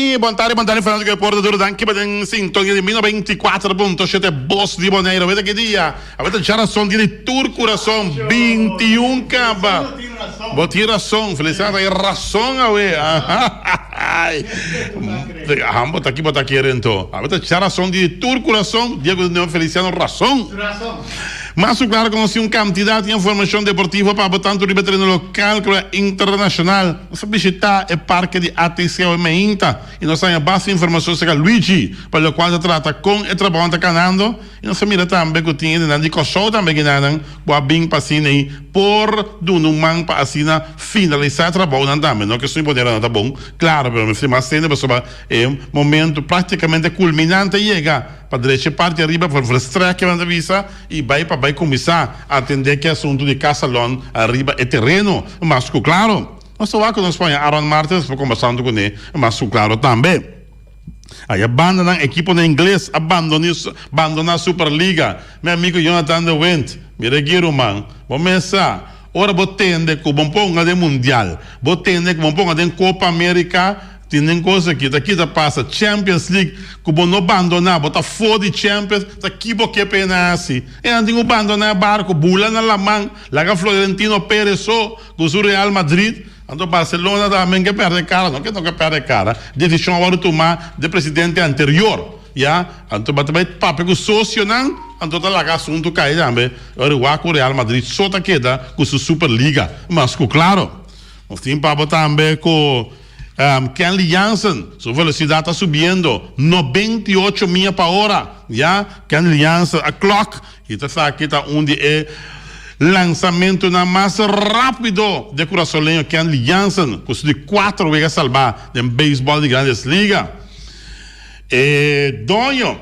tardi, bon tardi, bon tardi Fernando Deporte duro danki pa den sintonia di 94.7 Bos di Bonaire. Aweta ki dia? Aweta djarason dia di tur kurason 21 kaba. Bo tin rason, Feliciano ta rason awe. Ahan bo ta ki bo ta kere anto. Aweta djarason dia di tur kurason, dia ku Feliciano rason. Mas ku klaro ku nos tin un kantidat di informashon deportivo pa bo tantu riba tereno lokal ku internashonal. Nos a bishitá e parke di ATC awe meinta i nos a haña basta informashon serka Luigi pa lokual ta trata kon e trabounan ta kanando i nos a mira tambe ku tin hendenan di Kòrsou tambe kinanan ku a bin pa asina i por duna un man pa asina finalisá e trabounan tambe. No ke esun ponera no ta bon, klaro, pero mester mas hende pasobra e momento praktikamente kulminante a yega. Pa drecha e parti ariba pa verstrek nan ta bisa y bay pa bay cuminsa atende ki asunto di casalon ariba e tereno mas cu claro. Nos ta wak cu nos paña Aaron Martens pa combersando cune mas cu claro tambe. Aya banda nan equiponan ingles a bandona Superliga. Mi amigo Jonathan de Windt, mira aki ruman, bo mes sa ora bo tende cu bo ponga den mundial, bo tende cu bo ponga den Copa America, Tin den kos aki ta kita pasa Champions League ku bo no bandona bo ta for di Champions ta ki bo ke pena hasi e nan tin ku bandona e barko bula na laman laga Florentino Perez so ku su Real Madrid anto Barcelona tambe ke perde kara no ke no ke perde kara desishon a wòrdu tuma de presidente anterior ya anto bo ta bai papia ku sosionan anto ta laga asuntu kai tambe ora wak ku Real Madrid so ta keda ku su Superliga mas ku klaro nos tin pa bo tambe ku. Kenley Jansen, su velocidad ta subiendo, 98 mia pa ora, ya, Kenley Jansen a klok y ta sa ki ta un di e lansamentonan mas rapido di e kurasoleño Kenley Jansen, ku su di kuater wega salba den beisbòl di Grandes Liga. E doño,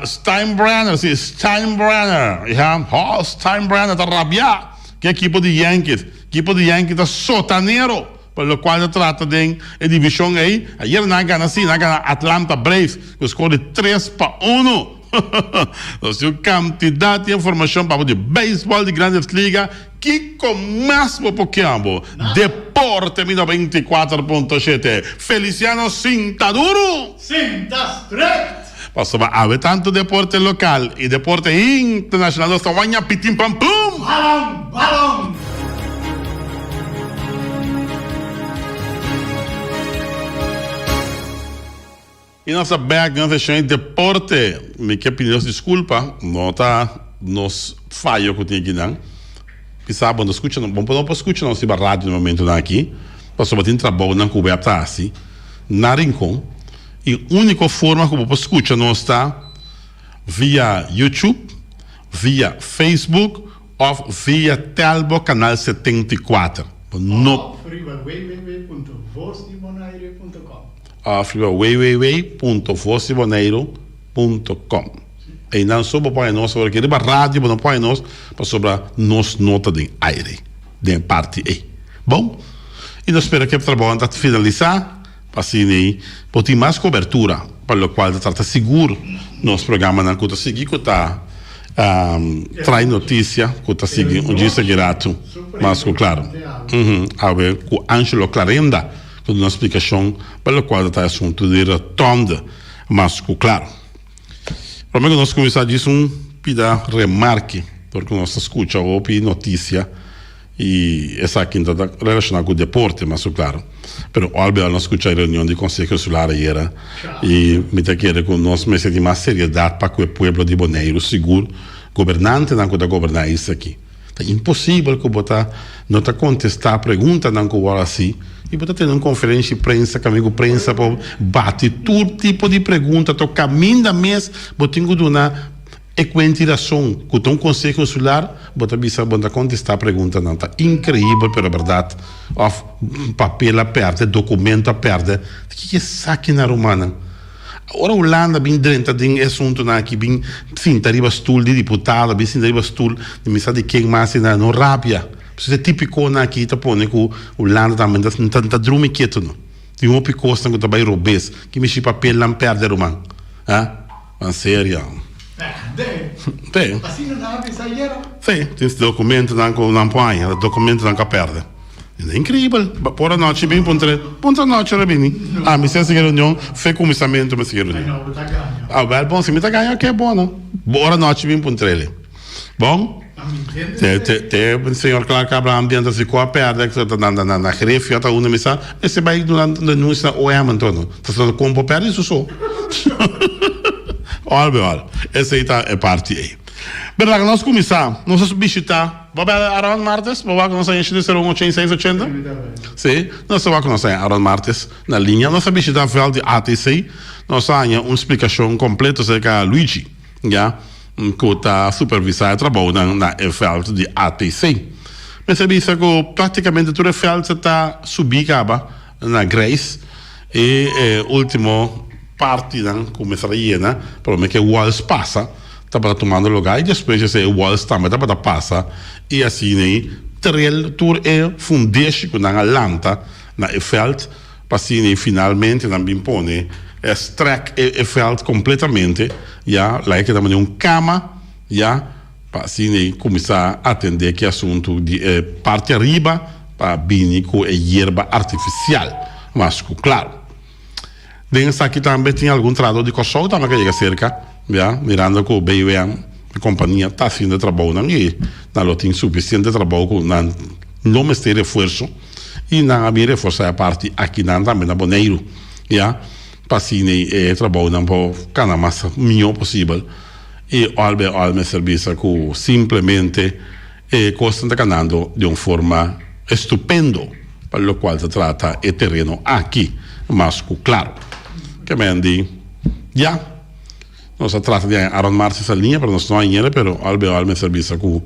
Steinbrenner, si, Steinbrenner, ya, ho, Steinbrenner ta rabia ku e ekipo di Yankees, ekipo di Yankees ta sotanero. Pa lokual ta trata den e divishon ei, ayera nan a gana si, nan a gana Atlanta Braves ku skor di 3-1. Nos tin un kantidat di informashon pa bo di beisbòl di Grandes Liga. Kiko mas bo por kia bo? Deporte mi 94.7. Feliciano sinta duru! Sinta stret! Pasobra awe tantu deporte lokal i deporte internashonal nos ta waña pitin pam pum! Balon! Balon! I nos ta bek den nos seshon di deporte. Mi ke pidi nos diskulpa, no ta nos fayo ku tin akinan. Kisas bo no skucha, bo no por skucha nos riba radio na momentunan aki, pasobra tin trabounan ku web ta hasi na Rincon. E úniko forma ku bo por skucha nos ta via YouTube, via Facebook òf via Telbo kanal 74. Bo no. Òf riba www.vosdibonaire.com. Òf riba www.vosdiboneiru.com. Einan so bo por haña nos awor aki. Riba radio bo no por haña nos pasobra nos no ta den aire den e parti ei. Bon, i nos spera ku e trabounan ta finalisá. Pa asina ei por tin mas kobertura pa lokual ta trata sigur nos programanan ku ta sigui ku ta trae notisia ku ta sigui un djis aki ratu mas ku klaro. Awe ku Angelo Clarenda ku duna splikashon pa lokual ta trae asuntu di rotonde mas ku klaro. Prome ku nos kuminsá djis un pida remarke dor ku nos ta skucha hopi notisia. I esaki ta relaciona cu deporte, mas su claro. Pero olbida nos scucha e reunion di Conseho Insular ayera y mi ta kere cu nos mester tin mas seriedad pa cu e pueblo di Boneiru, sigur gobernantenan cu ta goberna e isla aki. Ta imposibel cu bo ta no ta contesta preguntanan cu wor haci y bo ta tene un conferencia di prensa caminda cu prensa por bati tur tipo di pregunta to caminda mes bo tin cu duna E kuenti rason ku ta un konseho insular, bo ta bisa bo no ta kontestá preguntanan. Ta inkreibel pero bèrdat. Òf papel a pèrdè, dokumento a pèrdè. Ta kiko esaki na rumannan? Ora Hulanda bin drenta den e asuntunan aki, bin sinta riba stul di diputado, bin sinta riba stul di mi sa di ken mas i nan, no rabia. Pasobra e tipikonan aki ta pone ku Hulanda tambe no ta drumi ketu no. Tin hopi kosnan ku ta bai robes. Ki mishi papelnan pèrdè ruman? Ha? An serio. Perde. Sí. Asina nan a bisa ayera. Sí, tin dokumentonan ku nan por haña, dokumentonan ku a perde. Increibel. Por anochi bin puntra, puntra anochi ora bini. Ah, mi sa sigui reunion, fe kuminsamentu mi sigui reunion. Ah, wel bon, si mi ta gaña oke bon no. Ora anochi bin puntr'el. Bon? Te, te, te señor Clark Abraham di anto si ku a pèrdè ku ta na, na, na grefio ata unda mi sa, mester bai duna denuncia na OM anto no. Ta sa kon por pèrdè su so. Òl be òl. Esei ta e parti ei. Pero laga nos kuminsá. Nos a bishitá. Bo bel Aron Martes? Bo wak nos a enchi di sero un ochenta i seis ochenta? Sí, nos a wak nos a Aron Martes na liña. Nos a bishitá vèlt di ATC. Nos a haña un splikashon kompleto serka Luigi, ya, ku ta supervisá e trabounan na e vèlt di ATC. Mester bisa ku práktikamente tur e vèlt sa ta subí kaba na grijs. E e último partinan ku mester a yena promé ku e wals pasa. Tabata tumando lugá i despues esei e wals tambe tabata pasa i asina ei trel tur e fundeshi ku nan a lanta na e vèlt pa asina ei finalmente nan bin pone e strèk e vèlt kompletamente ya laga keda manera un kama ya pa asina ei kuminsá atendé ku e asuntu di e parti ariba pa bini ku e yerba artifisial mas ku klaro. Den esaki tambe tin algun trahador di Kòrsou tambe ku a yega serka, ya, mirando ku BUM, e kompania, ta hasiendo e trabounan i nan lo tin sufisiente trabou ku nan no mester refuerso i nan a bin reforsá e parti akinan tambe na Boneiru, ya, pa asina e trabounan por kana mas mihó posibel i òl bai òl mester bisa ku simplemente E kosnan ta kanando di un forma estupendo pa lokual ta trata e tereno aki, mas ku klaro. Ke men di, Ya, nos a trata di haña Aaron Martis a liña, pero nos no hañ'el, pero al be al mester bisa ku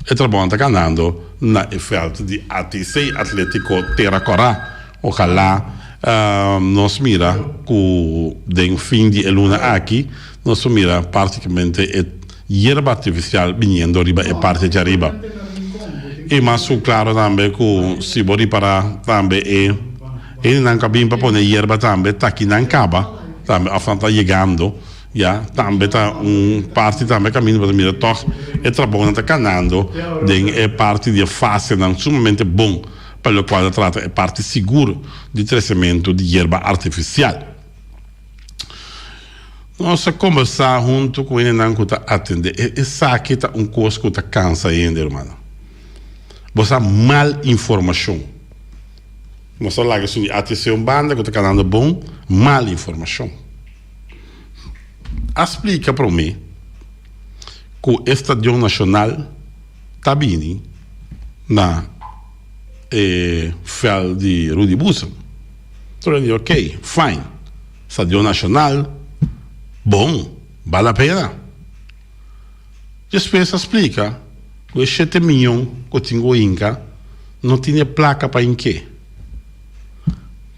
e trabounan ta kanando na e vèlt di ATC, Atlético Tera Kòrá. Ojalá nos mira ku den fin di e luna aki nos por mira práktikamente e Yerba artificial biniendo riba e parti djariba. I mas su claro tambe cu si bo ripara tambe e hendenan cu a bin pa pone yerba tambe ta aki nan caba tambe of nan ta yegando ya tambe ta un parti tambe caminda bo ta mira tog e trabounan ta canando den e parti di e fasenan sumamente bon pa locual ta trata e parti sigur di trecemento di yerba artificial. Nos a kombersá huntu ku hendenan ku ta atendé. Esaki ta un kos ku ta kansa hende, rumannan. Bo sa mal informashon. Nos a laga esun di ATC un banda ku ta kanando bon, mal informashon. A splika promé ku e Stadion Nashonal ta bini na e vèlt di Rudy Boezem. Tur hende di ok, fine. Stadion Nacional, bon, bal la pena. Despues a splica cu e shete miyon cu tin cu hinca no tin e placa pa hink'e.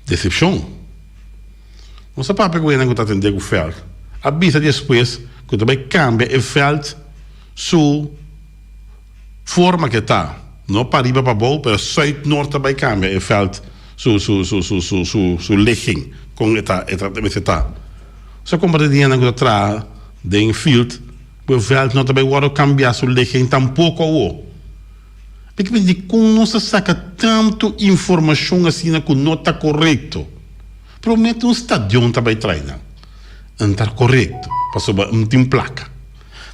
Decepcion. Nos a papia cu hendenan cu ta atende cu veld. A bisa despues cu ta bay cambia e veld su. Forma ke ta, no pariba pa bou, pero suid-noord ta bai cambia e veld su su su su su su su ligging, con e ta e ta mester ta. So comparti di hendenan cu ta traha den field cu e veld no ta bai wordo cambia su ligging tampoco awo. Mi ta pensa dicon nos ta saca tanto informacion asina cu no ta corecto. Prome un stadion ta bai trae nan, n ta corecto pasobra n tin placa.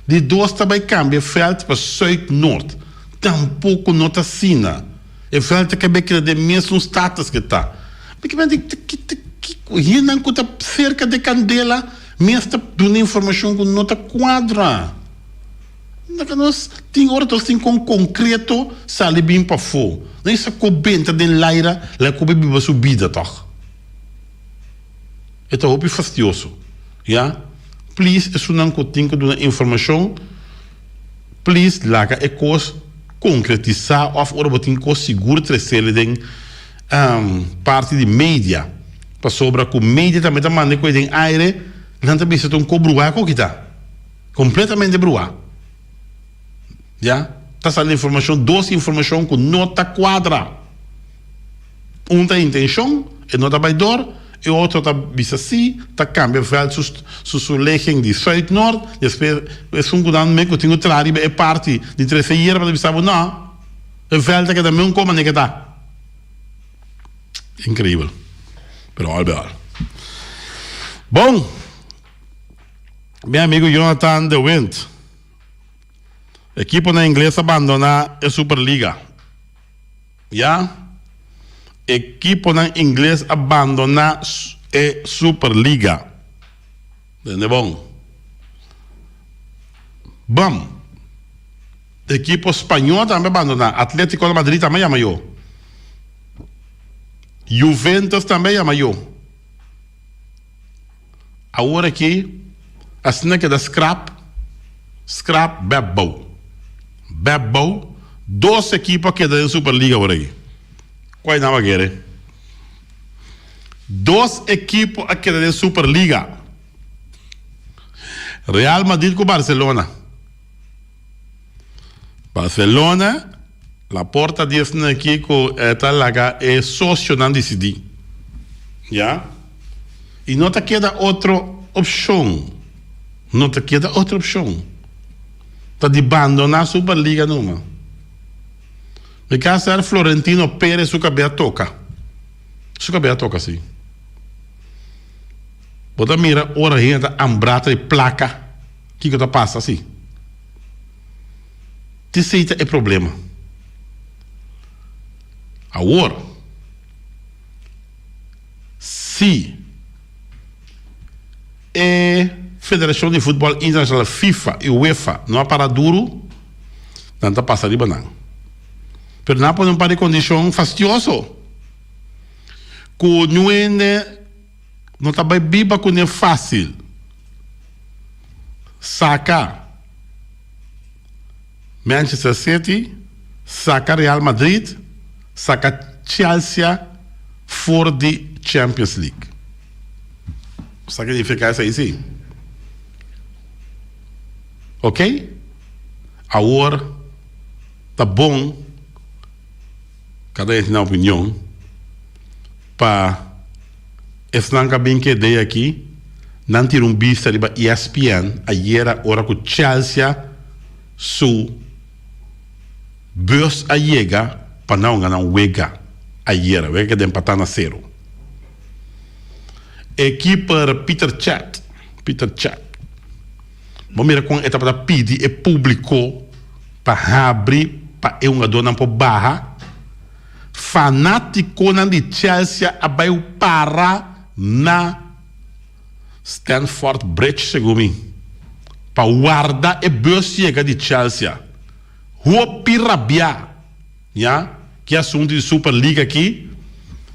Di dos ta bai cambia e veld pa zuid-noord. Tampoco no ta asina. E veld ta kebe keda den mesun status ke ta. Mi ke mende kico hendenan cu ta cerca de candela mes ta duna informacion cu no ta cuadra. Laga nos tin ora nos tin con concreto sali bin pafo. No esa cu benta den laira laga cu biba su bida toch. E ta hopi fastioso ya. Please esunnan ku tin ku duna informashon please laga e kos konkretisá òf ora bo tin kos sigur tresele den parti di media pasobra ku media tambe ta manda e kos den aire nan ta bisa ta un kos bruá ku kita kompletamente bruá ya ta sali informashon dos informashon ku no ta kuadra. Un ta intencion, e no ta bay door, e otro ta bisa si, ta cambia veld su su su ligging di zuid noord, despues esun cu nan me cu tin cu traha riba e parti di trece yerba ta bisa bo no, e veld ta keda meun coma ne ke ta. Increibel. Pero al bij al. Bon. Mi amigo Jonathan de Wind. Ekiponan ingles a bandona e Superliga. Ya. Ekiponan ingles a bandona e Superliga. Tende bon. Bam. Ekipo spañol tambe a bandona. Atletico de Madrid tambe a yama yo. Juventus tambe a yama yo. Awor aki asina keda skrap, skrap bèp bou. Bèp bou, dos ekipo a keda den Superliga awor aki. Kua nan a kere? Dos ekipo a keda den Superliga. Real Madrid ku Barcelona. Barcelona, Laporta di esnan aki ku e ta laga e sosionan disidí. Ya. I no ta keda otro opshon. No ta keda otro opshon. Ta di bandoná Superliga numa. Mi ka ser Florentino Perez su kabia toka. Su kabia toka si. Bo ta mira ora hende ta ambrá ta di plaka. Kiko ta pasa si? Tisei ta e problema. Awor, si e Federashon di Futbòl Internashonal, FIFA, i UEFA no a para duru, nan ta pasa riba nan. Pero nan a pone un par di kondishon fastioso ku niun hende No ta bai biba kuné fásil. Saka Manchester City, saka Real Madrid, saka Chelsea for di Champions League. Sa ke nifiká esei si? Ok, awor ta bon. Kada hende tin nan opinion pa esnan ka bin kede aki nan tira un bista riba ESPN ayera ora ku Chelsea su bus a yega pa nan hunga nan wega ayera wega keda empata na sero. E keeper Peter Cech Peter Cech bo mira kon e tabata pidi e publico pa habri pa e hungadónan por baha. Fanátikonan di Chelsea a bai para na Stamford Bridge, segun mi, pa warda e bus yega di Chelsea. Hopi rabiá. Ya, ki asuntu di Super League aki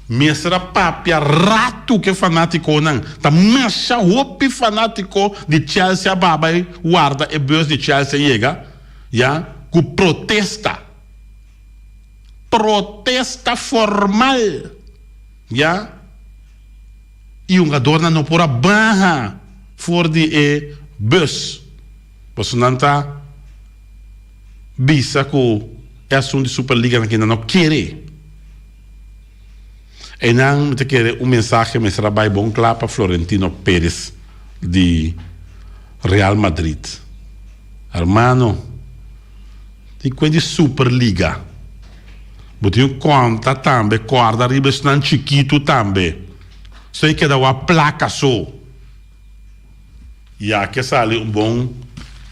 mester a papia ratu ku e fanátikonan. Ta masha hopi fanátiko di Chelsea a baha bai warda e bus di Chelsea yega, ya, ku protesta. Protesta formal, ya. I hungadornan no por a baha for di e bus, pasobra nan ta bisa ku e asuntu di Superliga nan kinan no kere. Einan mi ta kere un mensahe mester a bai bon kla pa Florentino Perez di Real Madrid. Hermano, di kuen di Superliga? Bo tin ku konta tambe kòrda riba esnan chikitu tambe. So e keda wak plaka so. Ya ke sali un bon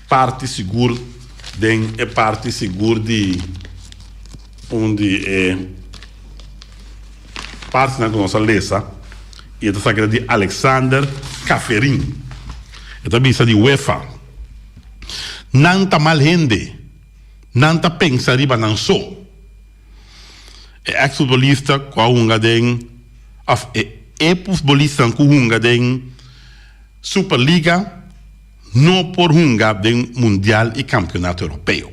parti sigur den e parti sigur di un di e partinan ku nos a lesa i e ta saki ta di Alexander Kaferin. E ta bisa di UEFA, Nan ta mal hende, nan ta pensa riba nan so. E ex futbolista ku a hunga den òf e e futbolistanan ku hunga den Superliga no por hunga den Mundial i Kampionato Europeo.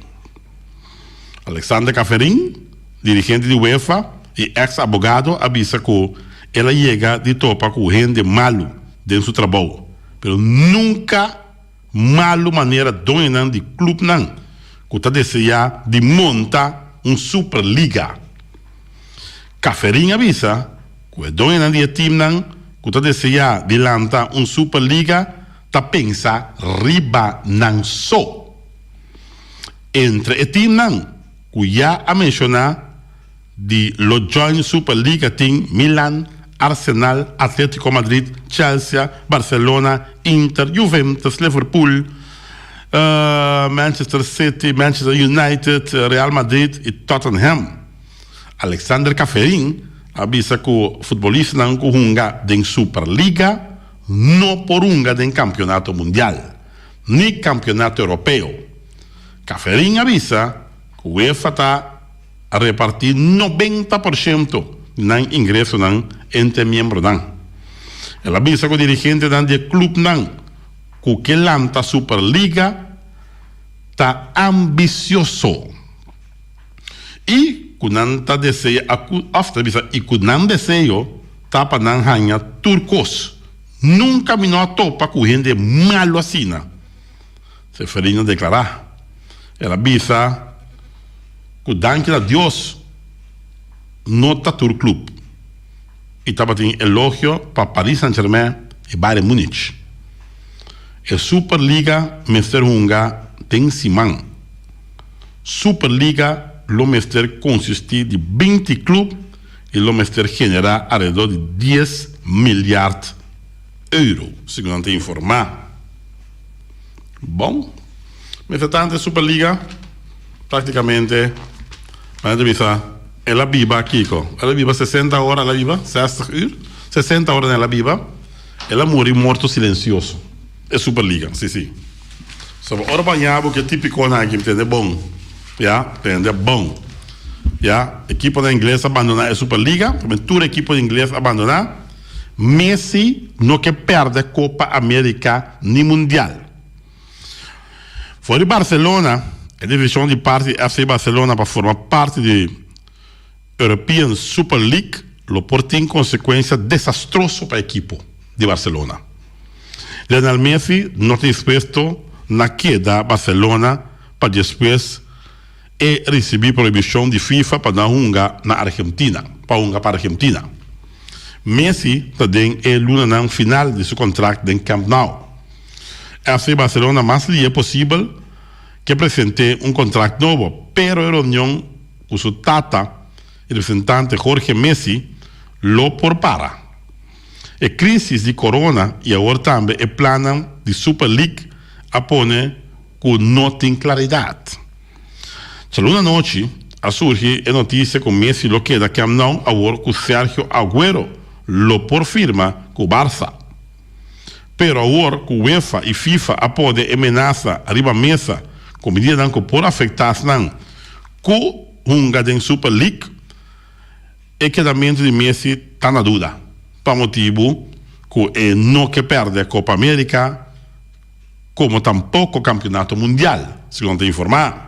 Alexander Kaferin, dirigente di UEFA i ex abogado a bisa ku el a yega di topa ku hende malu den su trabou, pero nunka malu manera doñonan di klupnan ku ta deseá di monta un Superliga. Kaferin a bisa ku e doñonan di e timnan ku ta deseá di lanta un Superliga ta pensa riba nan so. Entre e timnan ku ya a menshoná. di lo join Superliga tin Milan, Arsenal, Atletico Madrid, Chelsea, Barcelona, Inter, Juventus, Liverpool, Manchester City, Manchester United, Real Madrid y Tottenham. Alexander Ceferin a bisa cu futbolistanan cu hunga den Superliga no por hunga den Campeonato Mundial ni Campeonato Europeo. Ceferin a bisa cu UEFA ta repartí 90% di nan ingresonan entre miembronan. El a bisa ku dirigentenan di e klupnan ku ke lanta Superliga ta ambisioso i ku nan ta desea òf ta bisa i ku nan deseo ta pa nan haña tur kos. Nunka mi no a topa ku hende malu asina. Seferino deklará. El a bisa ku danki na Dios no ta tur club i tabatin elogio pa Paris Saint-Germain i Bayern Munich. E Superliga mester hunga den siman. Superliga lo mester konsistí di 20 club i lo mester generá alrededor di 10 milyard euro, segun nan ta informá. Bon, mester tantu e Superliga praktikamente manera ta bisa el a biba kiko? El a biba 60 ora el a biba, 60 uur, 60 ora el a biba, el a muri morto silensioso, e Superliga, si si. So ora bo haña bo ke tipikonan aki tende bon, ya, tende bon, ya, ekiponan ingles a bandona e Superliga, tur ekipo ingles a bandona. Messi no ke pèrdè Copa America ni Mundial. For di Barcelona, e desishon di parti di FC Barcelona pa forma parti di European Super League lo por tin konsekuensia desastroso pa ekipo di Barcelona. Lionel Messi no ta dispuesto na keda Barcelona pa despues E ricibi prohibicion di FIFA pa no hunga na Argentina, pa hunga pa Argentina. Messi ta den e lunanan final di su contract den Camp Nou. FC Barcelona mas lie posibel ke presente un contract nobo, pero e reunion cu su tata y representante Jorge Messi lo por para. E crisis di corona y awor tambe e plannan di Super League a pone ku no tin klaridat. Djaluna anochi a surgi e notisia ku Messi lo keda Camp Nou awor ku Sergio Aguero lo por firma ku Barça. Pero awor ku UEFA i FIFA a pone e menasa riba mesa ku medidanan ku por afektá esnan ku hunga den Super League, e kedamentu di Messi ta na duda pa motibu ku e no ke pèrdè Copa America, como tampoco campeonato mundial, segun ta informa.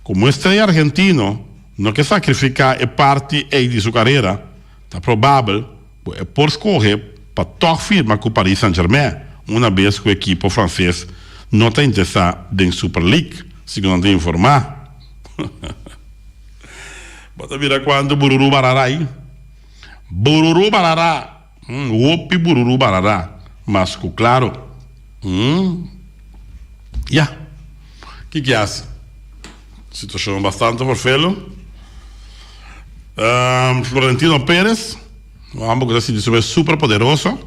Como estrella argentino no ke sacrifica e parti ey di su carera, ta probabel cu e por scoge pa toch firma cu Paris Saint-Germain una bes cu ekipo frances no ta interesa den Super League, segun nan ta informa. Bo ta mira cuanto bururu barara ey. Bururu barara! Hopi bururu barara, mas ku klaro. Ya, kiko e hasi? Situashon bastante forfelo. Florentino Perez, un homber ku ta sinti su mes super poderoso,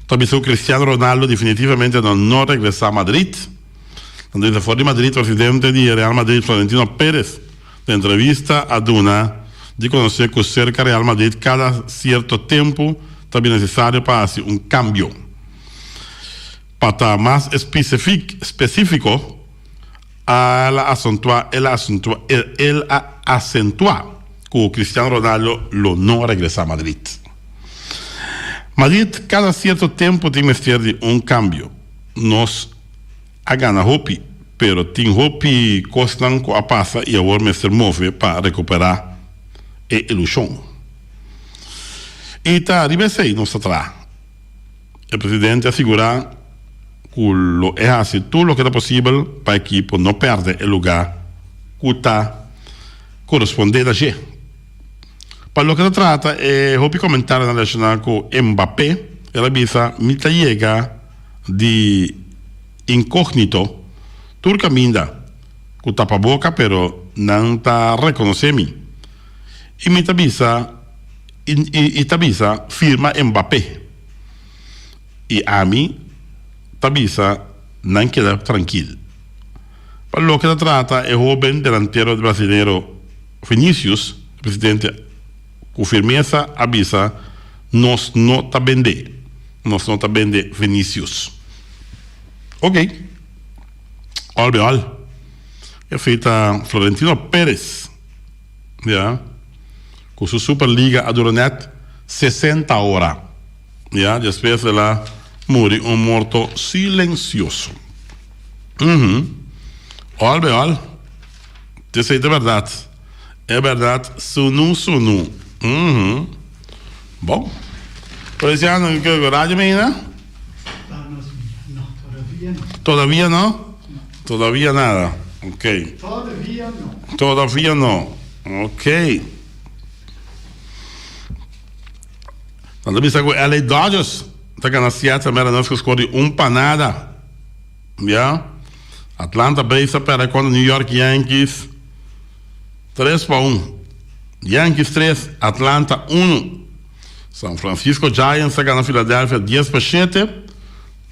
ta bisa ku Cristiano Ronaldo definitivamente no no regresá Madrid. Nan ta bisa for di Madrid, presidente di Real Madrid, Florentino Perez, Den entrevista a duna di conoce cu cerca Real Madrid cada cierto tempo ta bin necesario pa haci un cambio. Pa ta mas specifico, el a acentua el a acentua el a acentua cu Cristiano Ronaldo lo no regresa Madrid. Madrid cada cierto tempo tin mester di un cambio. Nos. A gana hopi, pero tin hopi kosnan ku a pasa i awor mester move pa rekuperá e ilushon. I ta riba esei nos ta traha. E presidente a sigurá ku lo e hasi tur loke ta posibel pa ekipo no pèrdè e lugá ku ta korespondé na dje. Pa loke ta trata e hopi komentarionan relashoná ku Mbappé, el a bisa, Mi ta yega di incognito tur caminda cu tapaboca pero nan ta reconoce mi. I mi ta bisa i ta bisa firma Mbappé. I ami ta bisa nan keda trankil. Pa loke ta trata e hoben delantero brasilero Vinicius, e presidente ku firmesa a bisa nos no ta bende. Nos no ta bende Vinicius. Ok. All be all. Esei ta Florentino Perez. Ya. Ku su Superliga a dura net 60 ora. Ya, despues el a muri un morto silencioso. Uhum. All be all. Esei ta berdad. E berdad sunu sunu. Uhum. Bon. Feliciano, ke radio mi ainda? Todavia no? Todavia nada. Ok. Todavia no. Todavia no. Ok. Nan ta bisa ku LA Dodgers ta gana Seattle Mariners ku skor di un pa nada. Ya. Atlanta Braves a pèrdè kontra New York Yankees tres pa un. Yankees tres, Atlanta unu. San Francisco Giants a gana Philadelphia dies pa shete.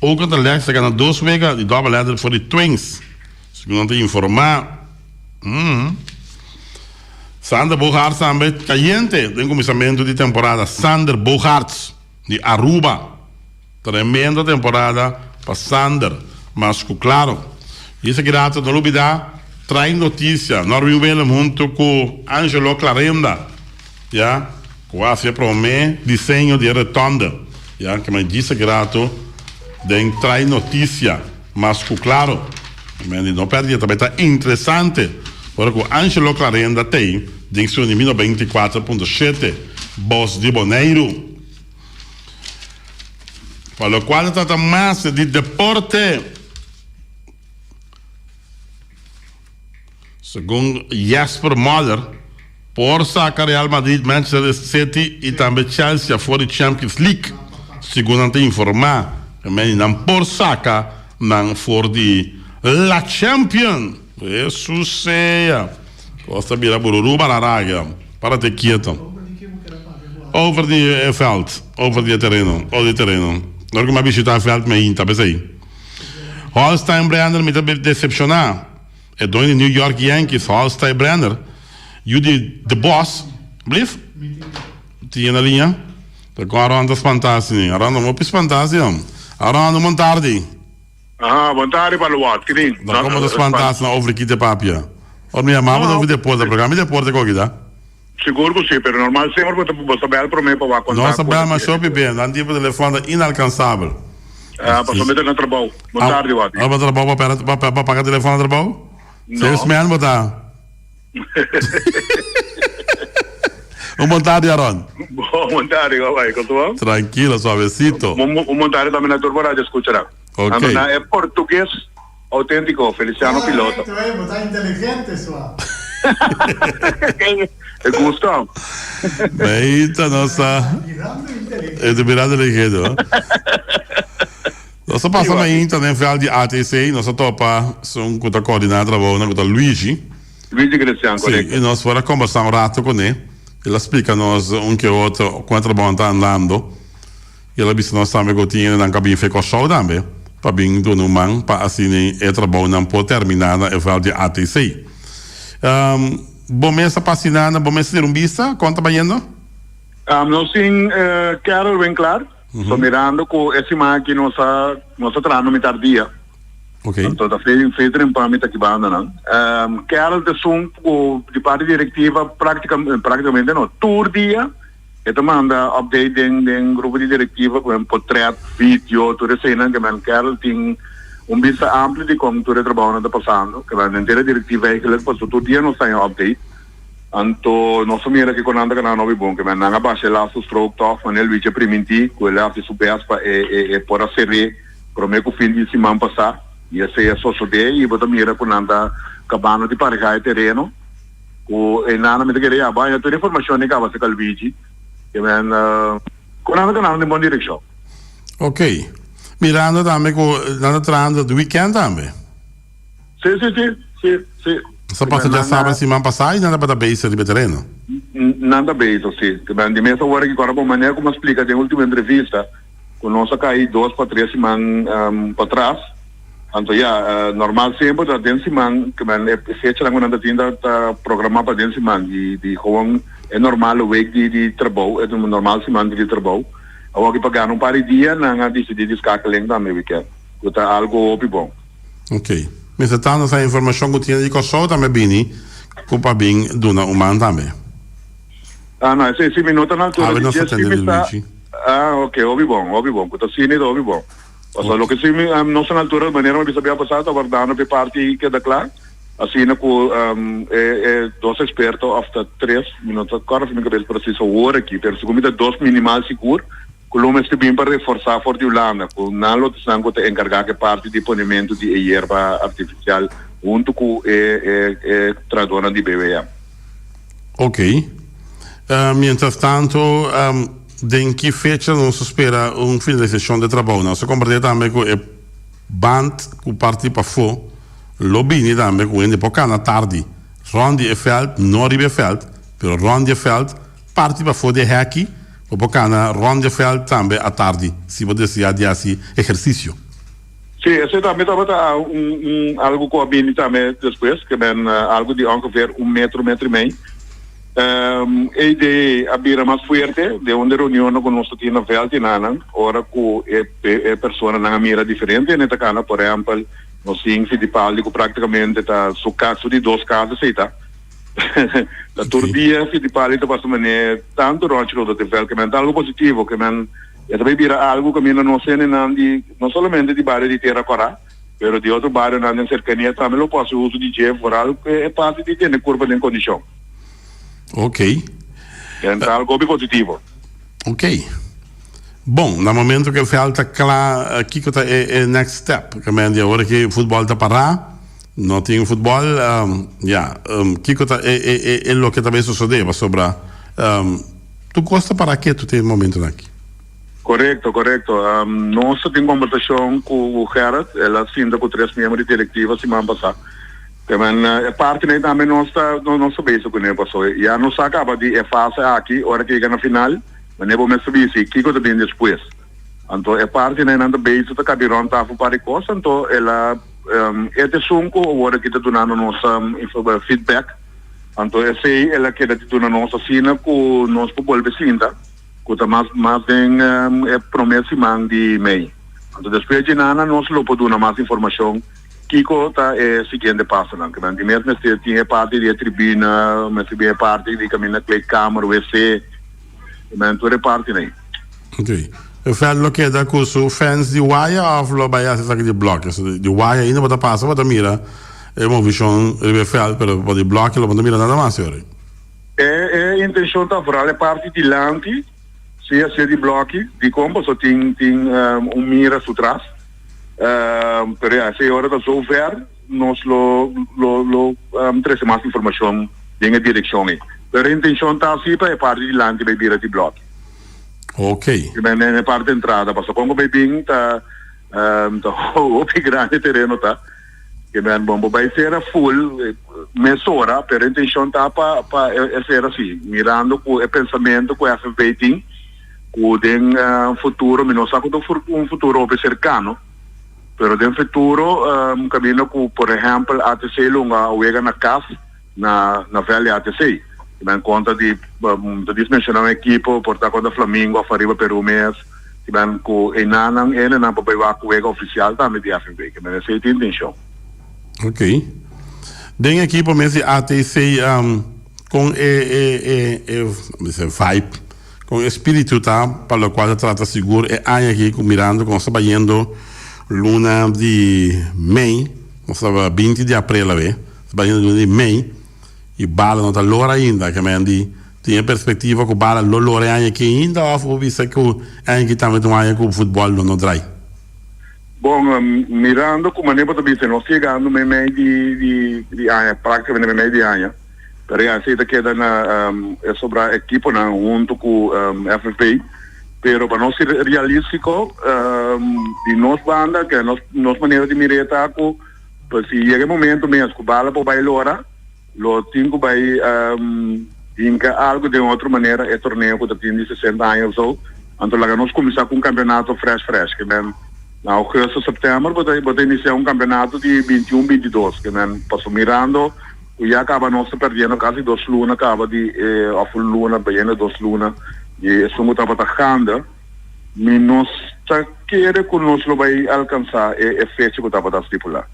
Oakland Athletics a gana dos wega di double header for di Twins, segun nan ta informá. Sander Bogaerts tambe kayente den kuminsamentu di temporada. Sander Bogaerts di Aruba. Tremendo temporada pa Sander, mas ku klaro. I esaki rato no lubida trae noticia Norwin Willem hunto ku Angelo Clarenda ya ku a hasi e prome diseño di e rotonde ya ke men djis aki rato den trae noticia mas ku klaro. Men di no perde ta bai ta interesante ora ku Angelo Clarenda tei den su 94.7 Bos di Boneiru. Pa locual ta trata mas di deporte, segun Jesper Moller, por saca Real Madrid, Manchester City y tambe Chelsea for di Champions League. Segun nan ta informa, nan por saca nan for di La Champion. Hesus sea! Cos ta bira bururu bararaga. Parate kieto. Over di e veld, over di e tereno, over di e tereno. Ora ku mi a bishita e veld mi a hinta p'esei. Holstein Brenner mi ta decepciona. E doño di New York Yankees, Holstein Brenner, yu di The Boss, blief? Tin na liña? Ta kon Aron ta spanta asina? Aron ta hopi spanta asina. Aron, un bon tardi. Aha, bon tardi pa Luat, ki tin? No como ta spanta asina over ki te papia. Ora mi yama bo ta over deporte, pero kami deporte koki ta? Sigur ku si, pero normal semper bo ta bo sa bel prome pa wak kontak. No sa bel mas hopi bien, nan tipo telefon ta inalkansabel. Ah, pasobra mi ta na trabou. Bon tardi wak. Ah, bo trabou pa pera pa paga telefon na trabou? No. Salesman bo ta? Un bon tardi Aron. Bon tardi, kon bai? Kon ta bon? Trankilo, suavecito. Un bon tardi tambe na tur bo radio escuchanan. Ok. Anto na e portugues Autentico, Feliciano Piloto. Correcto, eh, bo ta inteligente sua. E gusto. Meita nos ta. Mirando inteligente. E ta mirando inteligente, no? Nos a pasa mainta den veld di ATC, nos a topa esun cu ta coordina e trabounan cu ta Luigi. Luigi Grecian, correcto. Si, y nos por a combersa un rato cune. El a splica nos un ke otro con e trabounan ta andando. I el a bisa nos tambe ku tin hendenan ku a bin fe Kòrsou tambe pa bin duna un man pa asina e trabounan por terminá na e vèlt di ATC. Bo mes a pasiná na bo mes a tira un bista kon ta bayendo? Nos tin Carol Winklaar, so mirando ku e siman aki nos a nos a trahando mitar dia. Anto ta fe fe trempa mi ta ki bandanan. Carol ta esun ku di parti direktiva praktikamente no tur dia. E ta manda update den den grupo di directiva cu men potret, video, tur eseinan ke men Carol tin un bista amplio di con tur e trabaonan ta pasando. Ke men henter e directiva eigenlijk pasobra tur dia nos ta haña update. Anto nos a mira kico nan ta gana nobi bon. Ke men nan a basha e laatste strook toch manera Luigi a priminti cu el a haci su best pa e e e por a cere prome cu fin di siman pasa y esey a sosode y bo ta mira cu nan ta cabando di pareha e tereno. Ku e nana mi ta kere ya baña tur informashon di kaba seka Luigi ke men ku nan ta kanando den bon direkshon. Ok. Mirando tambe ku nan ta trahando di weekend tambe. Si si si si si. Sa pasa djasabra siman pasa i nan tabata bezig riba e tereno. Nan ta bezig, si. Te ben di mes awor aki kòrda bo manera ku mi a splika den ultimo entrevista ku nos a kai dos pa tres siman patras. Anto ya, normal semper ta den siman ke men e fechanan ku nan ta tin ta ta programá pa den siman di di gewoon e normale week di di trabou, e normal siman di trabou. Awor aki pa gana un par di dia nan a disidí di skakeling tambe wikènt, ku ta algu hopi bon. Ok. Mester ta nos a informashon ku tin di Kòrsou tambe bini ku pa bin duna un man tambe. Ah no, esei si mi no ta na altura Awe di nos ta dje si tende mi di sa. Luigi. Ah ok, hopi bon, hopi bon. Ku ta asina ta hopi bon. Pasobra loke si mi nos ta na altura manera mi a bisa bia pasá ta wardando pa e parti keda kla asina ku e e dos eksperto òf ta tres, mi no ta kòrda si mi kabes presis awor aki, pero segun mi ta dos minimal sigur. Ku lo mester bin pa reforsá for di Hulanda, ku nan lo ta esnan ku ta enkargá ku e parti di ponementu di e yerba artifisial huntu ku e e trahadónan di BWM. Ok. Mientras tanto, den ki fecha nos ta spera un finalisashon di e trabou? Nos ta komprendé tambe ku e band ku parti pafó lo bini tambe ku hende por kana tardi rònt di e vèlt, no riba e vèlt, pero rònt di e vèlt. Parti pafó di e hèki, bo por kana rònt di e vèlt tambe atardi si bo deseá di hasi ehersisio. Sí, esei tambe tabata un un algu ku a bini tambe despues, ke men algu di ongeveer un metro, metro i mei. E idee a bira mas fuerte den un di reunionnan ku nos ta tin na vèlt i nanan, ora ku e e personanan a mira diferente hende ta kana. Por ehèmpel, nos tin Fittipaldi ku praktikamente ta su kas, su di dos kas esei ta. Ta tur dia Fittipaldi ta pasa manera tantu ròntje rònt den vèlt ke men ta algu positivo ke men e ta bai bira algu kaminda nos hendenan di no solamente di bario di Tera Kòrá pero di otro barionan den serkania tambe lo por hasi uso di dje foral e parti di tene kurpa den kondishon. Ok. Den ta algu hopi positivo. Ok. Bon, na momento ku e vèlt ta kla kiko ta e next step? Ke men di awor ke futbòl ta pará. No tin futbòl, ya, kiko ta e e loke ta bay sosodé? Pasobra tur kos ta para ketu te e momentonan aki. Korekto, korekto. Nos ta tin kombersashon ku Gerrit, el a sinta ku tres miembro di direktiva siman pasá. Temen e partinan ei tambe nos ta nos ta bezig kuné pasobra ya nos a kaba di e fase aki, ora ku yega na final, manera bo mester bisa kiko ta bin despues. Anto e partinan ei nan ta bezig ta kabi rònt tafel un par di kos, anto el a. E ta esun ku awor aki ta dunando nos feedback, anto esei el a keda di duna nos asina ku nos por bolbe sinta ku ta mas mas den e prome siman di mei. Anto despues dje nana nos lo por duna mas informashon kiko ta e siguiente pasonan. Kimen di mes mester tin e parti di e tribuna, mester bin e parti di kaminda kleedkamer, wc. Men tur e partinan ei. Ok. E veld lo keda ku su fence di waya of lo bai hasi esaki di blòki? So di waya ainda bo ta pasa bo ta mira e movishon riba e veld pero pa di blòki lo bo no ta mira nada mas yori. E e intenshon ta vooral e parti dilanti si a ser di blòki. Dikon? Pasobra tin tin un mira su tras. Pero ya esei ora ta zover nos lo lo lo trese mas informashon den e direkshon ei. Pero e intenshon ta si pa e parti dilanti bai bira di blòki. Ok. Den e parti entrada pasobra kon ku bai bin ta ta hopi grandi e tereno ta. Ke men bon bo bai sera full mesora pero e intenshon ta pa pa e sera si mirando ku e pensamentu ku FFB tin ku den futuro mi no sa ku ta un futuro hopi serkano pero den futuro kaminda ku por ehèmpel ATC lo a wega na kas na na vèlt di ATC. Nan konta di ta dis menshoná un ekipo por ta kontra Flamingo òf ariba Peru mes kimen ku einanan hendenan por bai wak wega ofisial tambe di FNV kimen esei ta intenshon. Ok. Den ekipo mes di ATC kon e e e e vibe kon e spiritu ta pa lokual ta trata sigur e aña aki ku mirando ku nos ta bayendo luna di mei nos ta 20 di aprel awe ta bayendo luna di mei i bala no ta lora ainda ke men di tin e perspektiva ku bala lo lora e aña aki ainda òf bo bisa ku e aña aki tambe ta un aña ku futbòl lo no drai? Bon, mirando ku manera bo ta bisa nos yegando meimei di di di aña, praktikamente meimei di aña, pero ya esei ta keda na e sobra ekiponan huntu ku FFB, pero pa nos ser realístiko di nos banda ke nos nos manera di mir'é ta ku Pues si yega e momento mes ku bala por bai lora, lo tin ku bai Hinka algu den otro manera e torneo ku ta tin di sesenta aña of so. Anto laga nos kuminsá ku un kampeonato fresh fresh. Ke men na augustus, september bo ta bo ta inisiá un kampeonato di bintiun, bintidos. Ke men paso mirando ku ya kaba nos ta perdiendo kasi dos luna kaba di e of un luna bayendo dos luna di esun ku tabata ganda. Mi no ta kere ku nos lo bai alkansá e e fecha ku tabata stipulá.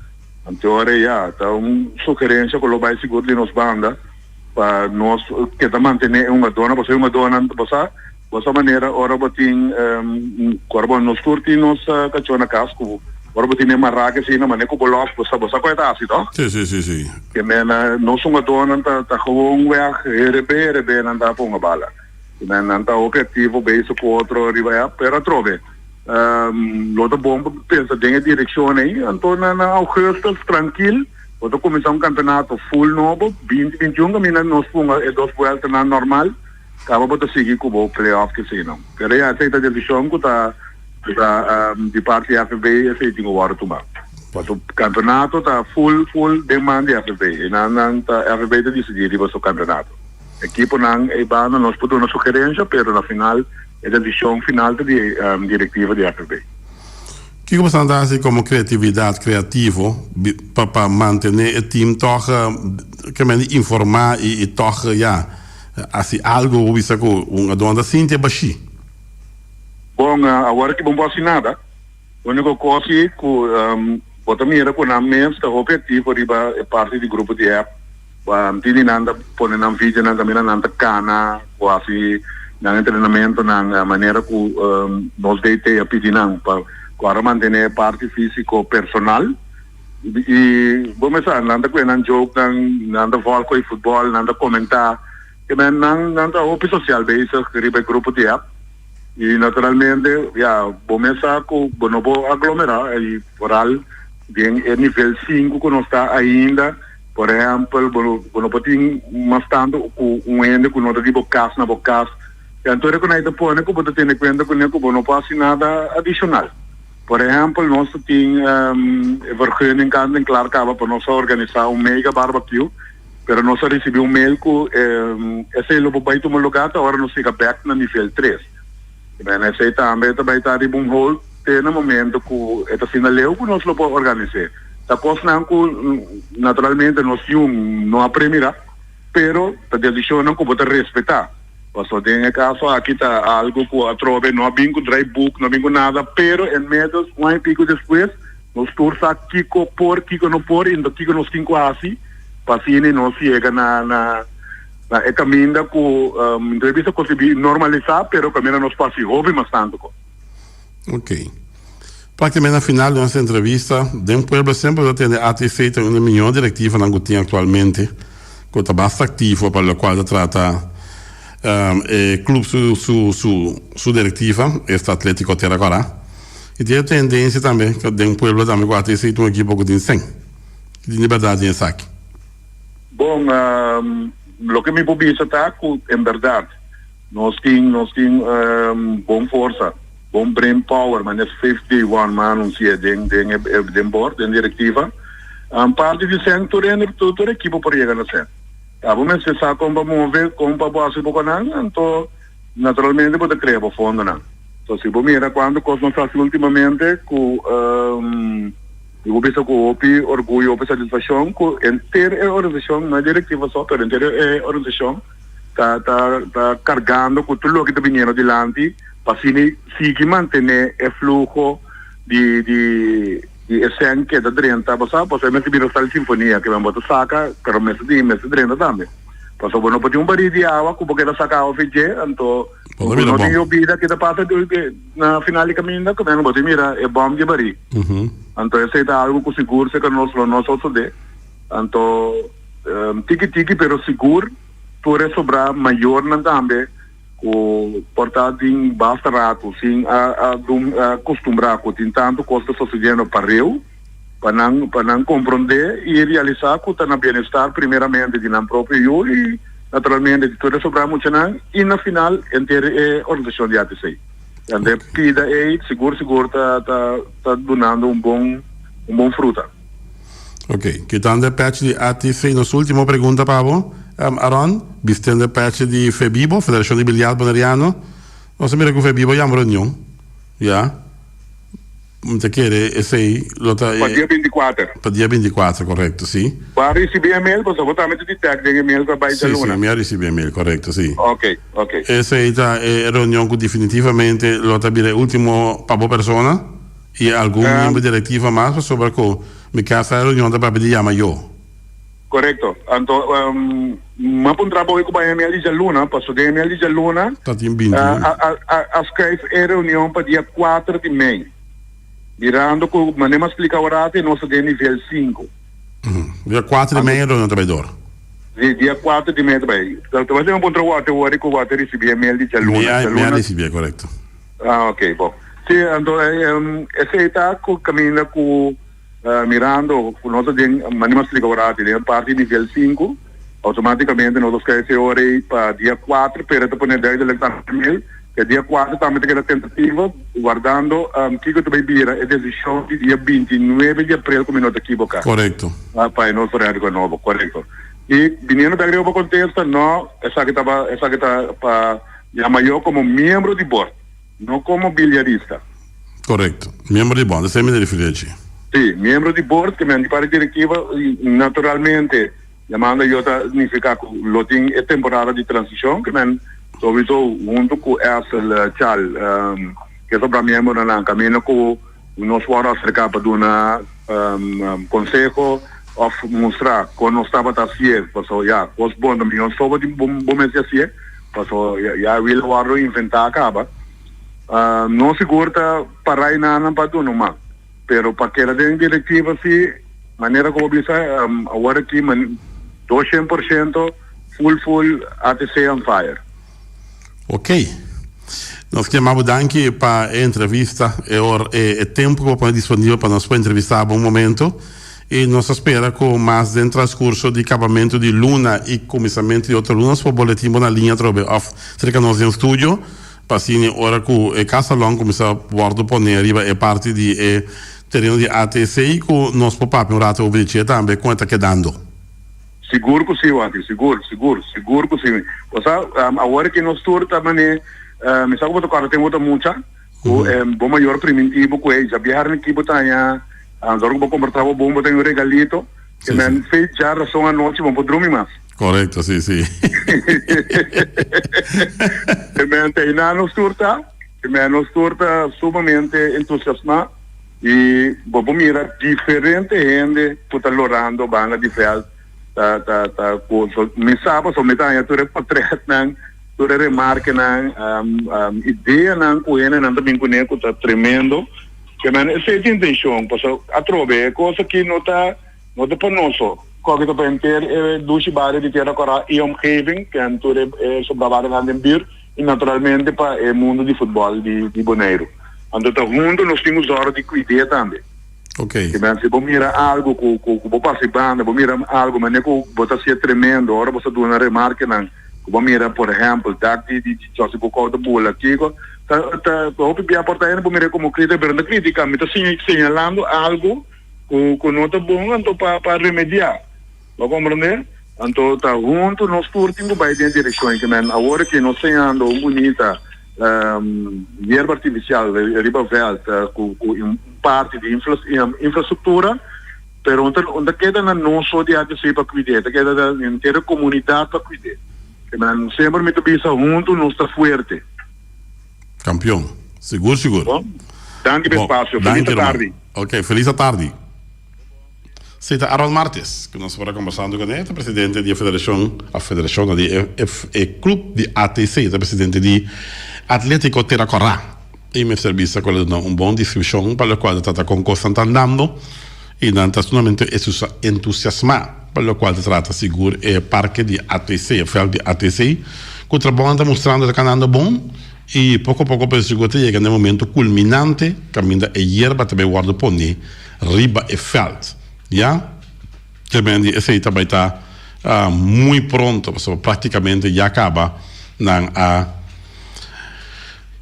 Anto ora ya ta un sugerensia ku lo bai sigur di nos banda. Pa nos keda mantené e hungadónan, pasobra e hungadónan bo sa, bo sa manera ora bo tin ora bo nos tur tin nos kachó na kas ku ora bo tin e mará asina manera ku bo lòs bo sa bo sa ku e ta hasi tòg? Sí, sí, sí, sí. Ke mena nos hungadónan ta ta gewoon wèg herebé herebé nan ta ponga bala. Ke men nan ta hopi aktivo bezig ku otro riba e pero atrobe lo ta bon pa pensa den e direkshon ei anto na na augustus trankil. Bo ta kuminsá un kampeonato full nobo, binti bintiun kaminda nos punga e dos bueltanan normal, kaba bo ta sigui ku bo play-off keseinan. Pero ya, esei ta desishon ku ta ku ta di parti FFB, esei tin ku wòrdu tumá. Pasobra kampeonato ta full full den man di FFB, i nan nan ta FFB ta disidí riba su kampeonato. Ekiponan ei banda nos por duna sugerensha, pero na final e desishon final ta di direktiva di FFB. Kiko boso ta hasi komo kreatividat, kreativo, pa pa mantené e tim tòg ke men di informá i i tòg ya hasi algu bo bisa ku un adon ta sinti e bashí? Bon, awor ki bo no por hasi nada. Úniko kos si ku bo ta mira ku nan mes ta hopi aktivo riba e parti di grupo di app. Tin di nan ta pone nan videonan kaminda nan ta kana ku hasi nan entrenamentonan manera ku nos DT a pidi nan pa ku ora mantené e parti físiko personal. I bo mes sa nan ta kue nan jokenan, nan ta vòlg ku e futbòl, nan ta komentá. Ke men nan nan ta hopi sosial bezig riba e grupo di app. I naturalmente ya bo mes sa ku bo no por aglomerá i foral den e nivel sinku ku nos ta ainda. Por ehèmpel, bo no bo no por tin mas tantu ku un hende ku no ta di bo kas na bo kas. I anto rekonai ta pone ku bo ta tene kuenta kuné ku bo no por hasi nada adishonal. Por ehèmpel, nos ta tin e vergunning kant en klar kaba pa nos a organisá un mega barbecue, pero nos a risibí un mail ku esei lo por bai tuma lugá ta ora nos yega bèk na nivel tres. Bueno, esei tambe ta bai ta riba un hold te na momento ku e ta asina leu ku nos lo por organis'é. Ta kosnan ku naturalmente nos yun no a premirá, pero ta desishonnan ku bo ta respetá. Pasobra den e kaso aki ta algu ku atrobe no a bin ku draaiboek, no a bin ku nada, pero en medos un aña i piko despues nos tur sa kiko por, kiko no por i kiko nos tin ku hasi pa asina nos yega na na. Na e kaminda ku mi ta bisa ku sibi normalisá, pero kaminda nos por hasi hopi mas tantu ku. Ok. Práktikamente na final di nos entrevista, den pueblo semper ta tende ATC ta un di e mihó direktivanan ku tin aktualmente, ku ta basta aktivo pa lokual ta trata e klup su su su su direktiva, esta Atletico Tera Kòrá. I tin e tendensia tambe den pueblo tambe ku ATC ta un ekipo ku tin sèn. Ki tin di bèrdat den esaki? Bon, loke mi por bisa ta ku en bèrdat nos tin nos tin bon forsa, bon brain power, manera 51 m'a anunsi'é den den e den bord, den direktiva. Parti di sèn tur hende tur ekipo por yega na sèn. Abo mester sa kon pa move, kon pa bo hasi bo konan, anto naturalmente bo ta krea bo fondonan. So si bo mira kuantu kos nos hasi ultimamente ku Mi por bisa ku hopi orguyo, hopi satisfakshon ku henter e organisashon, no e direktiva so, pero henter e organisashon ta ta ta kargando ku tur loke ta biniendo dilanti pa asina sigui mantené e fluho di di di e sèn ke ta drenta. Bo sa, pasobra e mester bira stal sinfonia ke men bo ta saka, pero mester tin mester drenta tambe. Pasobra bo no por tin un barí di awa ku bo keda saka awa for dje, anto Bo ta bira no tin bòm. yobida ke ta pasa na final di kaminda ku men bo tin mira e bòm di e barí. Anto esei ta algu ku sigur serka nos lo no sosodé. Anto tiki tiki pero sigur tur e sobrá mayornan tambe ku por ta tin basta ratu sin a a kustumbrá ku tin tantu kos ta sosodiendo pareu pa nan pa nan komprondé i realisá ku ta na bienestar primeramente di nan propio yu i naturalmente di tur e sobrá muchanan i na final henter e organisashon di ATC. Ante pida ei sigur sigur ta ta ta dunando un bon un bon fruta. Ok, kitando e patch di ATC, nos ultimo pregunta pa bo. Aron, bistiendo e pèchi di Febibo, Federashon di Biliard Boneriano. Nos a mira ku Febibo yama reunion, ya. Mi ta kere esei lo ta e. Pa dia bintikuater. Pa dia bintikuater, korekto, si. Bo a risibí e mail? Pasobra bo tambe ta di tèk den e mail ku a bai djaluna. Si, si, mi a risibí e mail, korekto, si. Oke, oke. Esei ta e reunion ku definitivamente lo ta bira e último pa bo persona i algun miembro direktiva mas, pasobra ku mi kasa e reunion ta papia di yama yo. Korekto. Anto, mi a puntra bo ku bai e mail di djaluna, pasobra den e mail di djaluna Ta tin binti. a skrijf e reunion pa dia kuater di mei. Mirando ku manera mi a splika awor nos ta den nivel sinku. Dia kuater di mei e reunion ta bai dor. Si, dia kuater di mei ta bai. Ta bai ser mi puntra wòrte wòrte ku wòrte risibí e mail di djaluna. Mi a risibí e, korekto. Ah, oké, bon. Si, anto esei ta ku kaminda ku. Mirando ku nos ta den, manera mi a splika ora ati, den parti nivel sinku, outomátikamente nos ta skei e ora ei pa dia kuater, pero e ta pone duidelijk tambe mail ku e dia kuater tambe ta keda tentativo, wardando kiko ta bai bira e desishon di dia bintinuebe di aprel ku mi no ta kiboká. Korekto. Pa e nos horario nobo, korekto. I biniendo bek riba bo kontesta, no, esaki ta pa, esaki ta pa yama yo komo miembro di bord. No komo bilyarista. Korekto. Miembro di bòrd. Esei mi ta referí achi. Sí, miembro di bòrd ke men di parti direktiva i naturalmente yamando yo ta nifiká ku lo tin e temporada di transishon ke men sowiso huntu ku Essel, Chal, ke sobra miembronan kaminda ku nos wòrdu aserká pa duna konseho òf mustra kon nos tabata hasié pasobra ya kos bon ta mihó soba di bo mester hasié. Paso ya e wiel a wòrdu inventá kaba. No sigur ta para enanan pa duna un man, pero pa keda den direktiva si, manera ku bo bisa awor aki doshen por shento full full ATC on fire. Ok. Nos ke yama bo danki pa e entrevista, e or e tempu ku bo pone disponibel pa nos por entrevistá bo un momento. I nos ta spera ku mas den transkurso di kabamentu di luna i kuminsamentu di otro luna nos por boletin bo na liña atrobe òf serka nos den studio pa asina ora ku e kasalòn kuminsá wòrdu poné riba e parti di e tereno di ATC ku nos por papia un rato over di dje tambe kon e ta kedando. Sigur ku si, Walter, sigur, sigur, sigur ku si. Bo sa, awor ki nos tur ta man'é, mi sa ku bo ta kòrda tempu bo ta mucha, ku bo mayor primintí bo ku e djabièrnè ki bo ta haña Dor ku bo komportá bo bon bo ta un regalito ke men fe dja rason anochi bo por drumi mas. Korekto, si, si. Ke men te einan nos tur ta, ke men nos tur ta sumamente entusiasmá i bo por mira diferente hende ku ta lorando banda di vèlt ta ta ta ku mi sa pasobra mi ta haña tur e potrètnan, tur e remarkenan, ideanan ku hendenan ta bin kuné ku ta tremendo. Ke men esei ta intencion, pasobra atrobe e cos aki no ta no ta pa nos so. Koke ta pa henter e dushi bario di Tierra Cora y omgeving, ken tur e e sobra barionan den buurt y naturalmente pa e mundo di futbol di di Boneiru. Anto ta hunto nos tin cu zorg di cuid'é tambe. Ok. Ke men si bo mira algo cu cu cu bo pasa e banda, bo mira algo manera cu bo ta hacié tremendo ora bo sa duna remarkenan. Ku bo mira por ehèmpel dak di di Josy Boekhoudt ta bula kiko ta ta hopi bia por ta hende por mira komo kritika pero no ta kritika mi ta señalando algu ku ku no ta bon anto pa pa remediá bo komprende anto ta huntu nos tur tin ku bai den direkshon ke men awor ke nos señando un bunita yerba artifisial riba vèlt ku ku un parti di infrastruktura. Pero un ta un ta keda na nos so di ATC pa kuid'é, ta keda na henter e komunidat pa kuid'é. Ke men semper mi ta bisa huntu nos ta fuerte. Kampion. Sigur sigur. Bon. Danki pa e Bon, spasio. danki Felis ruman. atardi. Ok, felis atardi. Si ta Aaron Martes ku nos tabata kombersando kuné, ta presidente di e federashon, òf federashon no, di e e klup di ATC, ta presidente di Atlétiko Tera Kòrá. I mester bisa ku el a duna un bon deskripshon pa lokual ta trata kon kosnan ta andando i nan ta sumamente entusiasmá pa lokual ta trata sigur e parke di ATC, e vèlt di ATC, ku trabounan ta mustrando ta kanando bon i poko poko pero sigur ta yega na e momento kulminante kaminda e yerba ta bai wòrdu pone riba e vèlt. Ya tremendo i esei ta bai ta muy pronto pasobra praktikamente ya kaba nan a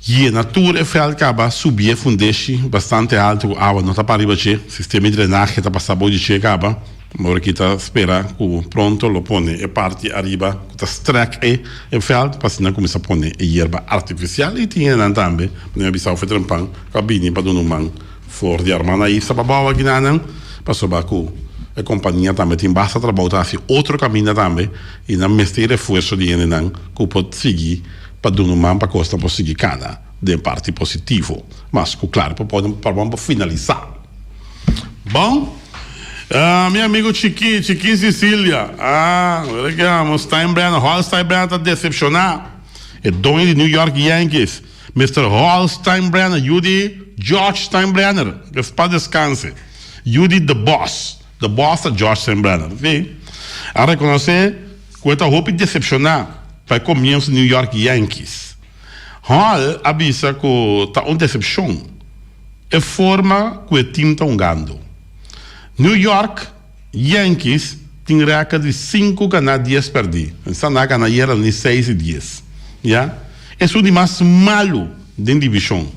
Yena tur e veld kaba subi e fundeshi bastante alto ku awa no ta para riba dje, sistema di drenahe ta pasa bou di dje kaba. Awor aki ta spera ku pronto lo pone e parti ariba ku ta strek e e vèlt pa asina kuminsá pone e yerba artifisial i tin hendenan tambe manera mi a bisa Alfred Trempan ku a bini pa duna un man for di Armando Aisa pa bou aki nanan pasobra ku e kompania tambe tin basta trabou ta hasi otro kaminda tambe i nan mester e refuerso di hendenan ku por sigui pa duna un man pa kosnan por sigui kana den parti positivo mas ku klaro pa por pa por finalisá. Bon, mi amigo Chiki, Chiki Cicilia, ah, wera ke amo, Steinbrenner, Hall Steinbrenner ta decepciona. E doño di New York Yankees, Mister Hall Steinbrenner, yu di George Steinbrenner, ke pa descanse, yu di The Boss, The Boss ta George Steinbrenner, si, a reconoce cu e ta hopi decepciona pa e comienso di New York Yankees. Hall a bisa cu ta un decepcion. E forma ku e tim ta hungando. New York Yankees tin rèkòrt di sinku ganá dies pèrdí. Nan a gana ayera ni seis i dies. Ya. Esun di mas malu den divishon.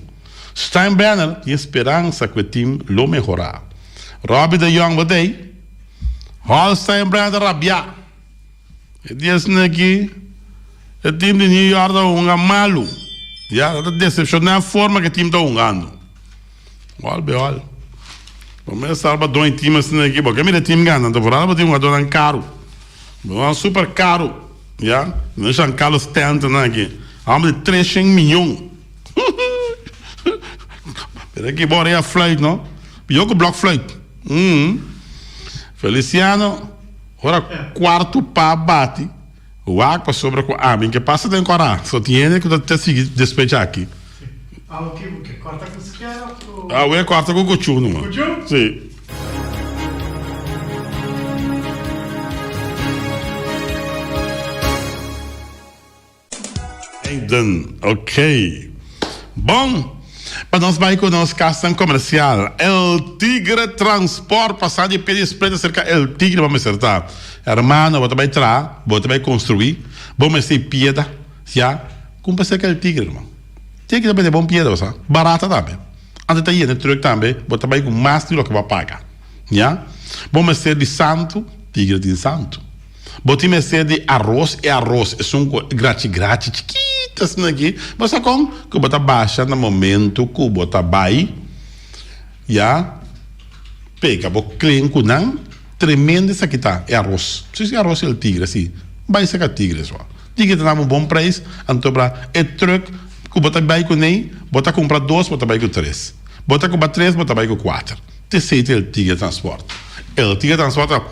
Steinbrenner tin e speransa ku e tim lo mehorá. Robbie de Jong bo t'ei? Hall Steinbrenner ta rabiá. E diasnan aki e team di New York ta hunga malu. Ya, ta decepciona e forma ku e team ta hungando. Gol be gol. Bo mester salba don e team asina aki. Bo ke mira e team gana, anto vooral bo tin hungadornan karu. Bo nan super karu. Ya, nan Giancarlo Stanton nan aki. Homber di 300 miyon. Pero aki bo rea fluit no. Pior ku blok fluit. Feliciano. Ora cuarto pa bati, wak pasobra cu ami ke pasa den cora. So tin hende cu ta sigui despues djaki. Awe ki bo ke corta cu skera of cu. Awe corta cu cuchu numa. Cuchu? Si. Eden, ok. Bon, pa nos bai ku nos kasnan komersial. El Tigre Transport, pasá di pie di spreta serka El Tigre bo mester ta. Hermano, bo ta bai traha, bo ta bai konstruí, bo mester di pieda, ya, kumpra serka El Tigre, ruman. Tigre ta bende bon pieda, bo sa. Barata tambe. Antes ta yena e trùk tambe, bo ta bai ku mas di loke bo a paga, ya. Bo mester di santu, Tigre tin santu. Bo tin mester di aros, e aros esun ku grachi grachi chikito asina aki, bo sa kon? Ku bo ta basha na momento ku bo ta bai ya pega bo klen ku nan, tremendo esaki ta e aros, si si aros el tigre si, bai saka tigre so, tigre ta dam un bon prijs, anto bra e truck ku bo ta bai kuné bo ta kumpra dos bo ta bai ku tres, bo ta kumpra tres bo ta bai ku kuater. Esei ta el tigre transport. El tigre transport ta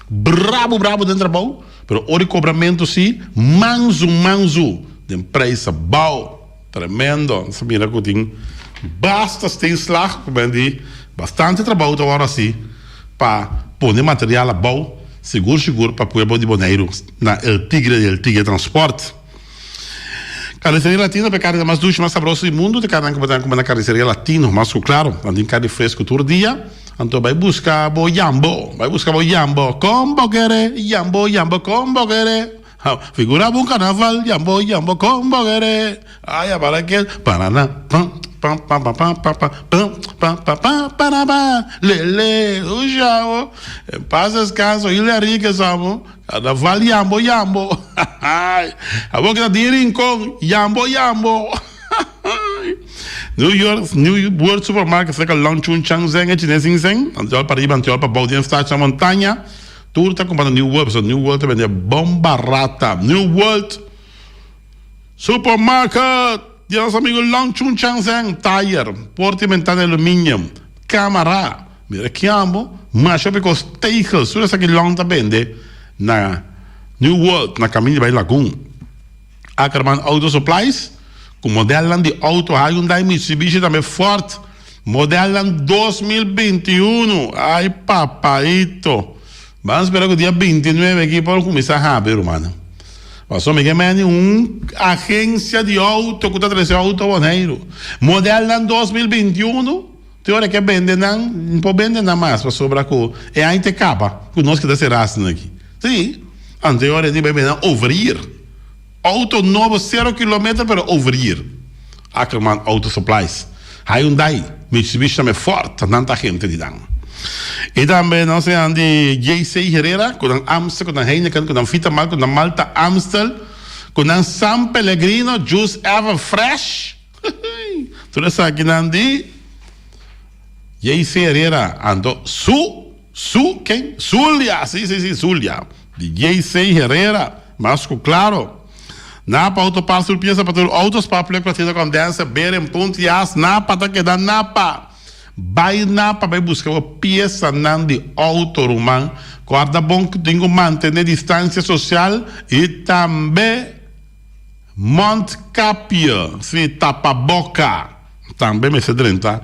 brabo brabo den trabou, pero ora di kobramentu si, mansu mansu den prijs abou. Tremendo. Nos a mira ku tin basta steenslag ku men di bastante trabou ta wòrdu hasi pa pone material abou, sigur sigur pa pueblo di Boneiru na el tigre di el tigre transport. Carniceria Latino ta e carni mas dushi, mas sabroso di mundu. Ta e carninan cu bo ta cume na Carniceria Latino. Mas cu claro, nan tin carni fresco tur dia. Anto bay busca bo yambo, bay busca bo yambo. Con bo kere? Yambo, yambo, con bo kere? Figura bo un carnaval, yambo, yambo, con bo kere? Ay, abala ke, parana, pam, pam, pam, pam, pam, pam, pam, pam, pam, pam, pam, para, pa, le, le, usha, oh. En paz descanso, Hilda Enriquez, amo. Carnaval yambo yambo Abo ki ta di Rincon yambo yambo New York New World Supermarket cerca Long Chun Chang Zeng e chines Sing Seng antiol pa riba antiol pa bou den Stacha Montaña tur ta cumpra na New World pasobra New World ta bende bon barata New World Supermarket di nos amigo Long Chun Chang Zeng tayer porta y ventana aluminium camara Mira ki amo, masha hopi kos tegels, tur esaki Long ta bende na New World na kaminda di bai Lagoon. Ackerman Auto Supplies ku modelnan di auto Hyundai, Mitsubishi tambe Ford, modelnan 2021, ay papaito. Ban spera ku dia 29 aki por kuminsá habri rumannan. Pasobra mi ke meni un agensia di auto ku ta trese auto Boneiru. Modelnan 2021. Te ora ke bende nan, no por bende nan mas pasobra ku e aña te kaba ku nos keda sera asina aki. Sí, anto e ora di bai bende nan overyear. Auto nobo sero kilometer pero overyear. Ackerman Auto Supplies, Hyundai, Mitsubishi tambe Ford, nan ta agente di nan. I tambe nos tin di JC Herrera ku nan Amstel, ku nan Heineken, ku nan Vitamal, ku nan Malta Amstel, ku nan San Pellegrino, Juice Ever Fresh. Tur esakinan di JC Herrera. Anto su, su ken? Zulia, si, si, si, Zulia. Di JC Herrera, mas ku klaro. Napa Auto Parts tur piesa pa tur auto, spark plug, platina, condenser, bearing, punt, jas, Napa ta keda Napa. Bai Napa bai buska bo piesanan di auto ruman. Kòrda bon ku tin ku mantene distansia sosial i tambe mondkapje, si, tapaboka. Tambe mester drenta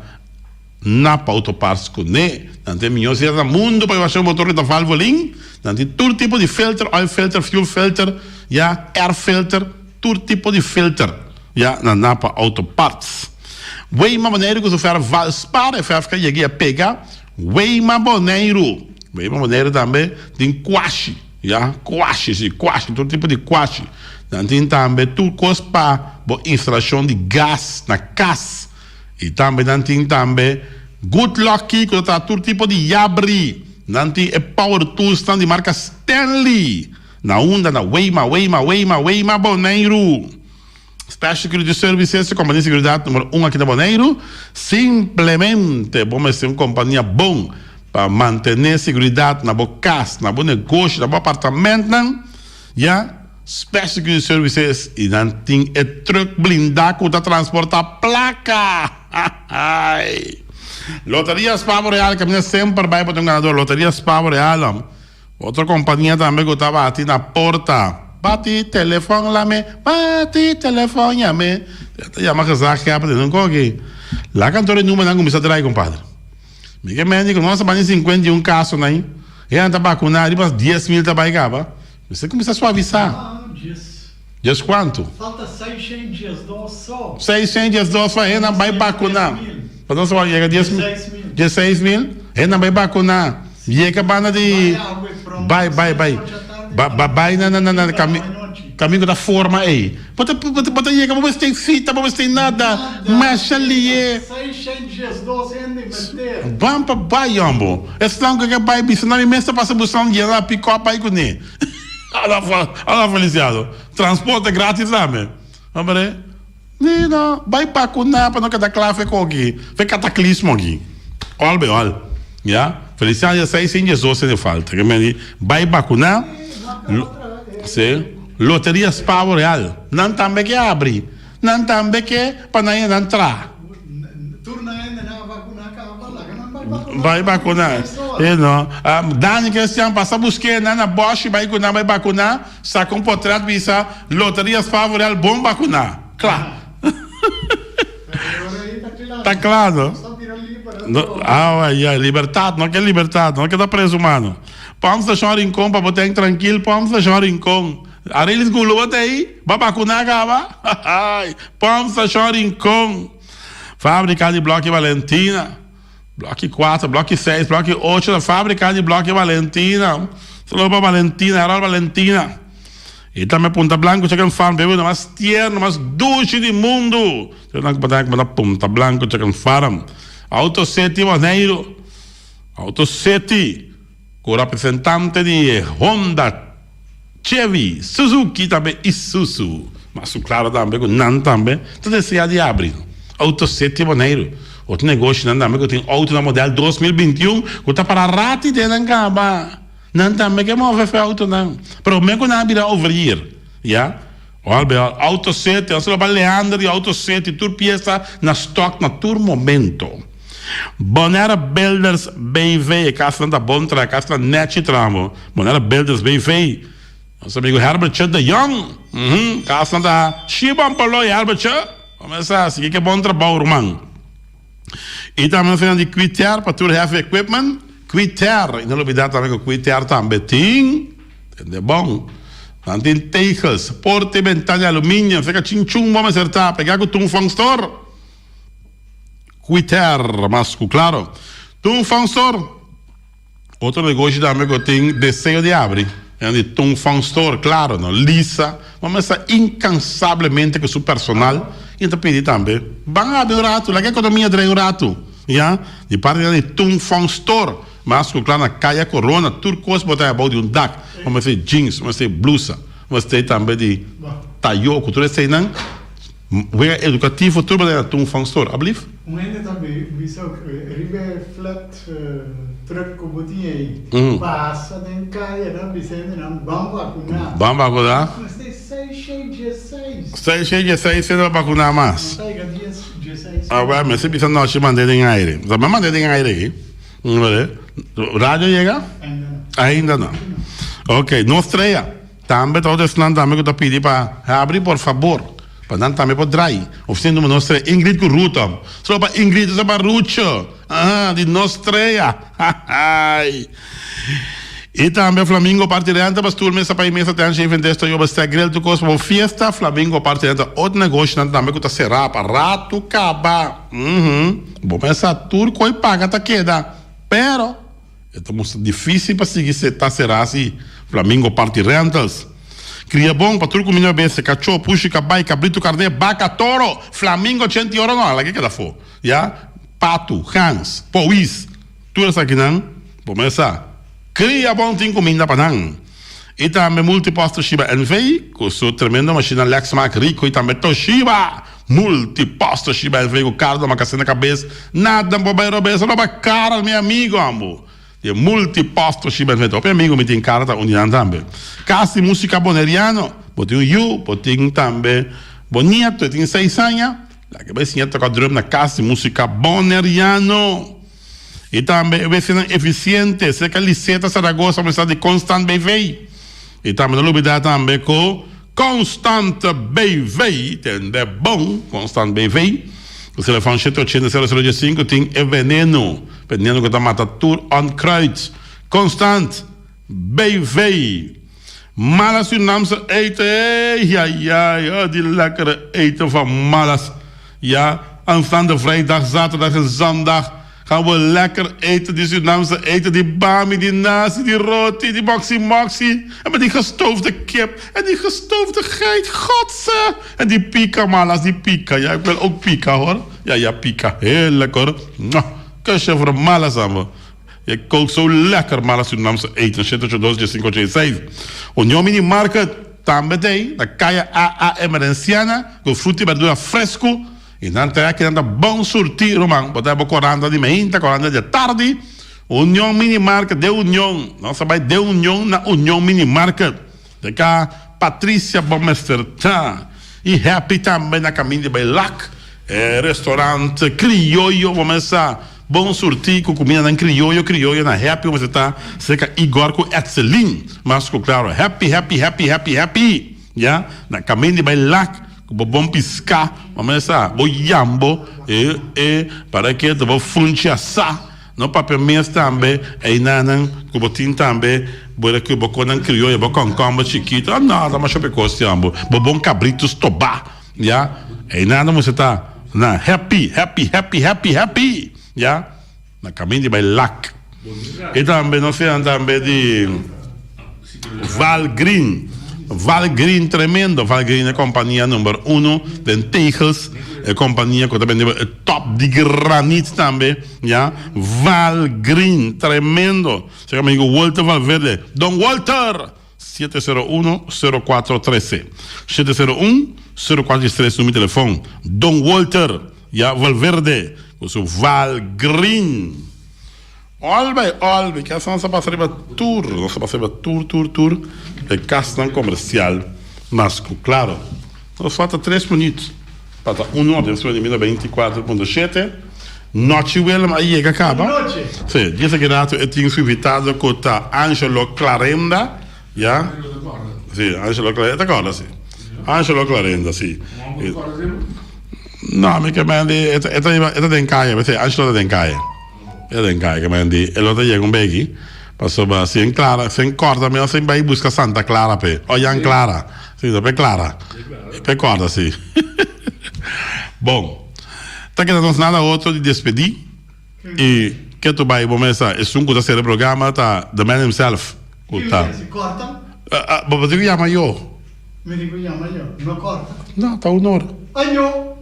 Napa Auto Parts kuné. Nan tin e mihó sier na mundu pa evasion motor ku ta Valvoline. Nan tin tur tipo di filter, oil filter, fuel filter, ya, air filter, tur tipo di filter, ya, na Napa Auto Parts. Weima Boneiru ku su fer Valspar, e ferf ka yega i a pega Weima Boneiru. Weima Boneiru tambe tin kwashi, ya, kwashi, si, kwashi, tur tipo di kwashi. Nan tin tambe tur kos pa bo instalashon di gas na kas. I tambe nan tin tambe Good Lucky ku ta traha tur tipo di yabri. Nan tin e power toolsnan di marka Stanley. Na unda? Na Weima, Weima, Weima, Weima Boneiru. Special Security Services, e kompania di seguridat numero un aki na Boneiru. Simplemente bo mester un kompania bon pa mantené seguridat na bo kas, na bo negoshi, na bo apartamentnan. Ya. Special Security Services y nan tin e truck blinda cu ta transporta placa. Hahahay. Loteria Spa Boreal caminda semper bay pa ta un ganador. Loteria Spa Boreal. Otro compania tambe cu ta bati na porta. Bati telefon lame, bati telefon yame. Ta yama gezaghebber den un koki. Laga anto e numernan cuminsa draai compadre. Mi ke mende cu nos ta bani 51 casonan. E nan ta vacuna riba 10,000 ta bay caba. Mester kuminsá suavisá. Não, dies. Dies kuantu? Falta 612 só. 612 pa hendenan bai bakuná. Pa nos wak yega dies mil. 16 mil. 16 mil. Hendenan bai bakuná. Yega banda di. Bai, bai, bai. Ba, ba, bai na, na, na, na kami, kaminda ku ta forma ei. Bo ta, bo ta, bo ta yega, bo mester sita, bo mester nada. Masha lié. 612 hende mester. Ban pa bai yòmbo. Esnan ku ke bai bisa nan mi mes ta pasa buska un yena pikòp bai kuné. Ala Feliciano. Transporte gratis tambe. Hombre. Ni no. Bai bakuná pa no keda kla fe koki. Fe kataklismo aki. Òl be òl. Ya. Feliciano ya seis sin diesdos hende falta. Ke men di bai bakuná. Si. Loteria Spavo Real. Nan tambe ke abri. Nan tambe ke pa nan yega nan tra. Tur nan hende nan a vacuná caba, laga nan bai vacuná. Bai vacuná. E no. Dani Cristian pasa busk'é nan na Boshi bai ku nan bai vacuná, saka un potret bisa Loteria Spa Real bon vacuná. Kla. Ta kla no. Ay ay libertad no ke libertad no ke ta preso mano. Pòmp stashon Rincon pa bo ten trankil pòmp stashon Rincon. Arelis Gulo bo ta ei? Bo a bakuná kaba? Hahaai! Pòmp Stashon Rincon, Fábrika di Blòki Valentina, Blòki kuater, Blòki seis, Blòki ocho ta Fábrika di Blòki Valentina. Saludo pa Valentina, Harold Valentina. I tambe Punta Blanco Chicken Farm, bebida mas tierno, mas dushi di mundu. Tur nan ku bo ta na Punta Blanco Chicken Farm. Auto City Boneiru, Auto City ku representante di Honda. Chevy, Suzuki tambe Isuzu. Mas su claro tambe cu nan tambe ta desea di abri Auto City Boneiru. Otro negoshinan tambe cu tin autonan model 2021 cu ta para rati den nan caba. Nan tambe ke move fe autonan. Prome cu nan a bira overyear. Ya. Ol be ol. Auto City, nos lo ba Leander di Auto City tur pieza na stock na tur momento. Bonaire Builders BV, e kasnan ta bon traha, e kasnan nechi traha bo. Bonaire Builders BV, nos amigo Herbertje de Jong, uhum, kasnan ta shi bon palo Herbertje, comenzá sigui ke bon trabou ruman. I tambe nos tin di Quitair pa tur heavy equipment, Quitair, i no lubida tambe ku Quitair tambe tin, tende bon, nan tin tegels, porta i bentana di aluminio, feka chinchun bo mester ta, pega ku Tung Fong Store. Quiter, mas cu claro. Tung Fang Store, otro negoshi tambe cu tin deseo di abri. E di Tung Fang Store, claro, no? Lisa, mama esta incansablemente cu su personal y ta pidi tambe, ban abri un rato, laga economia draai un rato, ya? Di parti di Tung Fang Store. Mas ku kla na Kaya Corona tur kos bo ta haña bou di un dak. Bo mester jeans, bo mester blusa, bo mester tambe di tayo ku tur eseinan. Wega edukativo tur bo ta haña na Tung Fang Store. Ablief? Un hende ta bisa riba e flat truck ku bo tin ei, pasa den kaya ta bisa hendenan ban vakuná. Ban vakuná? Mester seis shei dieseis. Seis shei dieseis hende pa vakuná mas. No ta yega dies dieseis. Awel mester bisa nochi mand'é den aire. Ta me mand'é den aire aki. Radio yega? Ainda no. Ainda no. Ok, nos trea. Tambe ta otro esnan tambe ku ta pidi pa habri por fabor, pa nan tambe por drai. Ofisina numero nos trea, Ingrid ku Ruth. Solo pa Ingrid, solo pa Rucho. Aha, di nos trea. Hahaai. I tambe Flamingo Party Renta, pa stoel, mesa pa i mesa, ten sheven des toyo, bestek, grill, tur kos pa bo fiesta. Flamingo Party Renta, otro negoshonan tambe ku ta será pa ratu kaba. Uhum. Bo mesa tur koi paga ta keda. Pero. E ta mustra difícil pa sigui ta será si Flamingo Party Rentals. Cria bon pa tur cuminda bestia, cachó, pushi, cabai, cabrito, carné, baca, toro, flamingo, chenti oro no, laga e keda afó, ya, patu, gans, powis, tur esakinan bo mester sa. Cria bon tin cuminda pa nan. Y tambe Multipost Toshiba NV cu su tremendo machina Lexmark Ricoh y tambe Toshiba Multipost Toshiba NV cu Cardo Macasé na cabes. Nada no por bay robes, roba Carl mi amigo ambo. Di Multipost Toshiba NV. Hopi amigo mi tin Carl ta un di nan tambe. Cas di Musica Boneriano. Bo tin un yu, bo tin tambe bo nieto, e tin seis aña. Laga bay siña toca drum na Cas di Musica Boneriano. I tambe e wesenan efisiente serka Liseta Zaragoza mester di Constant BV. I tambe no lubida tambe ku Constant BV tende bon, Constant BV ku telefòn shete ochenta sero sero diesinku tin e veneno, veneno ku ta mata tur onkruid. Constant BV. Malas Surinaamse eten, ey ay ay, oh die lekkere eten van Malas. Ja, aanstaande vrijdag, zaterdag en zondag gaan we lekker eten die Surinaamse eten, die bami, die nasi, die roti, die moksi moksi. En met die gestoofde kip en die gestoofde geit, godse! En die pika, Malas, die pika. Ja, ik wil ook pika hoor. Ja, ja, pika. Heerlijk hoor. Mwah. Kusje voor Malas aan me. Je kookt zo lekker, Malas Surinaamse eten. Shete ocho dos, dies cinco ocho seis. Union Mini Market tambe t'ei na Kaya AA Emerenciana ku fruta i berdura fresku i nan ta aki nan ta bon surtí ruman. Bo ta bo koranta di meinta, koranta di atardi. Union Mini Market de Union. Nos ta bai de Union na Union Mini Market. De ka Patricia bo mester ta. I Happy tambe na kaminda di bai Lak. E restaurant krioyo bo mester sa. Bon surtí ku kumindanan krioyo krioyo na Happy bo mester ta serka Igor ku Etselin. Mas ku klaro Happy Happy Happy Happy Happy ya na kaminda di bai Lak ku bo bon piská bo mester sa bo yambo e e para ke ta bo funchi asá no papia mes tambe einanan ku bo tin tambe bo ku bo konan krioyo bo kònkòmber chikito no ta masha pekos yambo bo bon kabritu stobá. Ya, einan mester ta na happy, happy, happy, happy, happy, ya, na kaminda di bai lak. I tambe nos finan tambe di Val Green, Val Green tremendo, Val Green e kompania number uno den tegels, e kompania ku ta bende e top di granit tambe, ya, Val Green tremendo, señor amigo Walter Valverde, Don Walter! 701 04 13 701 04 13 numero telefon Don Walter ya Valverde cu su Val Green Olbay olbay cas nan sa pasa riba tur nos sa pasa riba tur tur tur e casnan comercial mas cu claro nos falta tres minuut pa ta uno ora den mil 24.7 Nochi Willem a yega caba. Si, djis aki rato e tin su invitado cu ta Angelo Clarenda, ya. Si, Angelo Clarenda, e ta corda si. Angelo Clarenda, si. No, mi ke men di, e ta, e ta, e ta den caya, p'esei Angelo ta den caya. E ta den caya, ke men di, e lo ta yega un beki, pasobra si en Clara, si en corda mi a bai busca Santa Clara p'e, o Jan Clara, si, ta p'e Clara, p'e corda si. Bon. Ta keda nos nada otro di despedí i ke tu bai bo mesa esun ku ta sera e programa ta the man himself ku ta. Si korta. Bo tin ku yama yo. Mi tin ku yama yo. No korta. No, ta un ora. Ayo.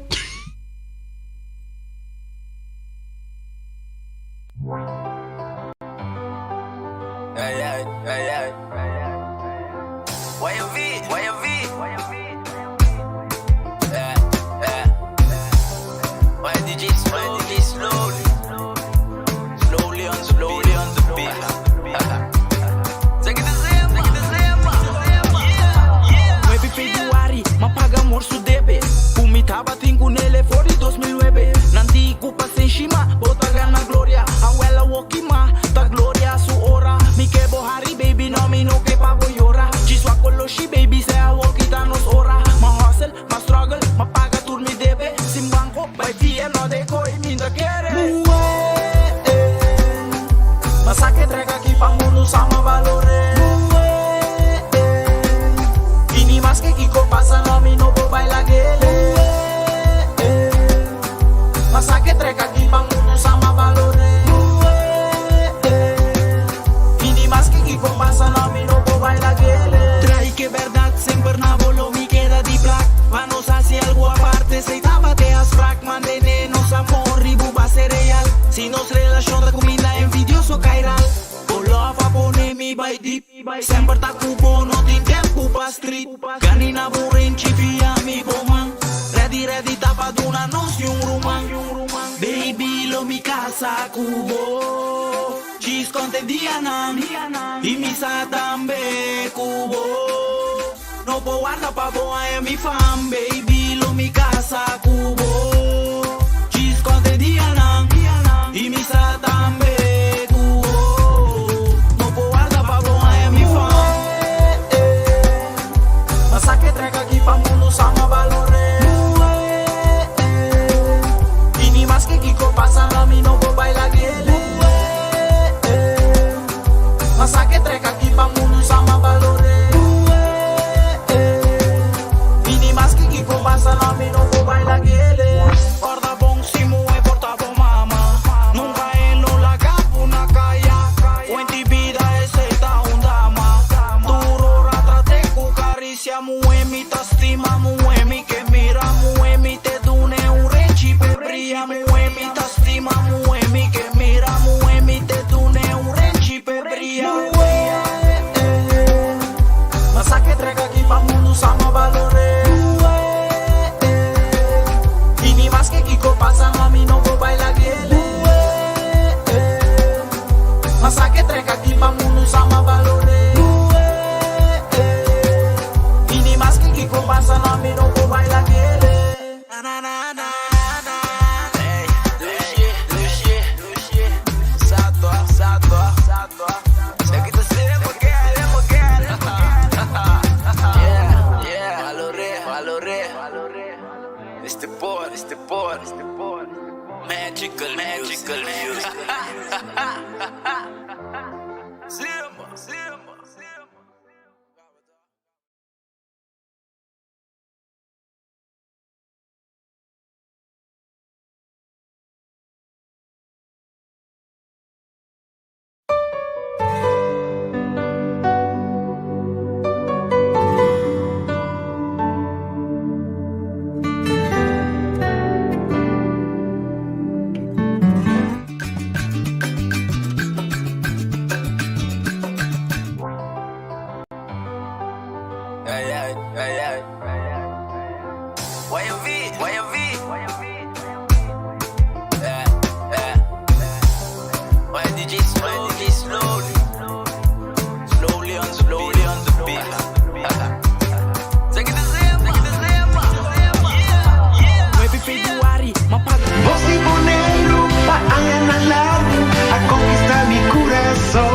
Bos di Boneiru pa añanan largu a konkistá mi kurason.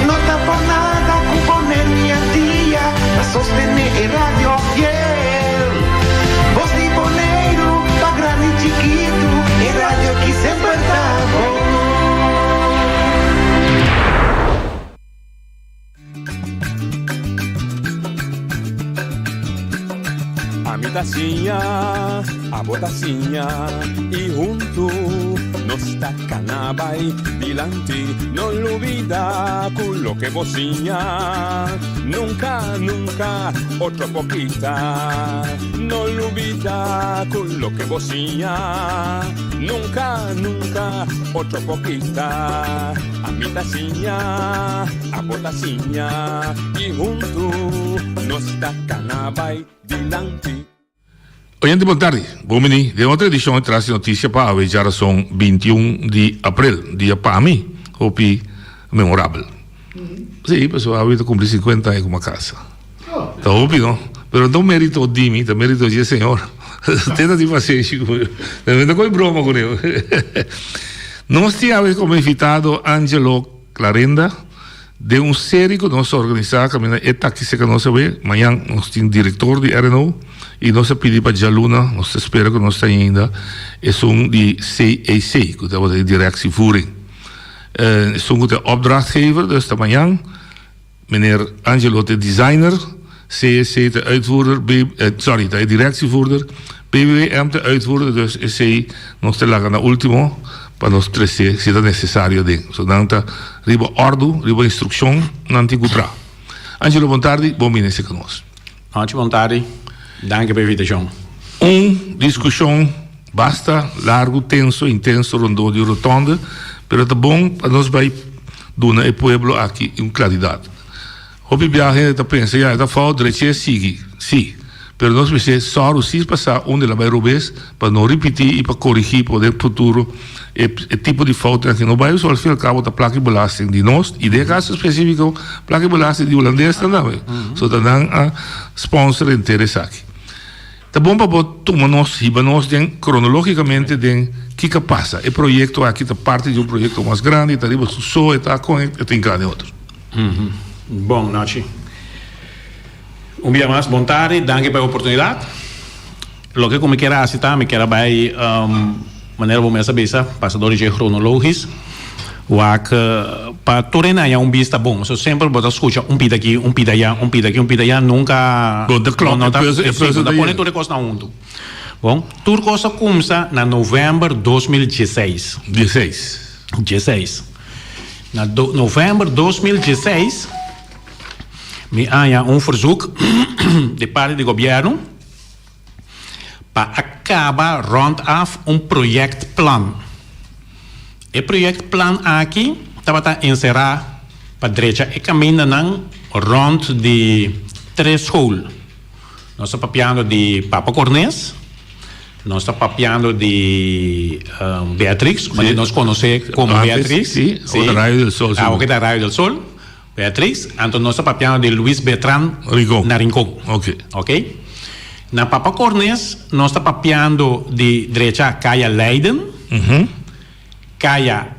No ta por nada ku Boneiru i Antia ta sostené e radio fiel. Bos di Boneiru pa grandi i chikitu, e radio ki semper ta bon. Ami ta siña, abo ta siña, i huntu nos ta kana bai dilanti. No lubida ku loke bo siña, nunka, nunka otro por kita. No lubida ku loke bo siña, nunka, nunka otro por kita. Ami ta siña, abo ta siña, i huntu nos ta kana bai dilanti. Oyente bon tardi, bon bini den otro edicion di Tras di Noticia pa awe djarason 21 di april, dia pa mi hopi memorabel. Si, pasobra awe ta cumpli 50 aña cu mi a casa. Ta hopi no, pero no ta un merito di mi, ta merito di e Señor. Te ta tin pasenshi cu mi, mi ta coge broma cu ne. Nos tin awe como invitado Angelo Clarenda. Den un seri ku nos a organisá kaminda e taki seka nos awe, mañan nos tin direktor di RNO i nos a pidi pa djaluna, nos ta spera ku nos ta ainda esun di CEC ku tabata e directievoering. Esun ku ta e opdrachtgever, dus ta mañan meneer Angelo ta e designer, CEC ta e uitvoerder, sorry ta e directievoerder, PWM ta e uitvoerder, dus esei nos ta laga na ultimo. Pa nos trese si ta nesesario den. So nan ta riba òrdu, riba instrukshon nan tin ku traha. Angelo bon tardi, bon bini seka nos. Nochi bon tardi, danki pa invitashon. Un diskushon basta largu, tenso, intenso rondó di rotonde, pero ta bon pa nos bai duna e pueblo aki un klaridat. Hopi biaha hende ta pensa, ya, e ta fout, drechi e sigui. Sí, pero nos mester sòru si pasá unda el a bai robes pa no ripití i pa korigí pa den futuro e e tipo di foutnan aki no bai. Pasobra al fin i al kabo ta plaka i belasting di nos i den e kaso spesífiko plaka i belasting di hulandesnan tambe. So ta nan a sponsor henter esaki. Ta bon pa bo tuma nos, hiba nos den kronologikamente den kiko a pasa. E proyekto aki ta parti di un proyekto mas grandi, ta riba su so, e ta kon e ta hinká den otro. Bon nochi. Un bia mas bon tardi, danki pa e oportunidat. Loke ku mi kier hasi ta, mi kier a bai manera bo mes a bisa, pasa dor di dje kronologis, wak pa tur hende haña un bista bon. So semper bo ta skucha un pida aki, un pida aya, un pida aki, un pida aya, nunka Bo ta klòp e puzzel, e puzzel ta pone tur e kosnan huntu. Bon, tur kos a kumsa na novèmber 2016. Dieseis. Dieseis. Na novèmber 2016 mi haña un verzoek di parti di gobièrnu pa a kaba rònt af un projectplan. E projectplan aki tabata enserá pa drecha e kamindanan rònt di tres skol. Nos ta papiando di Papa Cornes. Nos ta papiando di Beatrix, ku nos konosé komo Beatrix. Sí, sí. Awor ta Rayo del Sol. Awor ta Rayo del Sol, Beatrix. Anto nos ta papiando di Luis Bertran Rincon. Na Rincon. Ok. Ok. Na Papa Cornes nos ta papiando di drecha Kaya Leiden, Kaya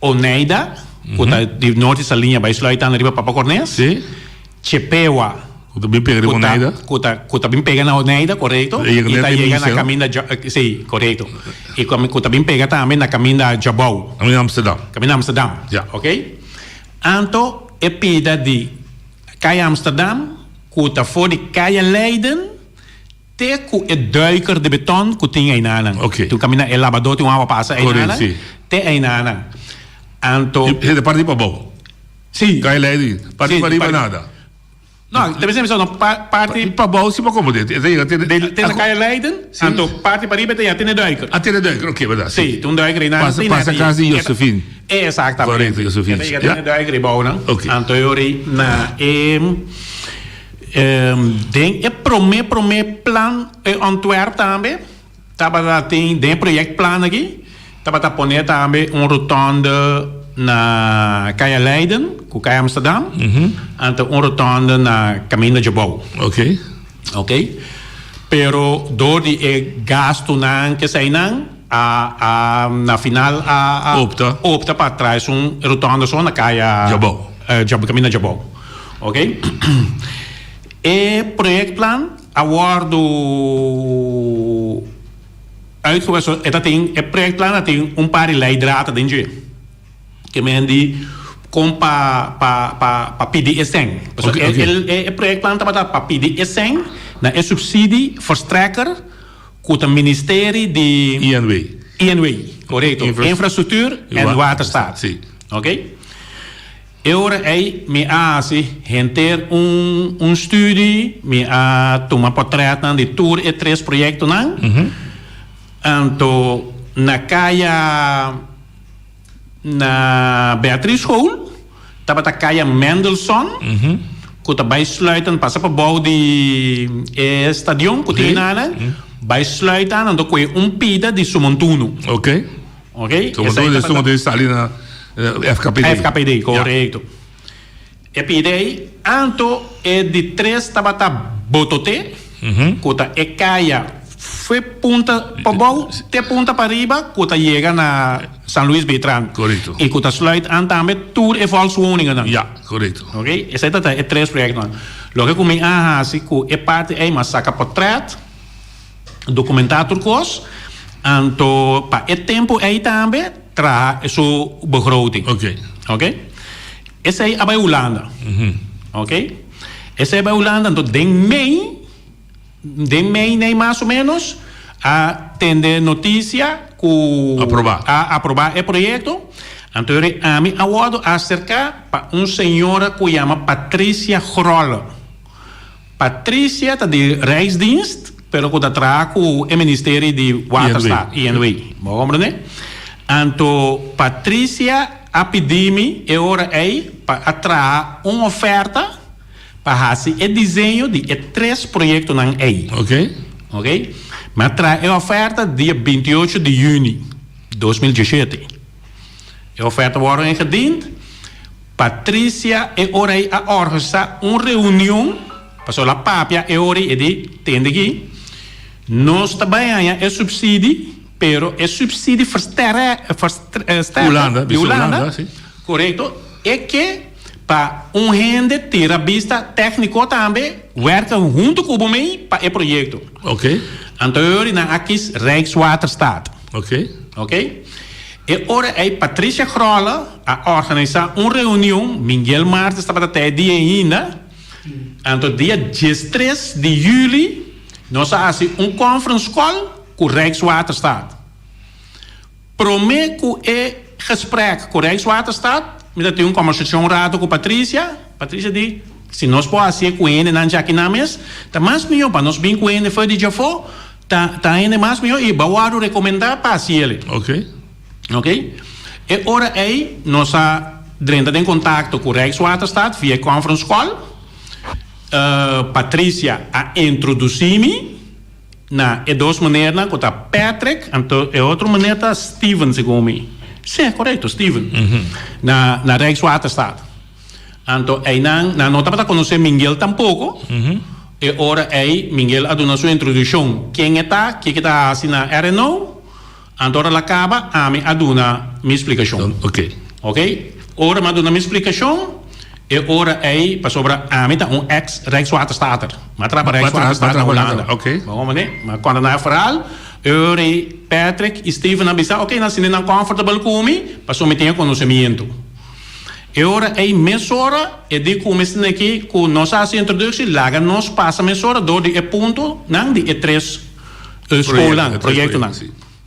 Oneida, ku ta di Norte Saliña bai sluit aan riba Papa Cornes. Sí. Chepewa. Ku ta bin pega riba Oneida. Ku ta, ku ta bin pega na Oneida, korekto. E yega I ta net yega na Misa. kaminda Ja, sí, korekto. I ku ku ta bin pega tambe na kaminda Jabou. Kaminda Amsterdam. Kaminda Amsterdam. Ja. Oké. Anto e pida di Kaya Amsterdam ku ta for di Kaya Leiden te ku e duiker di beton ku tin einanan. Oké. Tin kaminda e labadó tin un awa pasa Korekto, einanan. sí. Te einanan. Anto. E parti pabou. Sí. Kaya Leiden. Parti Sí, pariba parti- nada. No, te bisa no, pa, parti Pa bou si pa como de. E ta yega te de te na Kaya Leiden, Sí. anto parti pariba te ya tiene duiker. Ah, tiene duiker, oké, verdad. Sí, tin un duiker ei na. Pasa, tin pasa na- cas di Josephine. Exactamente. Correcto, Josephine. E ta yega Ja. tiene duiker ei bou nan. Oké. Anto e ora ei na e den e prome prome plan e ontwerp tambe Tabata tin den e projectplan aki tabata pone tambe un rotonde na Kaya Leiden ku Kaya Amsterdam anto un rotonde na Kaminda Djabou. Oké. Oké. Pero door di e gastunan keseinan a a na final a a Opta. opta pa traha esun rotonde so na Kaya Djabou. Kaminda Djabou. Oké. E projectplan a wordo uitgewerkt. E ta tin, e projectplan a tin un par di leidraad den dje. Ke men di kon pa pa pa pa pidi e sèn. Pasobra Oké, oké. e e projectplan tabata pa pidi e sèn na e subsidie verstrekker ku ta ministerie di INW. INW, korekto. Infra- Infrastructuur en Waterstaat. Sí. Oké. E ora ei mi a hasi henter un un studi, mi a tuma portretnan di tur e tres proyektonan. Anto na kaya na Beatriz School tabata kaya Mendelssohn. ku ta bai sluit an pasa pa bou di e stadion ku tin einan, bai sluit an anto kohe un pida di Sumontuno. Ok. Ok. Sumontuno di Sumontuno sali na FKPD. FKPD, korekto. E pida ei, anto e di tres tabata Bototé, ku ta e kaya fue punta pabou te punta pariba ku ta yega na San Luis Beltrán. Korekto. I ku ta sluit an tambe tur e volkswoningennan. Ya, korekto. Ok, esei ta ta e tres proyektonan. Loke ku mi a hasi ku e parti ei, mi a saka portrèt, dokumentá tur kos, anto pa e tempu ei tambe traha su begroting. Ok. Ok. Esei a bai Hulanda. Ok. Esei a bai Hulanda, anto den mei, den mei nei mas o menos, a tende notisia ku Aprobá. a aprobá e proyekto. Anto yori ami a wòrdu aserká pa un señora ku yama Patricia Grolle. Patricia ta di Rijksdienst, pero ku ta traha ku e ministerie di Waterstaat, INW. Bo a komprendé? Anto Patricia a pidi mi e ora ei pa a traha un oferta pa hasi e diseño di e tres proyektonan ei. Ok. Ok. Mi a traha e oferta dia 28 di yüni 2017. E oferta wòrdu ingediend. Patricia e ora ei a organisá un reunion, pasobra el a papia e ora ei, e di, Tende aki, nos ta bai haña e subsidi, pero e subsidi versterke Hulanda, di bisa Hulanda, Hulanda, si. korekto, e ke pa un hende tira bista tékniko tambe werken huntu ku bo mei pa e proyekto. Oké. Anto e ora ei nan a kis Rijkswaterstaat. Oké. Oké. E ora ei Patricia Grolle a organisá un reunion, Miguel Martes tabata ta e dia ainda, anto dia diestres di juli nos a hasi un conference call ku Rijkswaterstaat. Promé ku e gesprek ku Rijkswaterstaat mi ta tin un kombersashon un rato ku Patricia, Patricia di si nos por hasié ku hendenan djakinan mes ta mas mihó pa nos bin ku hende for di djafó, Ta ta hende mas mihó i bo a wòrdu rekomendá pa hasi el. Ok. Ok. E ora ei nos a drenta den kontakto ku Rijkswaterstaat via e conference call. Patricia a introdusí mi na e dos menernan ku ta Patrick anto e otro mener ta Steven segun mi. Sí, korekto, Steven. Na na Rijkswaterstaat. Anto einan nan no tabata konosé Mingel tampoko. E ora ei Mingel a duna su introdukshon, ken e ta, kiko e ta hasi na RNO. Anto ora el a kaba, ami a duna mi splikashon. Oké. Ora mi a duna mi splikashon, e ora ei, pasobra ami ta un eks Rijkswaterstater. Mi a traha pa Rijkswaterstaat na Hulanda. Bo komprendé? Mi a konta nan e verhaal. E ora ei Patrick i Steven a bisa, oké, nan sinti nan comfortable ku mi, pasobra mi tin e konosemiento. E ora ei mesora e di ku mester neki ku nos a hasi introduksi laga nos pasa mesora dor di e puntonan di e tres skolnan, proyektonan.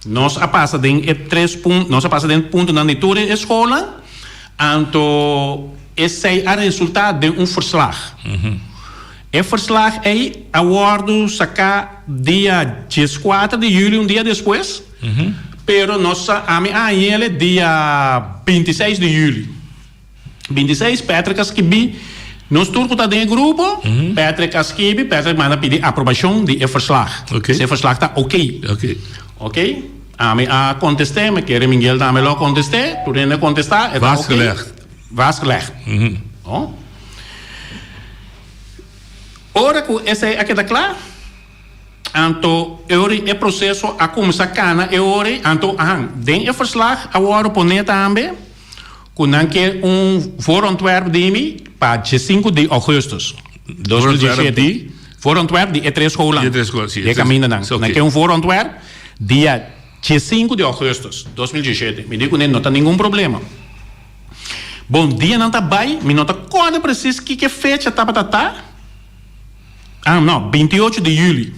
Nos a pasa den e tres pun nos a pasa den puntonan di tur e skolnan, anto esei a resulta den un verslag. E verslag ei a wòrdu saká dia dieskuater di juli, un dia despues. Pero nos sa ami a hañ'ele dia bintiseis di juli. Bintiseis, Patrick a skibi, nos tur ku ta den e grupo, Patrick a skibi, Patrick manda pidi aprobashon di e verslag. Si e verslag ta oké. Oké, ami a kontest'é, mi kere Miguel tambe lo a kontest'é, tur hende a kontestá, e ta oké. Vastgelegd. Vastgelegd. Ora ku esei a keda kla. Anto e ora e proceso a cuminsa cana e ora anto ahan den e verslag a wordo pone tambe cu nan kier un voorontwerp di mi pa diescinco di augustus 2017. Voorontwerp di e tres schoolnan di e camindanan nan kier un voorontwerp dia diescinco di augustus 2017 mi di cune no ta ningun problema. Bon dianan ta bay mi no ta corda precies kiko fecha tabata ta. Ah, no, 28 di juli.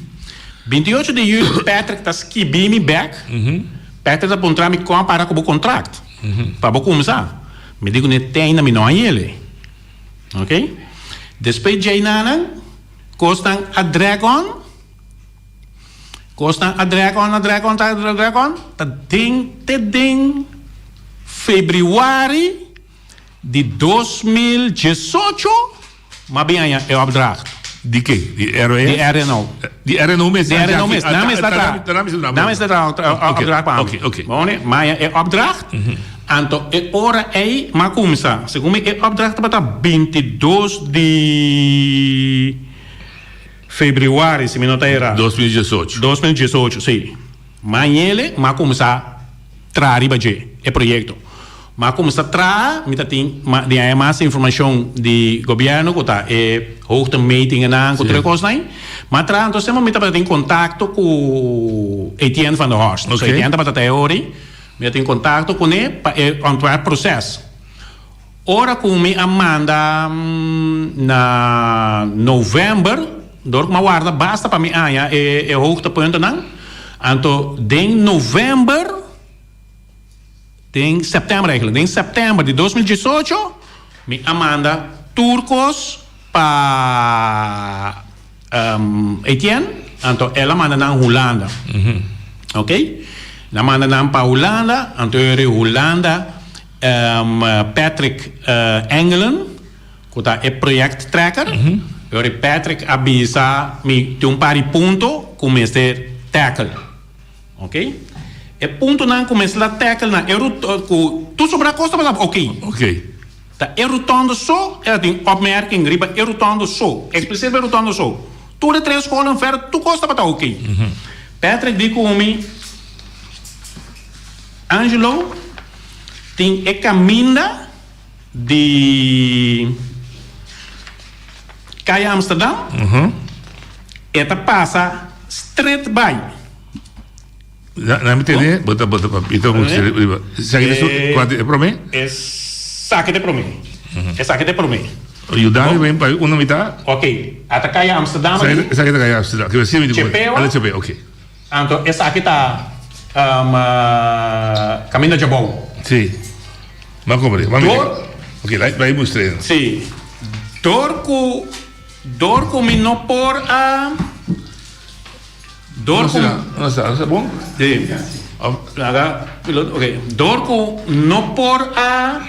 28 di juli Patrick ta skibi mi bek. Patrick ta puntra mi kon a para ku bo kontrakt. Pa bo kumsa. Mi di kuné te ainda mi no a yele. Ok. Despues djei nanan, kosnan a drag on. Kosnan a drag on, a drag on, a drag on. Ta den te den februari di 2018. M'a bin haña e opdracht. Di ke? Di ROS? Di RNO. Di RNO mes? Di RNO mes. Nan mes ta traha. Nan mes ta traha opdracht pa mi. Oké, oké. Bon, m'a haña e opdracht. Anto e ora ei m'a kuminsá. Segun mi e opdracht tabata 22 di februari, si mi no ta erá. 2018. 2018, si. M'a hañ'ele, m'a kuminsá traha riba dje, e proyekto. M'a kuminsá traha, mi ta tin di haña mas informashon di gobièrnu ku ta e hoogtemetingennan ku tur e kosnan ei. M'a traha anto semper mi tabata tin kontakto ku Etienne van der Horst. So Etienne tabata ta e ora ei, mi a tin kontakto kuné pa e ontwerpproces. Ora ku mi a manda na novèmber, dor ku mi a warda basta pa mi haña e hoogtepuntennan, anto den novèmber, Den sèptèmber eigenlijk, den sèptèmber di 2018 mi a manda tur kos pa Etienne, anto el a manda nan Hulanda. Ok, el a manda nan pa Hulanda, anto e Hulanda Patrick Engelen, ku ta e projecttrekker, e Patrick a bisa mi tin un par di punto ku mester tackle. Ok. E puntonan ku mester a tackle na e rut ku tur sobra kos tabata ok. Ok. Ta e rotonde so e ta tin opmerking riba e rotonde so. Eksplisiet riba e rotonde so. Tur e tres skolnan verder tur kos tabata ok. Patrick di ku mi, Angelo, tin e kaminda di Kaya Amsterdam, e ta pasa stret bai. Na mi tene, bo ta bo ta mi ta busca riba. Esaki ta su cuanto e prome? Esaki ta e prome. Esaki ta e prome. Yuda mi ben pa una mitad. Ok, ata Kaya Amsterdam aki. Esaki ta Kaya Amsterdam. Ke si mi di Chepewa. Ala Chepea, ok. Anto esaki ta Caminda Djabou. Si. Bo a comprende. Door. Ok, bai mustr'e. Si. Door ku door ku mi no por a. Door ku. No sa, no sa bon? Sí. Laga piloto, ok. Door ku no por a.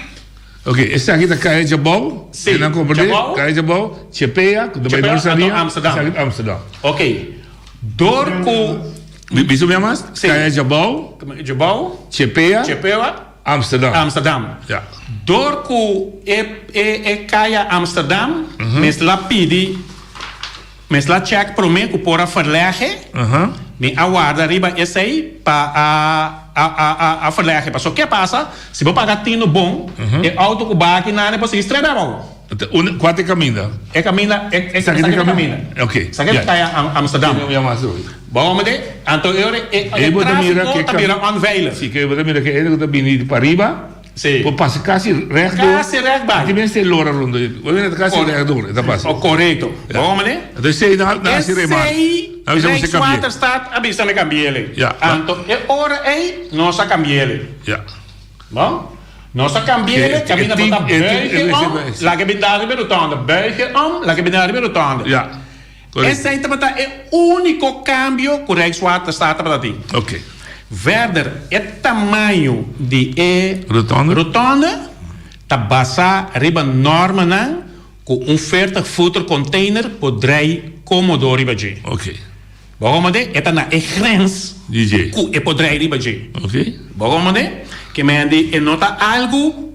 Ok, esaki ta Kaya Djabou. Sí, Djabou. Kaya Djabou, Chepea, ku ta bai Noord Saria. Amsterdam. Esaki ta Amsterdam. Ok. Door ku. Bisa mi mas? Sí. Kaya Djabou. Djabou. Chepea. Chepea. Amsterdam. Amsterdam. Ja. Door ku e e Kaya Amsterdam mester la pidi. Mes la check prome cu por a verleg'e, mi a warda riba esey pa a a a a verleg'e. Pasobra ke pasa, si bo paga tino bon, e auto cu ba aki nan e por sigui straight abao. Unda, cua ta e caminda? E caminda, e esaki ta e caminda. Ok. Esaki ta caya Amsterdam. Bo homber de, anto e ora e trafico ta bira onveilig. Si, ke bo ta mira ke e cu ta bini di pariba. Sí. Por pasa casi recht door. Casi recht bai. Ti mester lora rond. Bo mira ta casi recht door e ta pasa. Oh, correcto. Ja. Bo hombre? Entonces esey na na hasi remar. Esey Na bisa mester cambi'e. Rijkswaterstaat a bisa mi cambi'ele. Ja. Anto e ora ey nos a cambi'ele. Ja. Bon? Nos a cambi'ele, caminda bo ta buigen om, laga e bin dar riba e rotonde. Buigen om, laga e bin dar riba e rotonde. Ja. Correcto. Esey tabata e unico cambio cu Rijkswaterstaat tabata tin. Ok. Verder, e tamaño di e Rotonde? rotonde ta basá riba normanan ku un 40 footer container por drei kómodo riba dje. Ok. Bo a komprendé? E ta na e grens Di dje. ku e por drei riba dje. Ok. Bo a komprendé? Ke men di e no ta algu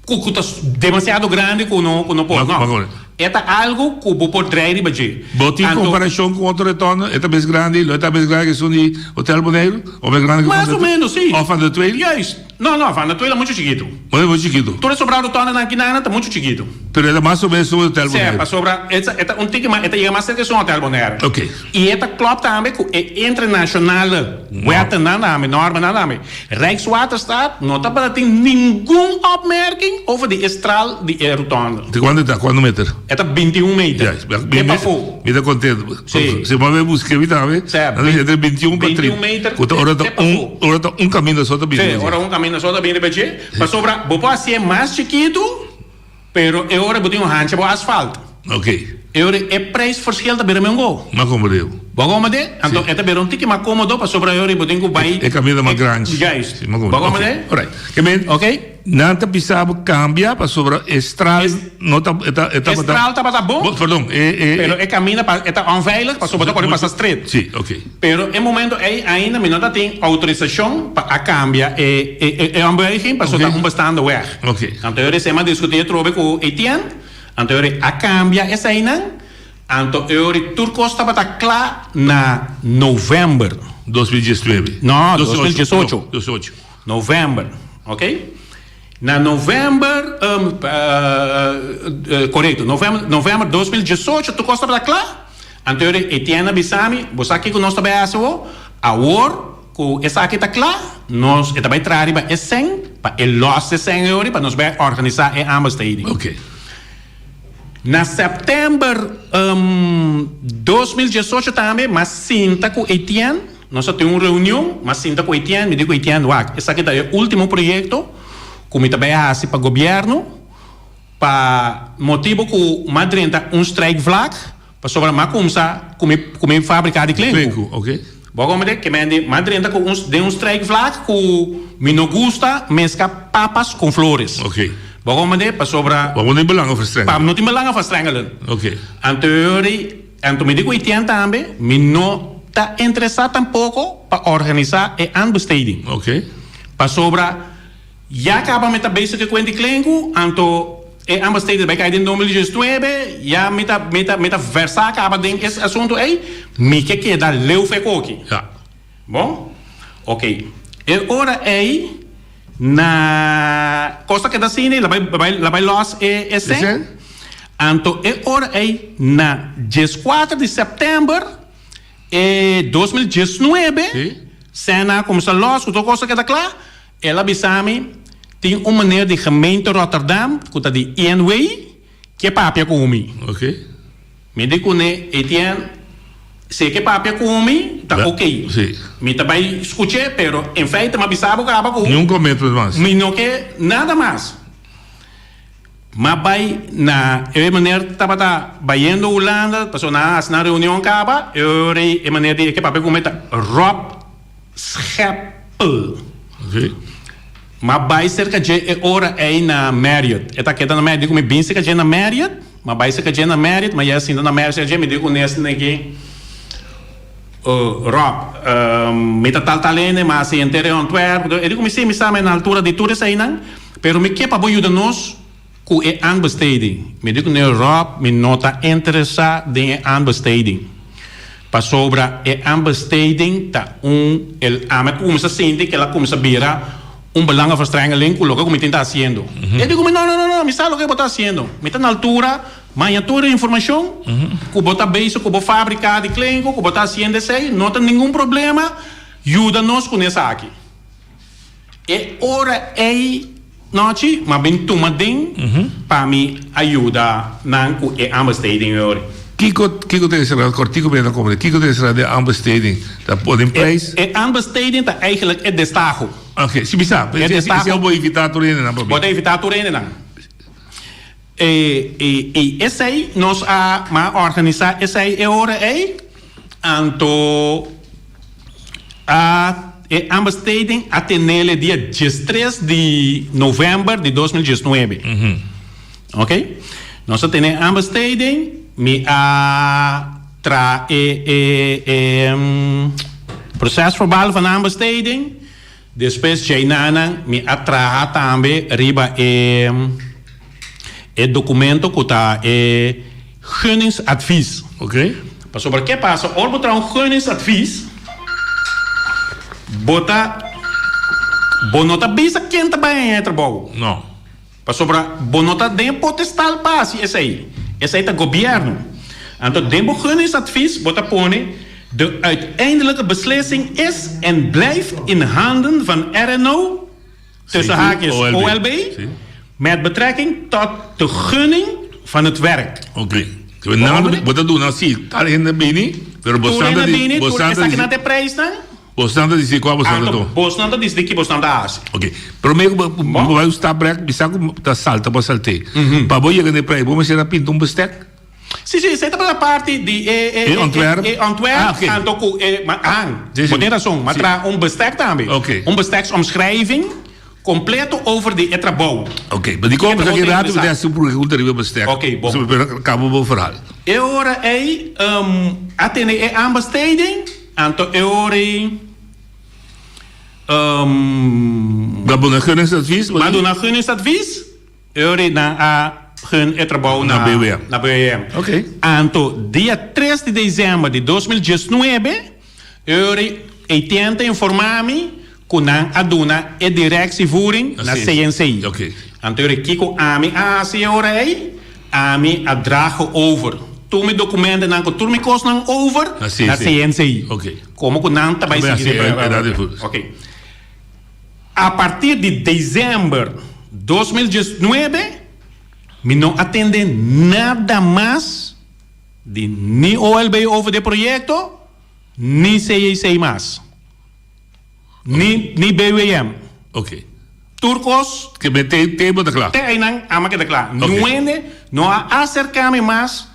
Ku ku ta demasiado grandi ku no ku no por. No. E ta algu ku bo por drei riba dje. Bo tin komparashon ku otro retondo? E ta mes grandi? Lo e ta mes grandi ku esun di Hotel Boneiru? O mes grandi ku Mas o menos, si. Of Van der Tweel? Juist. No, no, Van der Tweel ta muchu chikitu. Muchu chikitu. Tur e sobrá rotondonan aki nan ta muchu chikitu. Pero e ta mas o menos esun Hotel Boneiru. Si, pasobra e ta un tiki mas, e ta yega mas serka esun Hotel Boneiru. Ok. I e ta klòp tambe ku e internashonale wettenan tambe, normanan tambe. Rijkswaterstaat no tabata tin ningun opmerking over di e straal di e rotonde. Di kuantu e ta? Kuantu meter? E ta 21 meter. Ja, E pafó. Mi ta kontentu. Sí. Si bo a bai buska mi tambe. Sí. Entre 21 pa 21 meter. Ku ta ora ta te un, pafó. ora ta un kaminda so ta bini Sí, riba dje. ora un kaminda so ta bini riba dje. Pasobra bo por hasié mas chikitu. Pero e ora bo tin un hancha bo asfalt. Ok. E ora e prijsverschil ta bira men go. Mas komodo. Bo a komode? Anto Si. e ta bira un tiki mas komodo pasobra e ora bo tin ku bai. E kaminda mas grandi. Juist. Si, mas Bo a komodo. komode? Ok, alright. Ke men. Ok. Nan ta bisa bo cambia pasobra e straal no ta e ta e tabata. E straal tabata bon. Perdon e e. Pero e caminda pa e ta onveilig pasobra bo ta kore pasa stret. Si, ok. Pero e momento ey ainda mi no ta tin autorisacion pa a cambia e e e ombuiging pasobra ta un bestaande weg. Ok. Anto e recién a discuti atrobe cu Etienne, anto e a cambia eseynan. Anto eori tur kos tabata kla na novèmber. 2019. No, 2018. 2018. Novèmber, ok. Na novèmber, korekto, novèmber, novèmber 2018 tur kos tabata kla. Anto eori Etienne a bisa mi, bo sa kiko nos ta bai hasi awor? Awor ku esaki ta kla, nos, e ta bai traha riba e sèn pa e lòs e sèn eori pa nos bai organisá e aanbesteding. Ok. Na sèptèmber 2018 tambe m'a sinta ku Etienne, nos a tin un reunion, m'a sinta ku Etienne, mi di ku Etienne, wak, esaki ta e último proyekto ku mi ta bai hasi pa gobièrnu, pa motibu ku m'a drenta un strijkvlak, Pasobra m'a kumsa ku mi ku mi fabrika di klenku. Klenku, ok. Bo a komprende? Ke men di, m'a drenta ku un den un strijkvlak ku mi no gusta meska papas kon flores. Ok. Bo a komprende? Pasobra. Bo no tin belang verstrengelen. Pa no tin belang verstrengelen. Ok. Anto yori, anto mi di ku Etienne tambe, mi no ta interesá tampoko pa organisá e aanbesteding. Ok. Pasobra. Ya caba mi ta bezig cu e cuenta di klenku, anto e aanbesteding ta bay cay den 2019, ya mi ta mi ta mi ta versa caba den es asunto ey, mi ke keda leu fe koki. Ja. Bon? Ok. E ora ey na cos ta keda asina y la bay bay la bay los e e cen. Anto e ora ey na dieskuater di september e 2019, cen a cuminsa los cu tur cos a keda cla. El a bisa mi, Tin un meneer di gemeente Rotterdam ku ta di INW ke papia ku mi. Ok. Mi di kuné, Etienne, si e ke papia ku mi, ta ok. Si. Mi ta bai skuch'é, pero en feite mi a bisa bo kaba ku. Ni un commitment mas. Mi no ke nada mas. M'a bai na e meneer tabata bayendo Hulanda, pasobra nan a hasi nan reunion kaba, e ora e meneer di e ke papia ku mi ta Rob Scheppel. M'a bai serka dje e ora ei na Marriott. E ta keda na Marriott. Di ku mi bin serka dje na Marriott, m'a bai serka dje na Marriott, m'a yega sinta na Marriott serka dje, mi di ku nes negi, Rob, mi ta tal tal hende, m'a hasi henter e ontwerp. E di ku mi, si, mi sa, mi na altura di tur eseinan, pero mi ke pa bo yuda nos ku e aanbesteding. Mi di ku ne, Rob, mi no ta interesá den e aanbesteding. Pasobra e aanbesteding ta un, el ami a kuminsá sinti ku el a kuminsá bira un belangenverstrengeling ku loke ku mi tin ta hasiendo. E di ku mi, no, no, no, no, mi sa loke bo ta hasiendo. Mi ta na altura, maña tur e informashon ku bo ta bezig ku bo fabrika di klenku, ku bo ta hasiendo esei, no ta ningun problema, yuda nos ku nesaki. E ora ei nochi m'a bin tuma den pa mi a yuda nan ku e aanbesteding e ora. Kiko kiko ta esera kòrtiku mi a komprende kiko ta esera den aanbesteding ta pone in prijs? E aanbesteding ta eigenlijk e destaho. Oké si mi sa E destaho. Esei bo invitá tur hendenan pa bin. Bo ta invitá tur hendenan. E e esei nos a m'a organisá esei e ora ei anto a e aanbesteding a tenele dia diestres di novèmber di 2019. Ok nos a tene aanbesteding mi a traha e e e prosesverbal van aanbesteding. Despues djainanan mi a traha tambe riba e e documento cu ta e gunningsadvies. Ok. Pasobra ke pasa ora bo traha un gunningsadvies bo ta bo no ta bisa ken ta bay haña e trabou. No. Pasobra bo no ta den e potestal pa hasi esei. Esei ta gobièrnu. Anto den bo gunningsadvies bo ta pone, De uiteindelijke beslissing is en blijft in handen van RNO, tussen haakjes OLB, met betrekking tot de gunning van het werk. Oké. Bo ta duna si tal hende bini, pero bo Tur hende bini, tur esaki nan ta e prijsnan. Bosnan ta disidí kua bosnan ta tuma. Anto bosnan ta disidí ki bosnan ta hasi. Ok. Promé ku bo bo bai un stap rèk, bisa ku ta salta bo salt'é. Pa bo yega na e playa, bo mester a pinta un bestek? Sí, sí, esei tabata parti di e E ontwerp? e ontwerp, Ah, ok. anto ku e, ma, ah, Sí, sí. bo tin rason, m'a Sí. traha un bestek tambe. Ok. Un besteksomschrijving. Completo over di e trabou. Oké, maar dikon E pasobra trabou ki ta rato mi ta interesá. hasi un pregunta riba bestek. Oké, bon. Pasobra mi kaba bo verhaal. E ora ei a tene e aanbesteding, anto e ora ei Bo a duna gunningsadvies? Bo a duna gunningsadvies, e ora ei nan a gun e trabou Na BWM. na BWM. Oké. Anto dia tres di december di 2019, e ora ei Etienne ta informa mi Ku nan a duna e directievoering na CNC. Anto ora kiko ami a hasi e ora ei? Ami a draga over tur mi dokumentonan ku tur mi kosnan over na CNC. Komo ku nan ta bai sigui den Ok. A partir di december 2019 mi no a tende nada mas di ni OLB over di e proyekto ni CEC mas. Ni ni BWM. Ok. Tur kos. Ke be te te bo ta kla. Te einan ama keda kla. Ok. Nuende no a aserka mi mas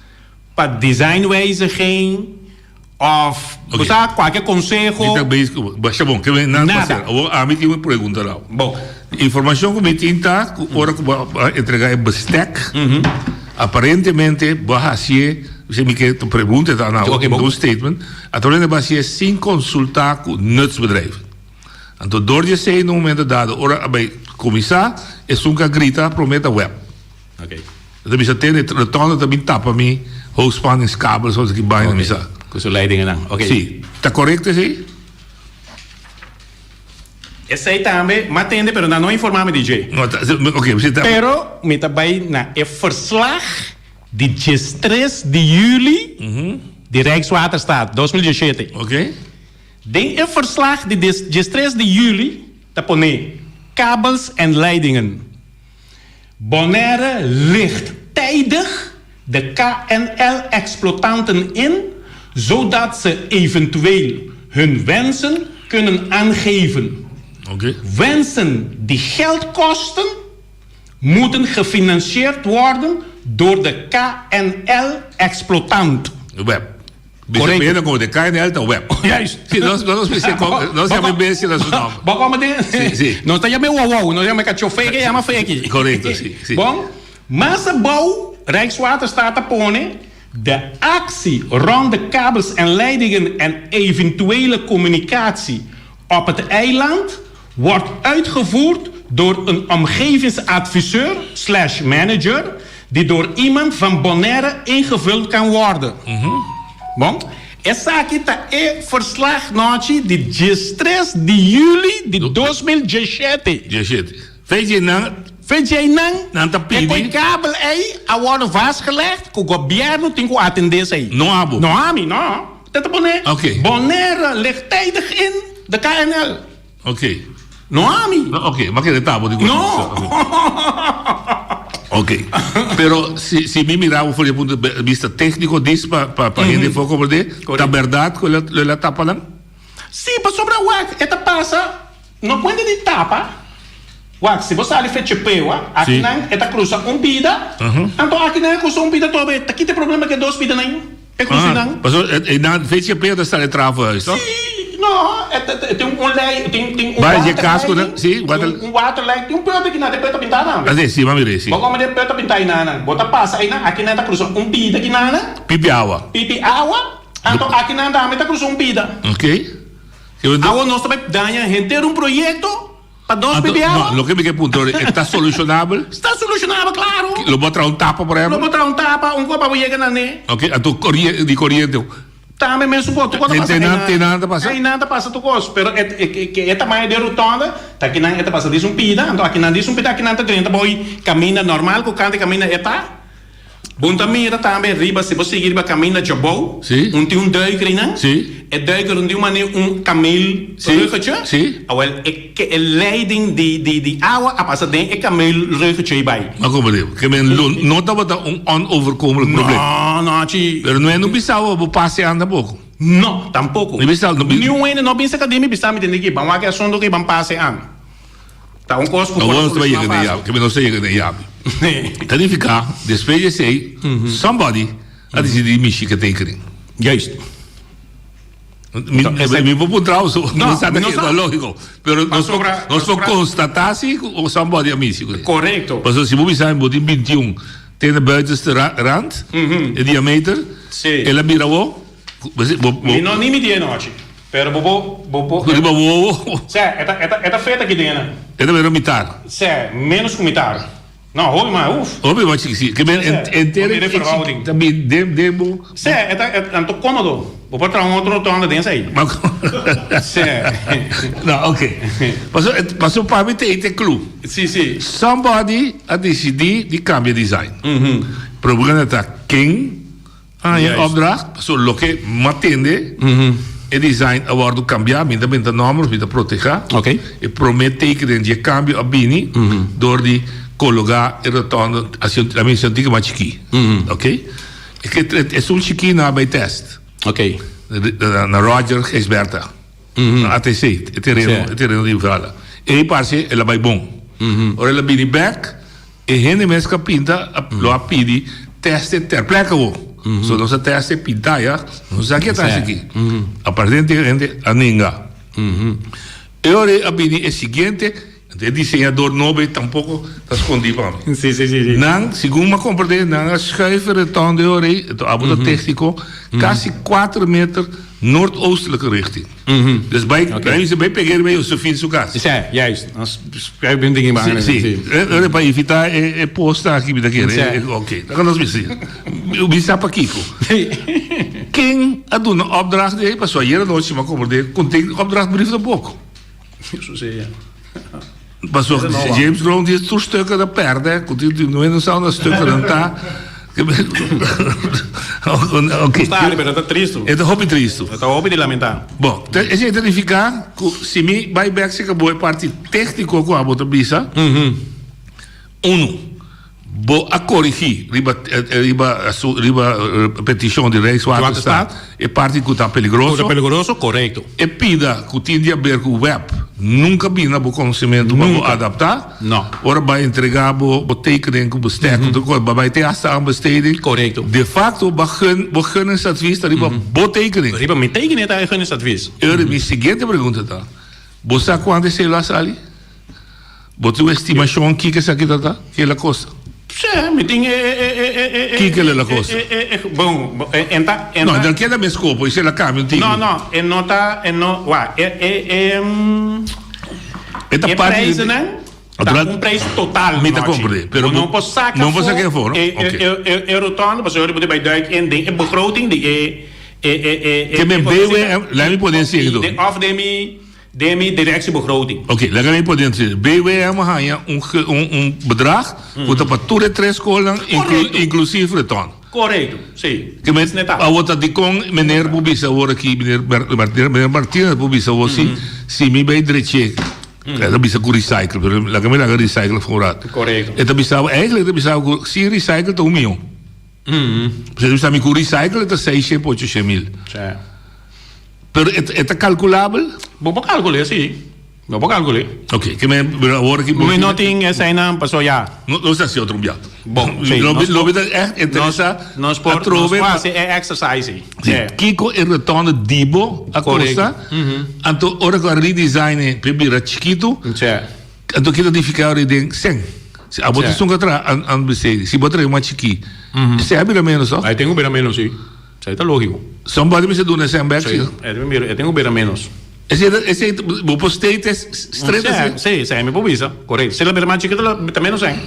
pa designwijziging of Ok. bo sa kualke konseho. Mi ta bezig ku bo. Basha bon, ke men nan Nada. pasera. Awor ami tin un pregunta nau. Bon. Informashon ku mi tin ta ku ora ku bo a entrega e bestek, aparentemente bo a hasié, si mi ke pregunta ta nau, Ok, bon. un statement, Atualmente bo hasié sin konsultá ku nutsbedrijven. Anto dor di esei na un momento dado ora a bai kuminsá esun ku a grita promé ta web. Ok. E ta bisa tende rotonde ta bin tapa mi hoogspanningskabel so ki baina mi sa. Ku su leidingennan. Ok. Si. Ta korekto esei? Esei tambe m'a tende pero nan no informá mi di dje. No ta ok si ta. Pero mi ta bai na e verslag. Di diestres di juli di Rijkswaterstaat 2017. Oké. Den e verslag di diestres di juli ta pone, Kabels en leidingen. Bonaire licht tijdig de KNL-exploitanten in zodat ze eventueel hun wensen kunnen aangeven. Oké. Wensen die geld kosten moeten gefinancierd worden door de KNL-exploitant. Web. Bisa pena como de KNL ta web. Juist. Sí, nos nos bisa nos llama bestia na su nomber. Bo como de? Sí, sí. Nos ta llama wow wow, nos llama cacho feki, llama feki. Correcto, sí, sí. Bon, mas abou Rijkswaterstaat ta pone de actie rond de kabels en leidingen en eventuele communicatie op het eiland wordt uitgevoerd door een omgevingsadviseur slash manager die door iemand van Bonaire ingevuld kan worden. Bon, esaki ta e verslag nochi di diestres di juli di 2017. Diesshete. Fechi nan. Fechi nan. Nan ta pidi. E koi kabel ei a wordo vastgelegd ku gobierno tin ku atende esei. No abo. No ami, no. Te ta pone. Oké. Bonaire ligt tijdig in de KNL. Oké. No ami. No, oké, ma kere tabo di No. Oké. Pero si si mi mira bo for di punto de vista técnico dis pa pa pa hende for comprende, ta berdad cu lo lo tapa nan? Sí, pasobra wak e ta pasa no cuenta di tapa. Wak, si bo sali fe Chepewa, aki nan e ta cruza un pida, anto aki nan e cruza un pida tobe, ta kita e problema cu e dos pidanan? E crucinan. Ah, paso e nan fe Chepeo ta sali trafohuis, toch? Sí, no, e tin un lei, tin tin un Bai, je casco waterleiding, na, sí, water. un waterleiding, tin un puerta aki nan, e puerta pintá tambe. Así, sí, m'a mir'é, sí. Bo come den puerta pintá einan, bo ta pasa einan, aki nan ta cruza un pida aki nan. Pipi awa. Pipi awa, anto aki nan tambe ta cruza un pida. Ok. Awo nos ta bai daña henter un proyecto. Pa dos Anto, bebé awa? no, loke mi ke puntra ora, e ta solucionabel? Sta solucionabel, claro. Lo bo traha un tapa, por ehempel? Lo bo traha un tapa, un kopa bo yega na ne. Ok, anto corrie, di coriente. Tambe mesun kos, tur kos ta pasa Te nan, te nan ta pasa? Ei nan ta pasa tur kos, pero e, e, ke e tamaño di e rotonda, ta kinan e ta pasa dis un pida, anto akinan dis un pida, akinan ta drenta bo kaminda normal ku kanta kaminda e ta. Bo ta mira tambe riba, si bo sigui riba kaminda djabou, Sí. un tin un duiker einan. Sí. E duiker un di un manera un kameel Sí. ruggetje. Sí. Awel, e ke e leiding di di di awa a pasa den e kameel ruggetje ei bai. Ma como digo, ke men lo no tabata un onoverkomelijk probleem. No, no, chi. Pero no e no bisao bo pase an tampoco. No, tampoco. Ni bisao, no bi- Niun hende no bisa ka di mi bisa mi tende ki ban wak e asunto ki ban pase an. Ta un kos ku por Awor nos ta bai soluciona yega den fácil. yabi, ke mi nos ta yega den yabi. Ta nifiká, despues di esei, somebody a disidí mishi ke tekening. Juist. Mi, mi por puntra bo, no, sa ta keda lógico. Pero nos por, nos por constata si cu somebody a misi cu. Correcto. Pasobra si bo bisa mi bo tin 21 te na buitenste rand, e diameter, el a bira bo, Mi no ni midi e nochi, pero bo bo, bo bo. Riba wowo. Sè, e ta, e ta, e ta fet aki den nan. E ta bira mitar. Sè, menos cu mitar. No, hopi mas, uf. Hopi mas chiki, si. Ke men enter e chiki ta bin den, den bo. Sè, e ta, e ta komodo. Bo por traha un otro rotonda den esei. Sè. No, ok. Paso, paso pa mi ta e ta klu. Si, si. Somebody a disidí di kambia design. Problema ta ken Haña Juist. opdracht, pasobra loke m'a tende, e design a wòrdu kambiá, mi ta benta nòmber, mi ta protehá. Ok. E promé tekenen di e kambio a bini dor di kologá e rotònde hasi un, laat mi hasi un tiki mas chikí. Ok. E ke esun chikí nan a bai tèst. Ok. Na Roger Gijsbertha. Na ATC, e tereno, e tereno di Vrala. Ei parse el a bai bon. Ora el a bini bèk. E hende mes ku a pinta lo a pidi teste ter plekke awor. So nos a teste pinta ya, nos sa ke ta hasi aki. Aparente e hende a nenga. E ora ei a bini e siguiente, e diseñador nobo ei tampoko ta skondi pa mi. Nan, segun mi a komprende, nan a schuif e reton e ora ei, abo ta tekniko, kasi kuater meter noordoostelijke richting. Dus bai, bai bisa bai pega riba Josefien su cas. Sí, juist. Nos schuif bin ding Sí, sí. E pa evita e, e posta aki mi ta kere. Sí. Oké, dan nos bisa. Bisa pakiko. Ken a duna opdracht ei? Pasobra ayer anochi mi a komprende kon tin opdrachtbrief tampoco. Eso sí, ja. Pasobra James Brown di tur stukken ta perde, ku tin tin no sa unda stukkennan ta. Oké. Sta pero ta tristu. E ta hopi tristu. E ta hopi di lamentá. Bon, esei ta nifiká ku si mi bai bèk si akabó e parti tékniko ku abo ta bisa, unu, Bo a korigí riba riba riba petishon di Rijkswaterstaat e parti ku ta peligroso. Ku ta peligroso, korekto. E pida ku tin di aber ku web nunka bini na bo konosementu pa bo adaptá. No. Ora bai entregá bo bo tekening ku bo stek ku tur kos, bo bai te hasta aanbesteding. Korekto. De fakto bo gun bo gunningsadvies ta riba bo tekening. Riba mi tekening ta e gunningsadvies. E ora mi siguiente pregunta ta, bo sa kuantu esei lo a sali? Bo tin un estimashon kiko esaki ta ta? Ke el a kosta? Sí, mi tin e e e e e e Kiko el a kosta? E e e bon, e en ta en No, ta el keda mes kopo i si el a kambia un tiki. No, no, e no ta e no wak e e e E ta e parti di prijzennan ta un prijs total Mi ta nochi. komprende, pero Bo no por saka no por afó saka afó, no? e Oké. e e e rotonde pasobra bo tin bai duik in den e begroting di e e e e Ke men BWM, laat mi pone así e òf den mi Den mi directiebegroting. Oké, laga mi pone así. BWM a haña un un un bedrag ku ta pa tur e tres skolnan Korekto. inklusief reton. Korekto, sí. Ke men Esne ta. awor ta dikon meneer por bisa awor aki, meneer Martinez, meneer Martinez por bisa awor si si mi bai drech'é, e ta bisa ku recycle, pero laga mi laga recycle for un rato. Korekto. E ta bisa bo, eigenlijk e ta bisa bo ku sin recycle ta un mion. Pasobra e ta bisa mi ku recycle ta seishent pa ochoshent mil. Sí. Pero e e ta calculabel? Bo por calcul'é, sí. Bo por calcul'é. Ok, ke men, pero awor aki bo Mi no tin eseinan, paso ya. No, nos ta hasi otro un biaha. Bon, sí. Lo, Nos lo por, mi ta echt interesa nos por, nos atrobe por pa hasi e exercise ei. Sí, Sí. kiko e retorno di bo a Korekto. kosta, anto ora ku a redesign e p'e bira chikitu, Sí. anto kita nifiká ora den sèn. Si abo ta Sí. esun ku a traha an an bestedi, si bo a traha mas chikí, esei a bira ménos, no? Ai ten ku bira ménos, sí. Esei ta lógiko. Somebody mester duna esei bek, Sí, sí. e tin bira, e tin ku bira ménos. Esei ta, esei ta, bo por state es straight Sí, así? sí, esei mi por bisa. Korekto. Si el a bira mas chikito, ta ménos sèn.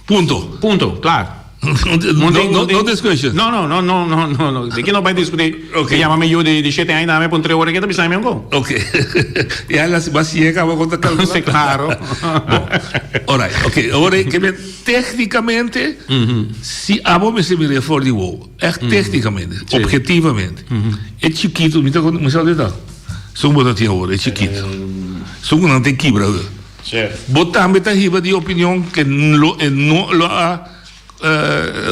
Punto. Punto, klar. No, no, no discussion. No, no, no, no, no, no, no. Di ki no bai diskutí. Ok. Mi yama mi yu di, di shete aña dame pa un tre ora ki ta bisa mi un Ok. Ya las bas yega bo kon ta kalkulá. Sí, klaro. Bon. Alright, ok. Awor ke men téknikamente si abo mester mira for di wowo. Echt téknikamente, objetivamente. E chikitu, mi ta kon, mi sa di ta. Sun bo ta tin awor, e chikitu. Sun ku nan tin kibra. Bo tambe ta hiba di opinion ke lo e no lo a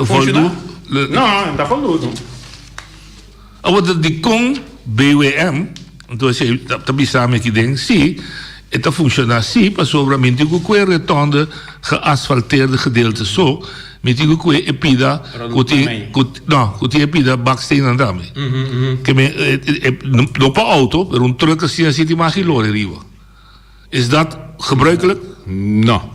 voldu. No, e ta voldu no. Awor ta dikon BWM, entonces ta bisa mi aki den, si. E ta funciona si, pasobra mi tin cu cue rotonde geasfalteerde gedeelte so, mi tin cu cue e pida cu tin, cu, no, cu tin e pida baksteennan tambe. Ke men, e, no pa auto, pero un truck asina si tin mag lori riba. Is dat gebruikelijk? No.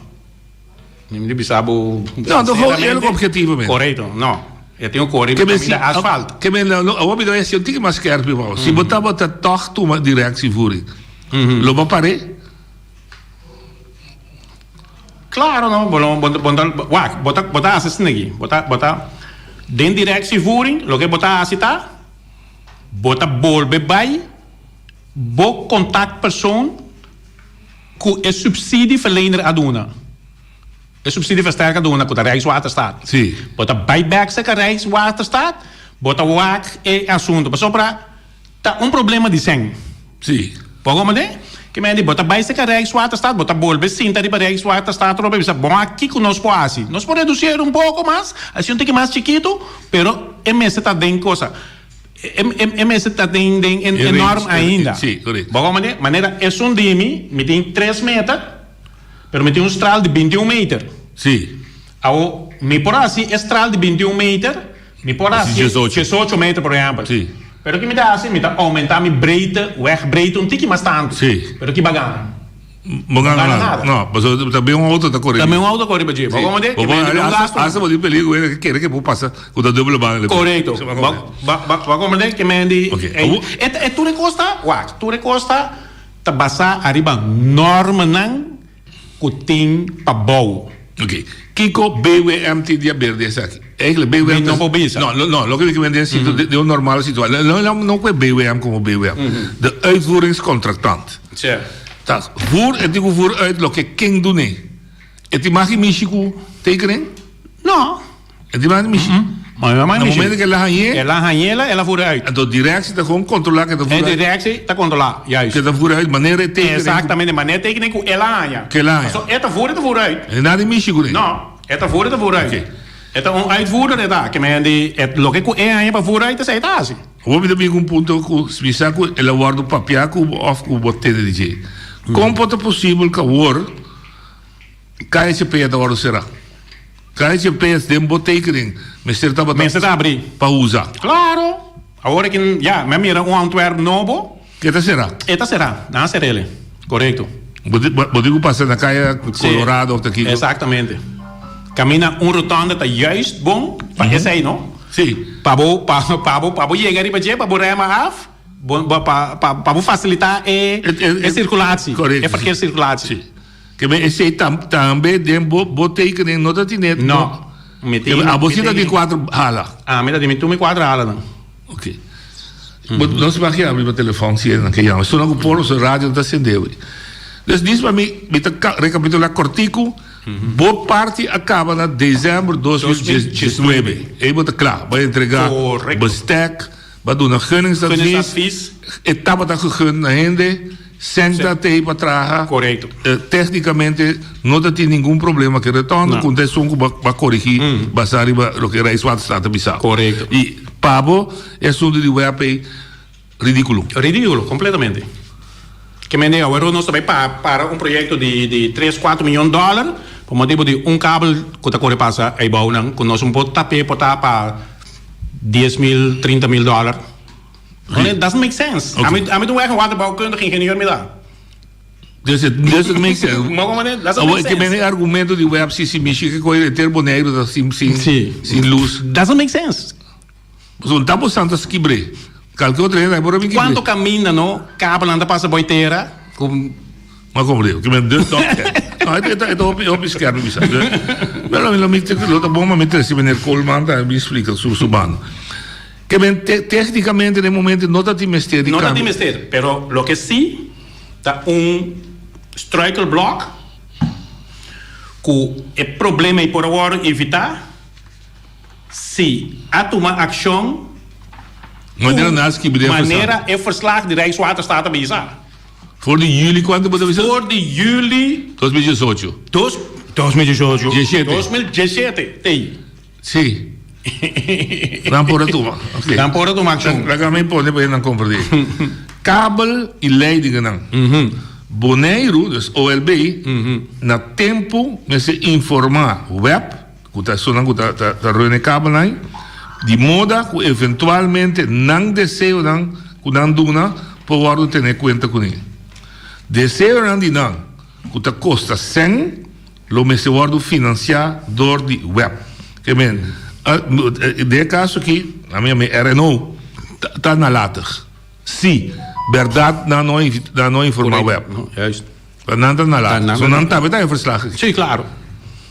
Mi di bisa bo. No, to gewoon eerlijk objectivamente. Correcto, no. E tin un core riba caminda asfalt. Ke men awor mi ta hasi un tiki mas skerpi bo. Si bo tabata tog tuma directievoering, lo bo pare? Claro no, bo no bo ta wak, bo ta bo ta hasi asina aki. Bo ta bo ta den directievoering loke bo ta hasi ta bo ta bolbe bai bo contactpersoon Ku e subsidieverlener a duna, e subsidieversterker a duna ku ta Rijkswaterstaat. Sí. Bo ta bai bek serka Rijkswaterstaat, bo ta wak e asuntu pasobra ta un problema di sèn. Sí. Bo a komprendé? Ke mende bo ta bai serka Rijkswaterstaat, bo ta bolbe sinta riba Rijkswaterstaat atrobe bisa bon a kiko nos por hasi. Nos por redusier un poko mas, hasi un tiki mas chikitu, pero e mester ta den cosa. E mester ta den den e norm ainda. Bo a comprende? Manera esun di mi, mi tin tres meter, pero mi tin un straal di binti un meter. Sí. Awo, mi por hasi e straal di binti un meter, mi por hasi diesocho meter por ehempel. Sí. Pero ki mi ta hasi? Mi ta aumenta mi breedte, wegbreedte un tiki mas tantu. Sí. Pero ki bo a gana? Bo gana nada. No, pasobra ta bin un auto ta kore. Ta bin un auto kore riba dje. Bo komprende? Ke mende bin un gasto. Hasta bo tin peligro ku e kere ke por pasa ku ta dubbele baan. Korekto. Bo komprende? Ke mende e tur e kos ta, wak, tur e kos ta ta basá ariba normanan ku tin pa bou. Ok. Kiko BWM tin di haber den esaki? Eigenlijk BWM Mi no por bisa. No, no, loke mi ke mende den un normale situatie. No, no, no ku e BWM komo BWM. De uitvoeringscontractant. Tje. Ta voer, e tin ku voer uit loke ken dun'é. E tin mag di mishi ku tekening? No. E tin mag di mishi? Ma mi mag di mishi. Na momento ku el a hañ'é. El a hañ'é, el a voer uit. Anto directie ta gewoon kontrolá ku e ta voer uit. E directie ta kontrolá, juist. Ku e ta voer uit manera e tekening. Exactamente, manera e tekening ku el a haña. Ku el a haña. Paso e ta voer, e ta voer uit. E nada di mishi kuné. No, e ta voer, e ta voer uit. Oké. E ta un uitvoerder e ta. Ke men di loke ku e haña pa voer uit esei ta hasi. Awor mi ta bin ku un punto ku mi sa ku el a wòrdu papiá ku bo òf ku bo tende di dje. Kon por ta posibel ku awor KHP ta wòrdu será? KHP den bo tekening mester tabata Mester ta abrí. pa usa. Klaro! Awor aki ya, mi a mira un ontwerp nobo. E ta será. E ta será. Nan a ser'el. Korekto. Bo bo tin ku pasa na kaya Colorado òf ta kiko? Eksaktamente. Kaminda un rotonde ta juist bon pa esei no. Sí. Pa bo pa pa bo pa bo yega riba dje pa bo rema af bo bo pa pa pa bo fasilitá e e sirkulatie. Korekto. E verkeersirkulatie. Sí. Ke men esei tam tambe den bo bo tekening no ta tine. No. Mi tin. Abo si ta tin kuater hala. Ami ta tin mi tur mi kuater halanan. Ok. Bo no si mag yama riba telefon si nan ke yama. Esun nan ku por su radio no ta sende wi. Dus dis pa mi, mi ta rekapitulá kòrtiku, bo parti a kaba na desèmber 2019. Ei bo ta kla. Bo a entregá bestek, bo a duna gunningsadvies, e tabata gegund na hende, sèn ta tei pa traha. Korekto. Téknikamente no ta tin ningun problema ku e retòrno, ku ta esun ku bo a korigí basá riba loke Rijkswaterstaat a bisa. Korekto. I pa bo e asuntu di web ei ridíkulo. Ridíkulo, kompletamente. Ke mende awor nos ta bai para un proyekto di di tres kuater miyon dòler pa motibu di un kabel ku ta kore pasa eibounan ku nos no por tap'é por ta pa dies mil, trinta mil dòler. It doesn't make sense. Ami ta un weg waterbouwkundig ingenieur mi ta. Dus it doesn't make sense. Maar como ne, doesn't make sense. Awor, e argumento di web si si mishi ke koe enter Boneiru ta sin sin sin luz. Doesn't make sense. Pasobra un tapo santa skibre. Kalke otro hende por a bin kibre. Kuanto kaminda no kabelnan ta pasa boi tera ku. Ma como digo, ke men dus dòk No, e ta e ta hopi hopi skerp bisa. Pero lo mi lo ta bon pa mi trese meneer Koolman ta bin splika su su banda. Ke men teknikamente den momento no ta tin mester di No ta tin mester, pero loke si ta un struikelblok ku e problema ei por a wòrdu evitá si a tuma akshon ku manera e verslag di Rijkswaterstaat a bisa. For di juli kuantu bo ta bisa? For di juli. 2018. 2018. 2017 tei. Sí. Nan por a tuma. Okay. Nan por a tuma accion. Laga mi pone pa nan comprende. Kabel y leidingennan. Boneiru, dus OLB, na tempu mester informá web, ku ta esunnan ku ta ta run e kabelnan ei, di moda ku eventualmente nan deseonan ku nan duna por wòrdu tene kuenta kuné. Deseonan di nan ku ta kosta sèn lo mester wòrdu finansiá dor di web. Ke men, den e kaso aki, ami a mi RNO ta nalatig. Sí, berdad nan no nan no informa web. Juist. Maar nan ta nalatig. So nan tambe ta e verslag aki. Sí, claro.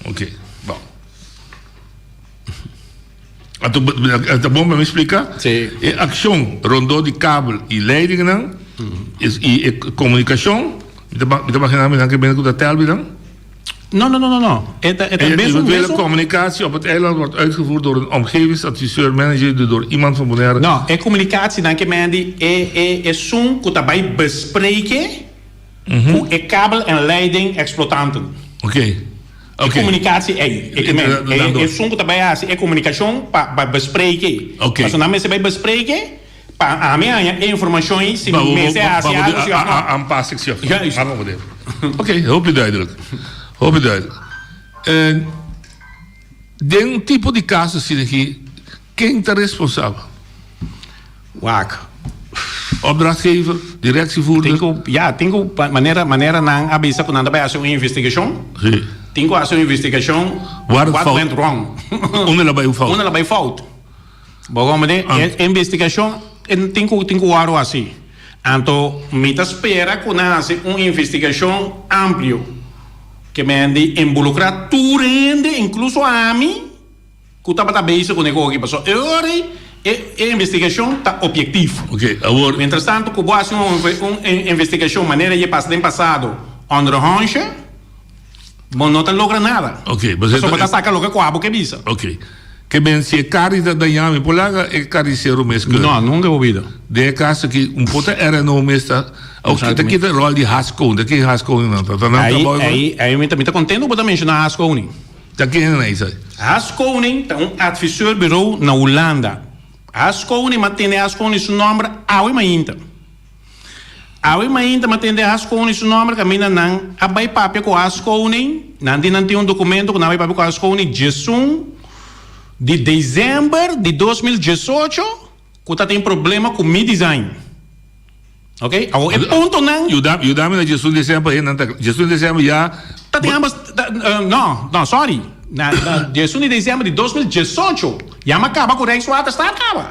Oké, bon. Anto ta bon pa mi splika? Sí. E akshon rondó di kabel i leidingnan is i e komunikashon, mi ta mi ta imaginá mi nan ke bini ku ta tèl binan. No, no, no, no, no. E ta, e ta mesun, Eventuele mesun. communicatie op het eiland wordt uitgevoerd door een omgevingsadviseur, manager die door iemand van Bonaire. No, e komunikatienan ke men di e e esun ku ta bai bespreke ku e kabel en leiding explotanten. Oké, E oké. komunikatie ei, e ke men, E, e esun ku ta bai hasi e komunikashon pa pa bespreke. Oké. Pasobra nan mester bai bespreke Pa ami haña e informashon ei si mi mester hasi algu si òf no. Aanpassing si òf no. Juist. Oké, hopi duidelijk. Hopi duidelijk. Den un tipo di kaso asina aki, ken ta responsabel? Wak. Opdrachtgever, directievoerder? Tin ku, ya, tin ku manera manera nan a bisa ku nan ta bai hasi un investigashon. Si. Tin ku hasi un investigashon What went wrong. Unda la bai un fout? Unda la bai fout. Bo komprende? E investigashon tin ku tin ku wòrdu hasi. Anto mi ta spera ku nan hasi un investigashon amplio ke men di involukrá tur hende inkluso ami ku tabata bezig ku negoshi pasobra e ora ei e e investigashon ta objektief. Oke, awor. Mientrastanto ku bo hasi un un investigashon manera e pasa den pasado onderhandse bo no ta logra nada. Oke, pasobra bo ta saka loke ku abo ke bisa. Oke. Ke men si e karni ta dañá mi por laga e karnisero mes keur. No, nunka bo bida. Den e kas aki un por ta RNO mes ta o ta kita ròl di Haskoning, ta ken Haskoning nan ta? Ta nan trabou Ai ai ai mi ta mi ta kontento ku bo ta menshoná Haskoning. Ta ken nan esei? Haskoning ta un adviseurbureau na Hulanda. Haskoning m'a tende Haskoning su nòmber awe mainta. Awe mainta m'a tende Haskoning su nòmber kaminda nan a bai papia ku Haskoning. Nan di nan tin un dokumento ku nan a bai papia ku Haskoning djesun di desèmber di 2018 ku ta tin problema ku mi design. Ok, awor e puntonan. Yuda yuda mi na djesun desèmber e nan ta djesun desèmber ya. Ta tin ambas no no sorry na djesun di desèmber di 2018 ya m'a kaba ku Rijkswaterstaat kaba.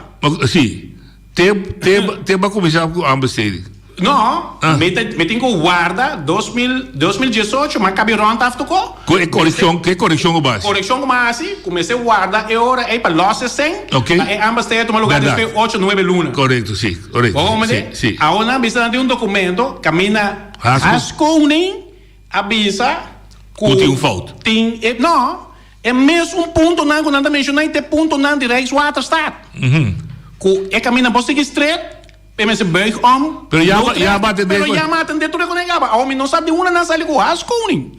Si. Te te te ba kuminsá ku aanbesteding? No, mi ta mi tin ku warda 2000 2018 m'a kabi rònt af tokó. Ku e korekshon ku e korekshon ku bo hasi? Korekshon ku m'a hasi, ku mester warda e ora ei pa lòs e sèn, Oké. pa e aanbesteding tuma lugá Bèrdat. despues ocho nuebe luna. Korekto, si, korekto. Bo komprendé? Si, si. Awor nan bisa nan tin un dokumento kaminda Haas Haskoning a bisa ku Ku tin un fout. tin e no, E mesun puntonan ku nan ta menshoná i ta e puntonan di Rijkswaterstaat. Ku e kaminda bo sigui stret, e mester buig om. Pero ya no ya trek, bate pero ya m'a atendé tur e konen kaba. Awor mi no sa di unda nan sali ku Haskoning.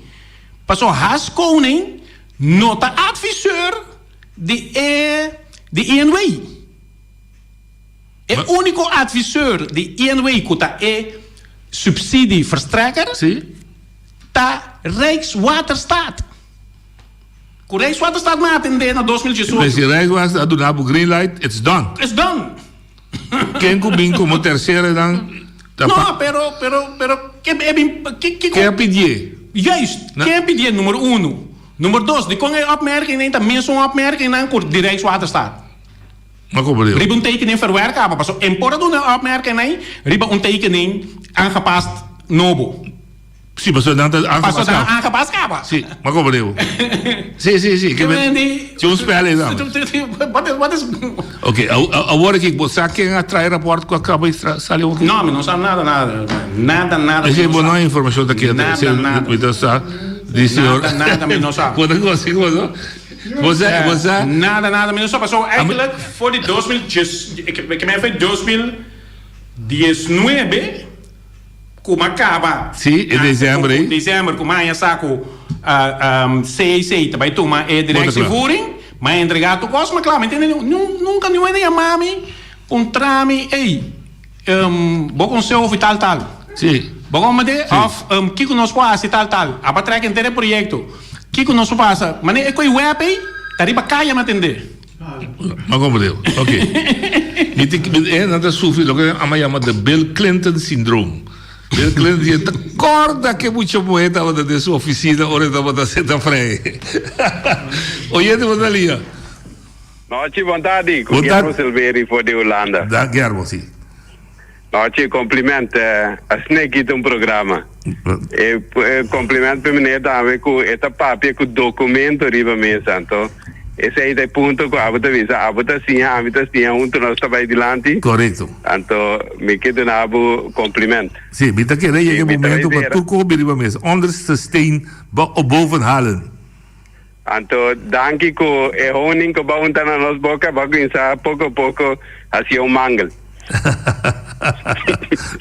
Pasobra Haskoning no ta adviseur di e di INW. E úniko adviseur di INW ku ta e subsidieverstrekker ta Rijkswaterstaat. Ku Rijkswaterstaat m'a atendé na 2018. Pues si Rijkswaterstaat a duna bo green light, it's done. It's done. Ken ku bin komo terceronan ta pa. No, pero, pero, pero ke e bin, ke, ke. Ken a pidié? Juist, ken a pidié, numero uno. Numero dos, dikon e opmerkingnan ta mesun opmerkingnan ku di Rijkswaterstaat? Ma komo digo? Riba un tekening verwerk kaba, pasobra en por a duna e opmerkingnan riba un tekening aangepast nobo. Si, pasobra nan ta Pasobra aangepast nan kaba. aangepast kaba. Si, ma komo digo? Si, si, si. Ke men di. Si un spel ei dan. Wat is, wat is. Oké, awor aki bo sa ken a trae rapport ku a kaba i sali awor? No, mi no sa nada, nada. Nada, nada. Esei bo no a informashon ta keda. Nada, nada. Mi ta sa di señor. Nada, nada mi no sa. Bo ta kosi bo no? Bo sa, bo sa. Nada, nada mi no sa. Pasobra eigenlijk for di 2010, ke men for di 2019. Ku m'a kaba. Sí, e december ei. December ku m'a haña sa ku CEC ta bai tuma e directievoering. M'a entregá tur kos, ma kla, mi tende nunka niun hende yama mi puntra mi, ey, bo konseho fi tal tal. Sí. Bo komprendé? Òf kiko nos por hasi tal tal. Aba trèk henter e proyekto. Kiko nos por pasa? Manera e koe wèp ei ta riba kaya mi a tendé. Mi a komprendé. Ok. Mi tin ki, e nan ta sufri loke nan ama yama the Bill Clinton syndrome. Bill Clinton di e ta kòrda ke mucha muhé tabata den su ofisina ora e tabata senta frei. Oyente bo ta lia. Nochi, bon tardi. Ku Guillermo Silveri for di Hulanda. Da Guillermo, si. Nochi, compliment. Asina aki ta un programa. E compliment pa e meneer tambe ku e ta papia ku documento riba mesa. Anto esei ta e punto ku abo ta bisa. Abo ta siña, ami ta siña, hunto nos ta bai dilanti. Korekto. Anto mi ke duna abo compliment. Si, mi ta kere yega e momento pa tur kobi riba mesa. Onderste steen boven halen. Anto danki ku e honing ku bo hunta na nos boka bo a kuminsá poko poko hasié un mangel.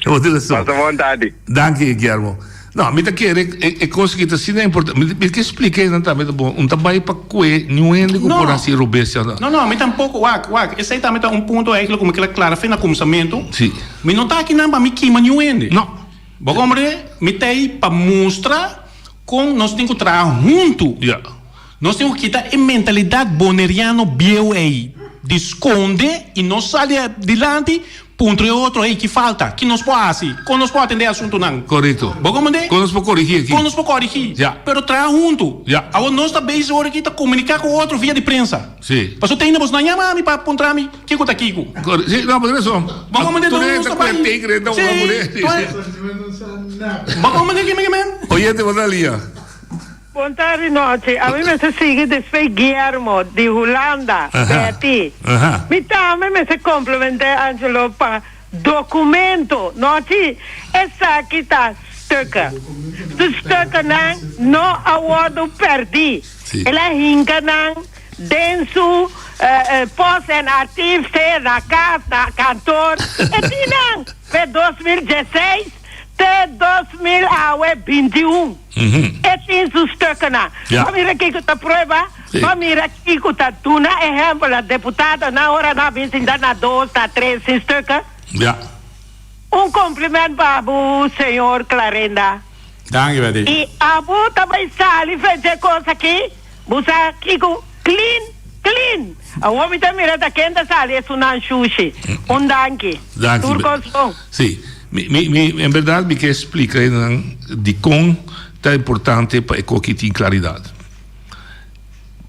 Bo tin rason. Pasa bon tardi. Danki Guillermo. No, mi ta kere e kos aki ta asina importante. Mi ke splika esnan tambe ta bon. Un ta bai pa kue niun hende ku por hasi robes. No, no, mi tampoko. Wak, wak, esei tambe ta un punto eigenlijk ku mi kere klara fe na kumsamentu. Si. Mi no ta akinan pa mi kima niun hende. No. Bo komprende? Mi ta ei pa mustra. Kon nos tin ku traha huntu. Nos tin ku kita e mentalidat boneriano bieu ei di skonde i no sali dilanti puntra e otro, hey, ki falta? Ki nos por hasi? Kon nos por atendé e asuntunan? Korekto. Bo komprendé? Kon nos por korigí aki? Kon nos por korigí? Ya. Pero traha huntu. Ya. Awor nos ta bezig ora aki ta komuniká ku otro via di prensa. Sí. Pasobra te ainda bos no a yama ami pa puntra mi kiko ta kiko. Sí, no, bo tin rason. Bo komprendé? Tur hende ta kue tigre, ta wak ku Sí. Bo komprendé kiko mi ke men? Oyente, bo ta lia. Bon tardi nochi, ami mester sigui despues Guillermo di Hulanda, Betty. Mi tambe mester complimenté Angelo pa documento, nochi, esaki ta stukken. Su stukkennan no a wordo perdi. El a hinca nan den su post en archief, sea na cas, na kantoor. E tin nan fe 2016 te 2000 awe 21. E tin su stukkennan. Bo mira kico ta prueba? Bo mira kico ta duna ehempel na deputadonan ora nan a bin sinta na dos, na tres sin stukken? Un compliment pa bo, señor Clarenda. Danki Betty. I abo ta bai sali fe dje kos aki? Bo sa kiko? Clean, clean! Awor mi ta mira ta ken ta sali esunnan shushi. Un danki. Danki. Tur kos bon. Si. Mi, mi, mi, en berdad mi ke splika hendenan dikon ta importante pa e koki tin klaridat.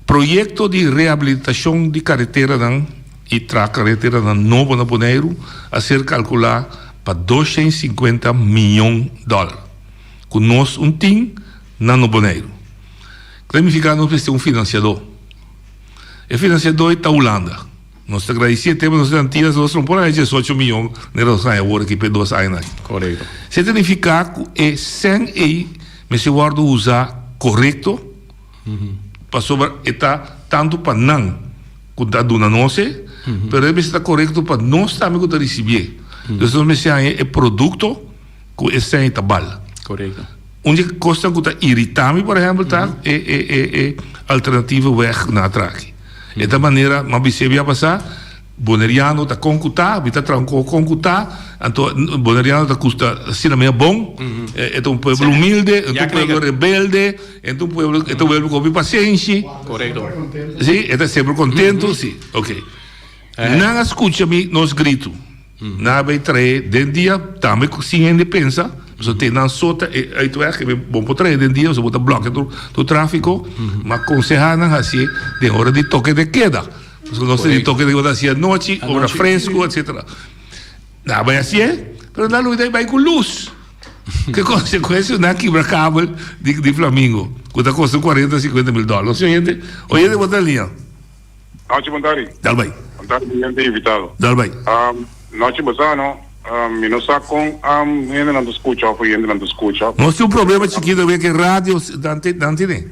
Proyekto di rehabilitashon di kareteranan i traha kareteranan nobo na Boneiru a ser kalkulá pa 250 miyon dòler, ku nos un tin na no Boneiru. Kla nifiká nos mester un finansiadó. E finansiadó ei ta Hulanda. Nos ta gradisí e tempu nos ta Antillas, nos no por haña diesocho miyon manera nos haña awor aki pa e dos añanan aki. Korekto. Esei ta nifiká ku e sèn ei mester wòrdu usá korekto, pasobra e ta tantu pa nan ku ta duna nos e, pero e mester ta korekto pa nos tambe ku ta risibié. Entonces nos mester haña e produkto ku e sèn ei ta bal. Korekto. Un di e kosnan ku ta iritá mi, por ehèmpel, ta e e e e alternatieve weg na atraki. E ta manera, m'a bis'é bia pasá, Boneriano ta kon ku ta, mi ta traha un kos kon ku ta, anto Boneriano ta kusta asina mea bon, e ta un pueblo humilde, e ta un pueblo rebelde, e ta un pueblo, e ta un pueblo ku hopi pasenshi. Korekto. Si, e ta semper kontentu, si, ok. Nan a skucha mi nos gritu. Nan a bay trae den dia tambe cu sin hende pensa, pasobra te nan so ta e uitweg, e bo por trae den dia pasobra bo ta blokea tur tur trafico, ma conseha nan hacié den ora di toke de keda, pasobra nos ta di toke de keda haci anochi, ora fresco etcetera. Nan a bay hacié, pero nan a lubida di bay cu luz, ke consecuencia nan a kibra kabel di di Flamingo cu ta costa cuarenta cincuenta mil dollar. Oye oye bo ta liña. Nochi bon tardi. Dal bai. Bon tardi hende invitado. Dal bai. Nochi bo sa no, mi no sa con hendenan ta scucha of oyentenan ta scucha. Nos tin un problema chikito awor ke radio nan nan tene.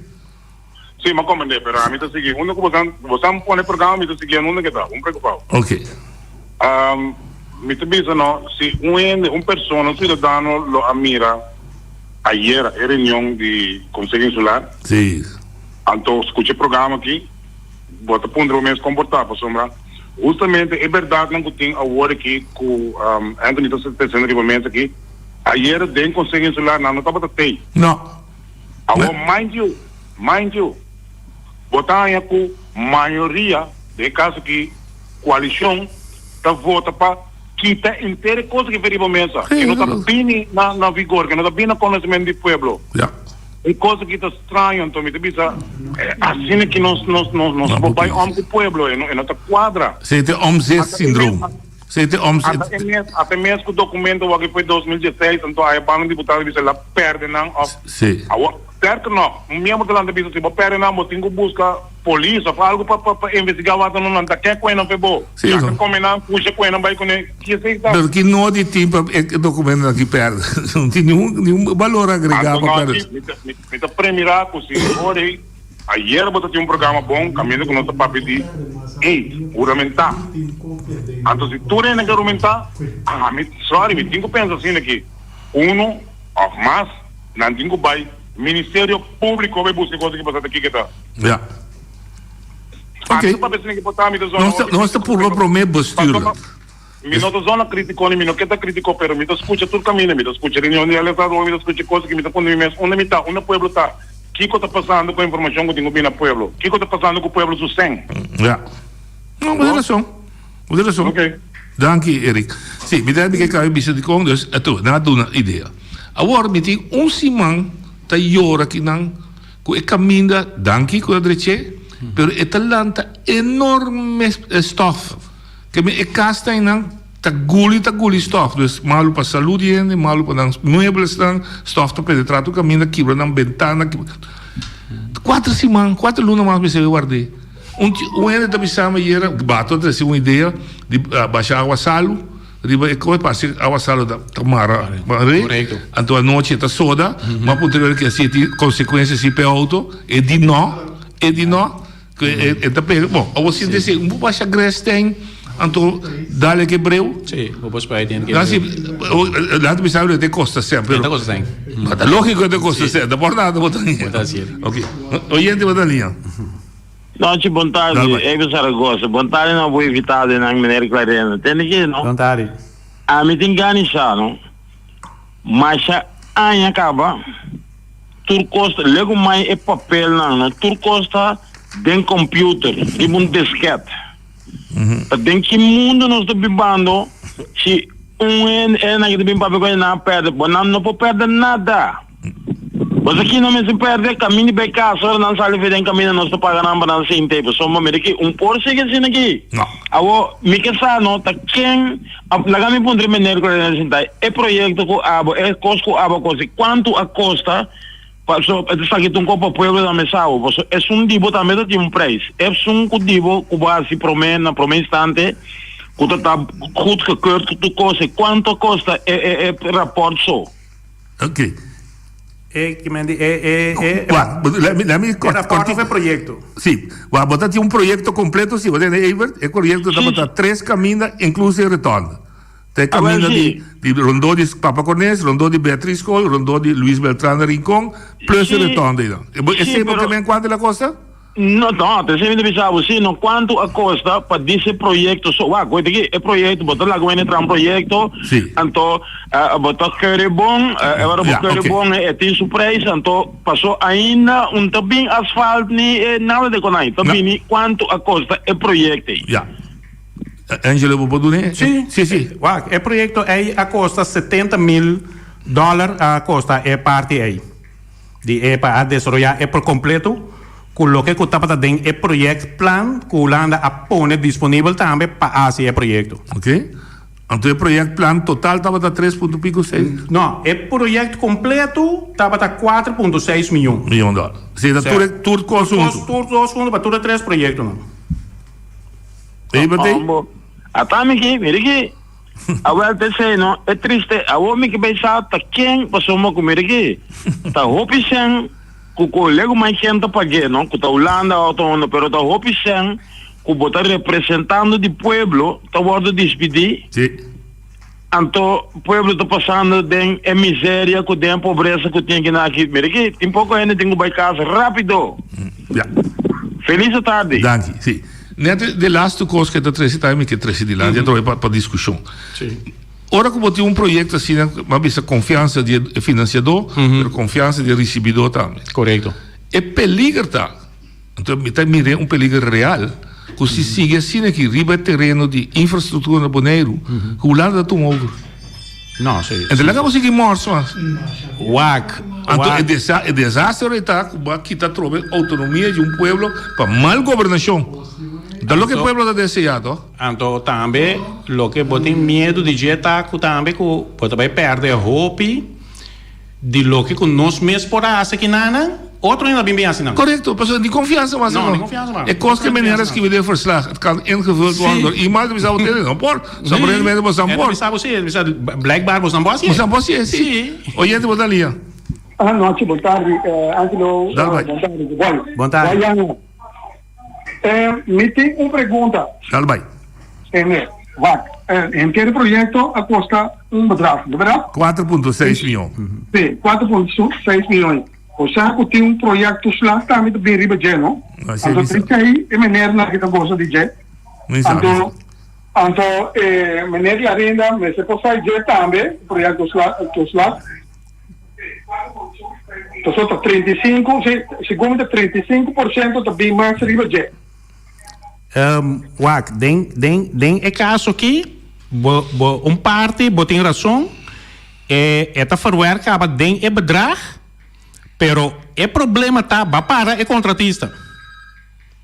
Si, m'a comprende, pero ami ta sigui unda cu bosan bosan pone programa mi ta sigui unda ke ta, un preocupao. Ok. Mi ta bisa no, si un hende, un persona, un ciudadano lo a mira ayera e reunion di Conseho Insular. Si. Anto scucha e programa aki. Bo ta puntra bo mes kon por ta, pasobra hustamente e berdadnan ku tin awor aki ku Anthony ta tresiendo riba mesa aki. Ayera den Konseho Insular nan no tabata tei. No. Awor mind you, mind you, bo ta haña ku mayoria, den e kaso aki koalishon, ta vota pa kita henter e kos aki for riba mesa, ke no ta bini na na vigor, ke no ta bini na konosementu di pueblo. Ja. E kos aki ta straño, anto mi ta bisa, asina ki nos nos nos nos por bai om ku pueblo, e no e no ta kuadra. Esei ta e omzet-syndroom. Esei ta e omzet. Ata e mes, ata e mes ku dokumento wak foi 2016, anto a e banda diputado bisa el a perde nan of. Sí. Awor, sterker nog, un miembro ta lanta bisa si bo perde nan bo tin ku buska polis of algu pa pa pa investiga wak nan nan ta ke kue nan fe bo. Sí. Ya ka kome nan, pusha kue nan bai kune, ki esei ta? Pero ki nodi tin pa e dokumentonan ki perde? No tin niun niun balor agregá Anto pa perde. nochi mi ta mi ta premira ku si ora ei. Ayer bo ta tin un programa bon kaminda ku nos ta papia di ey, huramentá. Anto si tur hende ke huramentá, ami, sorry, mi tin ku pensa asina ki unu òf mas nan tin ku bai Ministerio Públiko bai buska e kos aki pasá ta kiko ta. Ja. Ami ta papia asina ki por ta mi ta zona Nos ta, hopi nos ta purba promé bestuurlijk. Mi no ta zona kritiko ni mi no ke ta kritiko pero mi ta skucha tur kaminda, mi ta skucha reunion di LSA, mi ta skucha kos aki, mi ta puntra mi mes unda mi ta, unda pueblo ta. Kiko ta pasando ku e informashon ku tin ku bini na pueblo? Kiko ta pasando ku pueblo su sen? Ja. No, bo tin rason. Bo tin rason. Oké. Danki, Erik. Sí, mi ta ke kabe bisa dikon, dus atoe, nan a duna idea. Awor mi tin un siman ta yora kinan ku e kaminda, danki ku a dreché, pero e ta lanta enorme stof. Ke mi e kas ta einan. Ta guli ta guli stof, dus malu pa salud di hende, malu pa nan mueblesnan, stof ta penetra tur kaminda, kibra nan bentana, kibra. Kuater siman, kuater luna mas mester e ward'é. Un un hende ta bisa mi ayera, Bato a trese un idea di basha awa salu riba e kos, parse awa salu ta ta mara mar'é, Korekto. anto anochi e ta soda, m'a puntra el ke si e tin konsekuensia si p'e outo, e di no, e di no. E ta pega, bon, awor si desi un por basha grestein, anto dale ke breu. Sí, bo por spuit den ke breu. Si, laat mi sabi te kosta sen, pero. E ta kosta sen. Ma ta lógiko te kosta sen, ta por nada bo ta Bo ta hasié. Ok, oyente bo ta liña. Nochi bon tardi, Ebe Zaragoza. Bon tardi na bo invitadonan, meneer Clarena. Tende ki, no? Bon tardi. Ami tin gana di sa, no? Masha aña kaba. Tur kos ta, lego mai e papelnan no, tur kos ta den computer, riba un disket. Ta den ki mundo nos ta bibando si un hende, e nan ki ta bin papia ku nan a perde, bo nan no por perde nada. Bo sa ki nan mester perde? Kaminda di bai kas, ora nan sali for den kaminda nos ta paga nan pa nan sinta ei, pasobra mira ki un por sigui asina aki. Awor mi ke sa no ta ken. Laga mi puntra e meneer ku ta sinta ei, e proyekto ku abo, e kos ku abo a kosi, kuantu a kosta? Paso esaki ta un kos pa pueblo tambe sabo, paso esun di bo tambe ta tin un preis. Esun ku di bo ku bo hasi prome na prome instante ku ta ta goedgekeurd ku tur kos ei, kuantu a kosta e e e raport so? Ok. E ki men di e e e Wak, let me, let me e raport of e proyecto? Sí, wak, bo ta tin un proyecto completo, sí, bo tende Evert, e proyecto tabata tres caminda, incluso e rotonde. Ta e caminda di, di rondó di Papa Cornes, rondó di Beatriz School, rondó di Luis Beltran de Rincon, plus e rotonde einan. Esei bo ke men cuanto el a costa? No, no, te esei mi ta bisa bo, si no cuanto a costa pa dise proyecto so, wak, wait aki, e proyecto, bo ta laga wende traha un proyecto, Si. anto bo ta kere bon, e ora bo Ja, kere oké. bon e tin su prijs, anto paso ainda un ta bin asfalt ni e nada de konai, ta No. bini cuanto a costa e proyecto ei. Ja. Angelo, bo por dun'e? Si. Si, si. Wak, e proyecto ei a costa 70 mil dollar a costa e parti ei. Di e pa a desaroyá e por kompleto ku loke ku tabata den e projectplan ku Hulanda a pone disponibel tambe pa hasi e proyekto. Ok. Anto e projectplan total tabata tres punto pico seis? No, e project kompleto tabata kuater punto seis miyon. Miyon dòler. Esei ta tur e tur kos huntu? Tur kos huntu pa tur e tres proyektonan. Ei batei? Hombo. Ata mi ki, mira ki. Awel p'esei no, e triste, awor mi ke bay sa ta ken pasobra ku mira aki, ta hopi sèn ku kolega mai ken ta pag'é no, ku ta Hulanda òf ta unda, pero ta hopi sèn ku bo ta representando di pueblo ta wòrdu dispidí, Sí. anto pueblo ta pasando den e miseria ku den e pobresa ku tin akinan aki. Mira aki, tin poko hende tin ku bai kas rápido. Ya. Felis atardi. Danki, sí. Net de laatste kos ku e ta trese tambe mi ke trese dilanti atrobe pa pa diskushon. Sí. Ora ku bo tin un proyekto asina, mi a bisa konfiansa di e finansiadó, pero konfiansa di e risibidó tambe. Korekto. E peliger ta, anto mi ta mir'é un peliger real, ku si sigui asina aki riba e tereno di infrastruktura na Boneiru, ku Hulanda ta tuma over. No, si. Anto laga bo sigui mors mas. Wak, Anto wak. e desa e desaster ei ta ku bo a kita atrobe outonomia di un pueblo pa mal gobernashon. Ta loke e pueblo ta deseá to. Anto tambe loke bo tin miedu di dje ta ku tambe ku bo ta bai pèrdè hopi di loke ku nos mes por a hasi kinanan, otro hende a bin bin hasi nan. Korekto, pasobra ni konfiansa mas No, ni konfiansa mas. E kos ku e meneer a skibi den verslag, het kan ingevuld worden door iemand, ta bisa bo tende, no por. Sí, Aparentemente bo san e ta por. bisa bo sí, e ta bisa blijkbaar bo san por hasié. Bo san por hasié, sí. Sí. Oyente bo ta lia. Anochi, bon tardi, Angelo. Dal bai. Bon tardi, Boy. Bon tardi. Boy Janga. Mi tin un pregunta. Dal bai. Tene, wak, henter e proyecto a costa un bedrag, no berdad? 4.6 miyon. Si, 4.6 miyon. Osea cu tin un proyecto slag tambe ta bin riba dje, no? Anto tin cay e menernan aki ta goza di dje. Anto, anto e meneer Clarinda mester por sai dje tambe, proyecto toeslag. Pasobra ta 35, si, segun mi ta 35 por ciento ta bin mas riba dje. Um, wak, den, den, den e caso aki, bo, bo, un parti bo tin razon, e, e ta verwerk caba den e bedrag, pero e problema ta, ba para e contratista.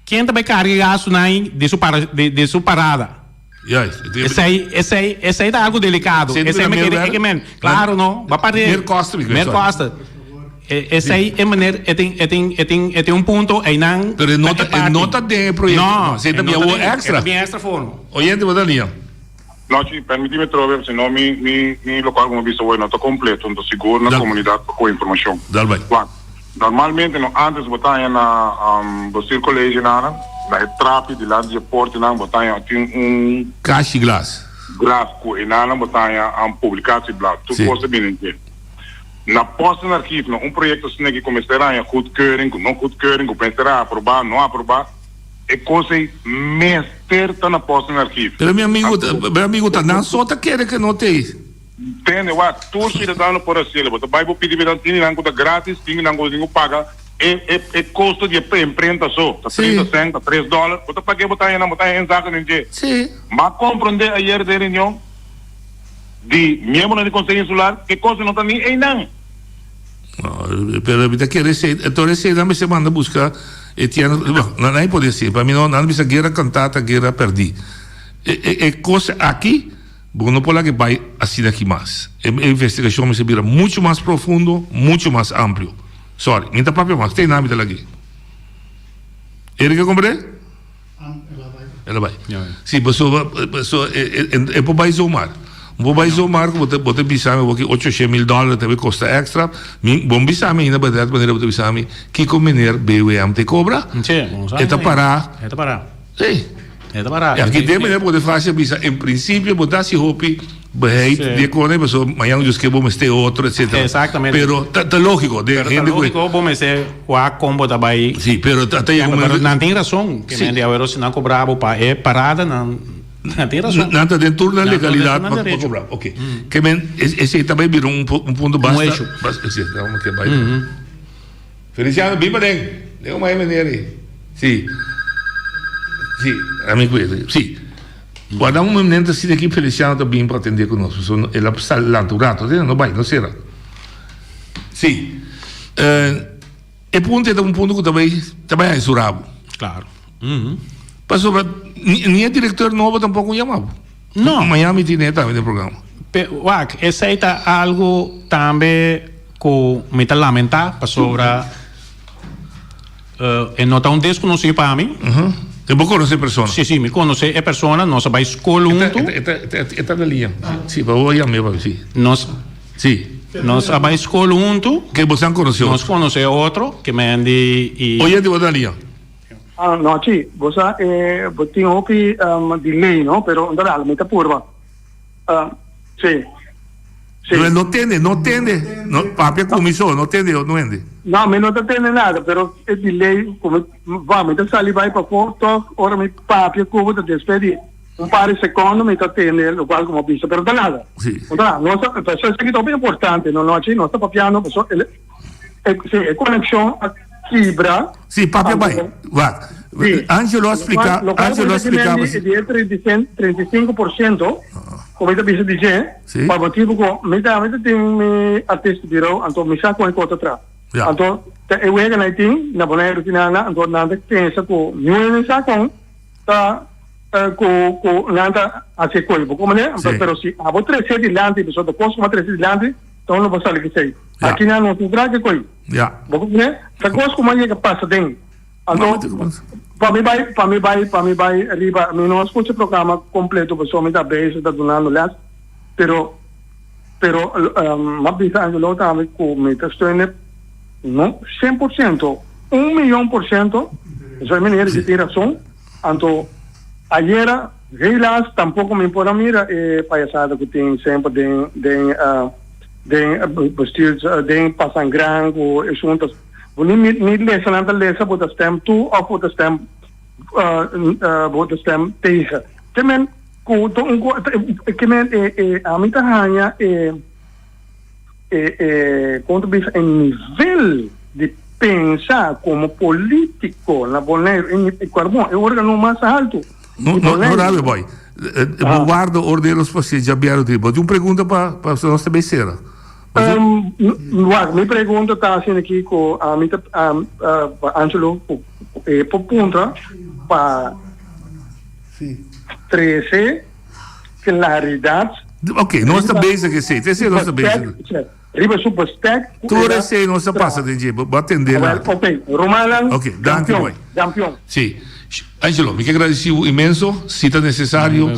Ken ta bai carga e gastonan ei di su para, di, di su parada? Juist. Esei, esei, esei ta algo delicado. Esei Esei me meer kere, werk? e men, claro no, ba pare. Meer kosten, mi Meer sorry. kosten. E, esei e meneer, e tin, e tin, e tin, e tin un punto einan. Pero e no ta ta, e e no parti. ta den e proyecto. No, Esei e ta no bia ta wou den, e extra. ta bien extra for. Oyente, bo ta lia. Nochi, permiti mi trobe, si no mi, mi, mi locual cu mi a bisa hoy no ta completo, enton sigur na Dal. comunidad pa coge informacion. Dal bai. Wak, normalmente no antes bo ta haña na bestuurcollege nana, na e trapi dilanti di e portenan bo ta haña tin un. Kashi glas. Glas cu e nana bo ta haña publicatieblad, tur Si. cos ta bini dje. Na postenarchief na un proyecto asina ki cu mester haña goedkeuring cu no goedkeuring, cu mester a aproba, no aproba. E kos ei mester ta na postenarchief. Pero mi amigo, mi amigo ta nan so ta kere ke no t'ei. Tende, wak, tur ciudadano por hacielo. Bo ta bai bo pidi bidan, tin di nan ku ta gratis, tin di nan ku bo tin ku paga e e e kosto di e imprenta so. Ta 30 cent, ta tres dollar. Bo ta pag'é, bo ta haña nan, bo ta haña inzake den dje. M'a komprondé ayer den reunion di miembronan di Konseho Insular ke kos ei no ta ni einan. Pero mi ta kere esei, enton esei nan mester manda buska Etienne, bueno, nan nan por desi, pa mi no, nan bisa guera kantá ta guera pèrdí. E e e kos aki bo no por laga bai asina aki mas. E e investigashon mester bira muchu mas profundo, muchu mas amplio. Sorry, mi ta papia mas, te nan mi ta lag'é. Eric a komprendé? El a bai. Sí, pasobra pasobra e e e por bai zomaar. Bo por bai zomaar ku bo ta bo ta bisa mi awor ocho shen mil dòler ta bai kosta èkstra. Mi bo no bisa mi ainda bèrdat manera bo ta bisa mi kiko meneer BWM ta kobra. E ta pará. E ta pará. Sí. E ta pará. E aki den meneer Bonifácio a bisa en prinsipio bo ta hasi hopi beheit di e kone pasobra mañana Dios ke bo mester otro etcetera. Exactamente. Pero ta ta lógiko den Pero ta hende ku lógiko bo mester wak kon bo ta bai. Sí, pero ta ta yega un Pero momento. nan tin rason ke Sí. men di awero si nan kobra bo pa e parada nan nan tin rason. Nan ta den tur nan Nan ta den legalidat tur nan pa pa derecho. kobra. Oke. Ke men es esei ta bai bira un un punto Un basta issue. bas si nan ke bai. Feliciano bin paden. Den un mai meneer ei. Si. Si, ami ku e. Si. Guarda un momento asina aki Feliciano ta bin pa atende ku nos. Pasobra el a sali lanta un rato. Asina no bai, no sera. Si. E punto ei ta un punto ku ta bai ta bai haña su rabo. Klaro. Pasobra ni ni e direktor nobo tampoko yama bo. No. Mañana mi tine tambe den programa. Pe, wak, esei ta algu tambe ku mi ta lamentá pasobra e no ta un deskonosí pa mi. E bo konosé e persona? Sí, sí, mi konosé e persona, nos a bai skol huntu. E ta, e ta, e ta na liña. Sí, pa bo yam'é pa mi, sí. Nos, Sí. Nos a bai skol huntu. Ke boso konosé otro? Nos konosé otro, ke men di i. Oyente bo ta na liña. Ah, nochi. Bo sa, e, bo tin hopi um, delay, no? Pero inderdaad, mi ta purba. Uh, sí. Sí. No, no tende, no tende. No, papia ku mi so, no tende, no hende. No, mi no ta tende nada, pero e delay, como, va, mi ta sali bai pafó, toch, ora mi papia ku bo ta despedi. Un par di secondo mi ta tende locual cu bo a bisa, pero ta nada. Sí. No ta nada. Nos ta, pasobra esaki ta hopi importante, no nochi, nos ta papiando, pasobra el, e, sí, e conexion a kibra. Sí, papia bai. Wak. Sí. Angelo a splica, Locual Angelo a cu mi ta splica. di di e 35% cu mi ta bisa di dje, Sí. pa motibo cu mi ta, mi ta tin mi artista bureau, anto mi sa con e cos ta traha. Ja. Anto, ta e wega nan tin, na Boneiru tin nan, anto nan ta pensa cu niun hende sa con ta ku ku nan ta hasi e koi bo komprende Sí. pero si abo trese dilanti pasobra ta kos ku bo a trese dilanti ta uno por sali ku esei Ja. aki nan no tin traha ke koi Ja. bo komprende ta kos ku bo a yega pasa den anto Momento ku bo- pa mi bai pa mi bai pa mi bai riba mi no a skucha e programa kompleto pasobra mi ta bezig ta dunando les pero pero mi a bisa Angelo tambe ku mi ta steun e no 100% 1.000.000% pasobra e meneer si tin rason. Anto ayera helaas tampoco mi por a mira e payasada cu tin semper den den den bestuurs den Pasangran cu esun ta bo ni ni lesa nan ta lesa bo ta stem toe of bo ta stem bo ta stem tegen. Ke men cu ta un ke men e e ami ta haya e E e kon ta bisa e nivel di pensa komo politiko na Boneiru e e karbon e organo mas haltu No, di no, no Boneiru. rabia boy. Bo warda oordeel ons pasie djabièrnu tin. Bo tin un pregunta pa pa nos ta bay sera? Bo tin? Wak, mi pregunta ta asina aki ku ami ta pa Angelo ku e por puntra pa trese Claridad. Ok, nos ta bezig esey. Te esey nos ta bezig. Riba su bestek. Tur esey nos ta pasa den dje. Bo a tende later. Ok, rumannan. Ok, danki boy. Campeon. Si. Angelo, mi ke gradeci bo inmenso. Si ta necesario,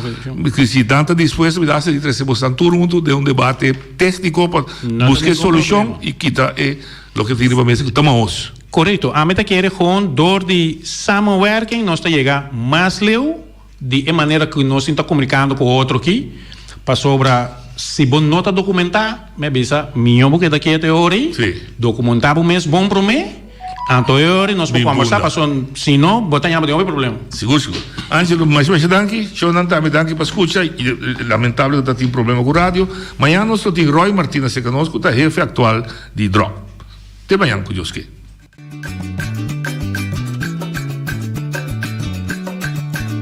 si nan ta dispuesto, mi ta haci di trece bosnan tur hunto den un debate tecnico pa busca e solucion y kita e loke tin riba mesa cu ta mahos. Corecto. Ami ta kere gewoon door di samenwerking nos ta yega mas leu. Di e manera ku nos tin ta komunikando ku otro aki, pasobra si bo no ta dokumentá, mi a bisa, mihó bo keda ketu e ora ei, dokumentá bo mes bon promé, anto e ora ei nos por kombersá, pasobra si no, bo ta yama den hopi problema. Sigur, sigur. Angelo, masha masha danki. Shownan tambe danki pa skucha. Lamentable ku ta tin problema ku radio. Mañana nos lo tin Roy Martina serka nos ku ta hefe aktual di Drop. Te mañan ku Dios ke.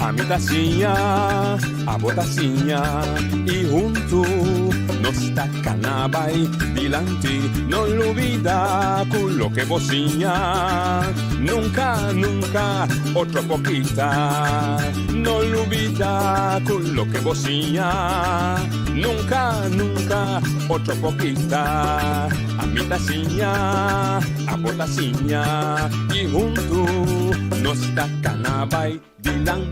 Ami ta siña, abo ta siña y huntu nos ta cana bay dilanti. No lubida cu loke bo siña nunca, nunca otro por kita. No lubida cu loke bo siña nunca, nunca otro por kita. Ami ta siña, abo ta siña y huntu nos ta cana bay dilanti.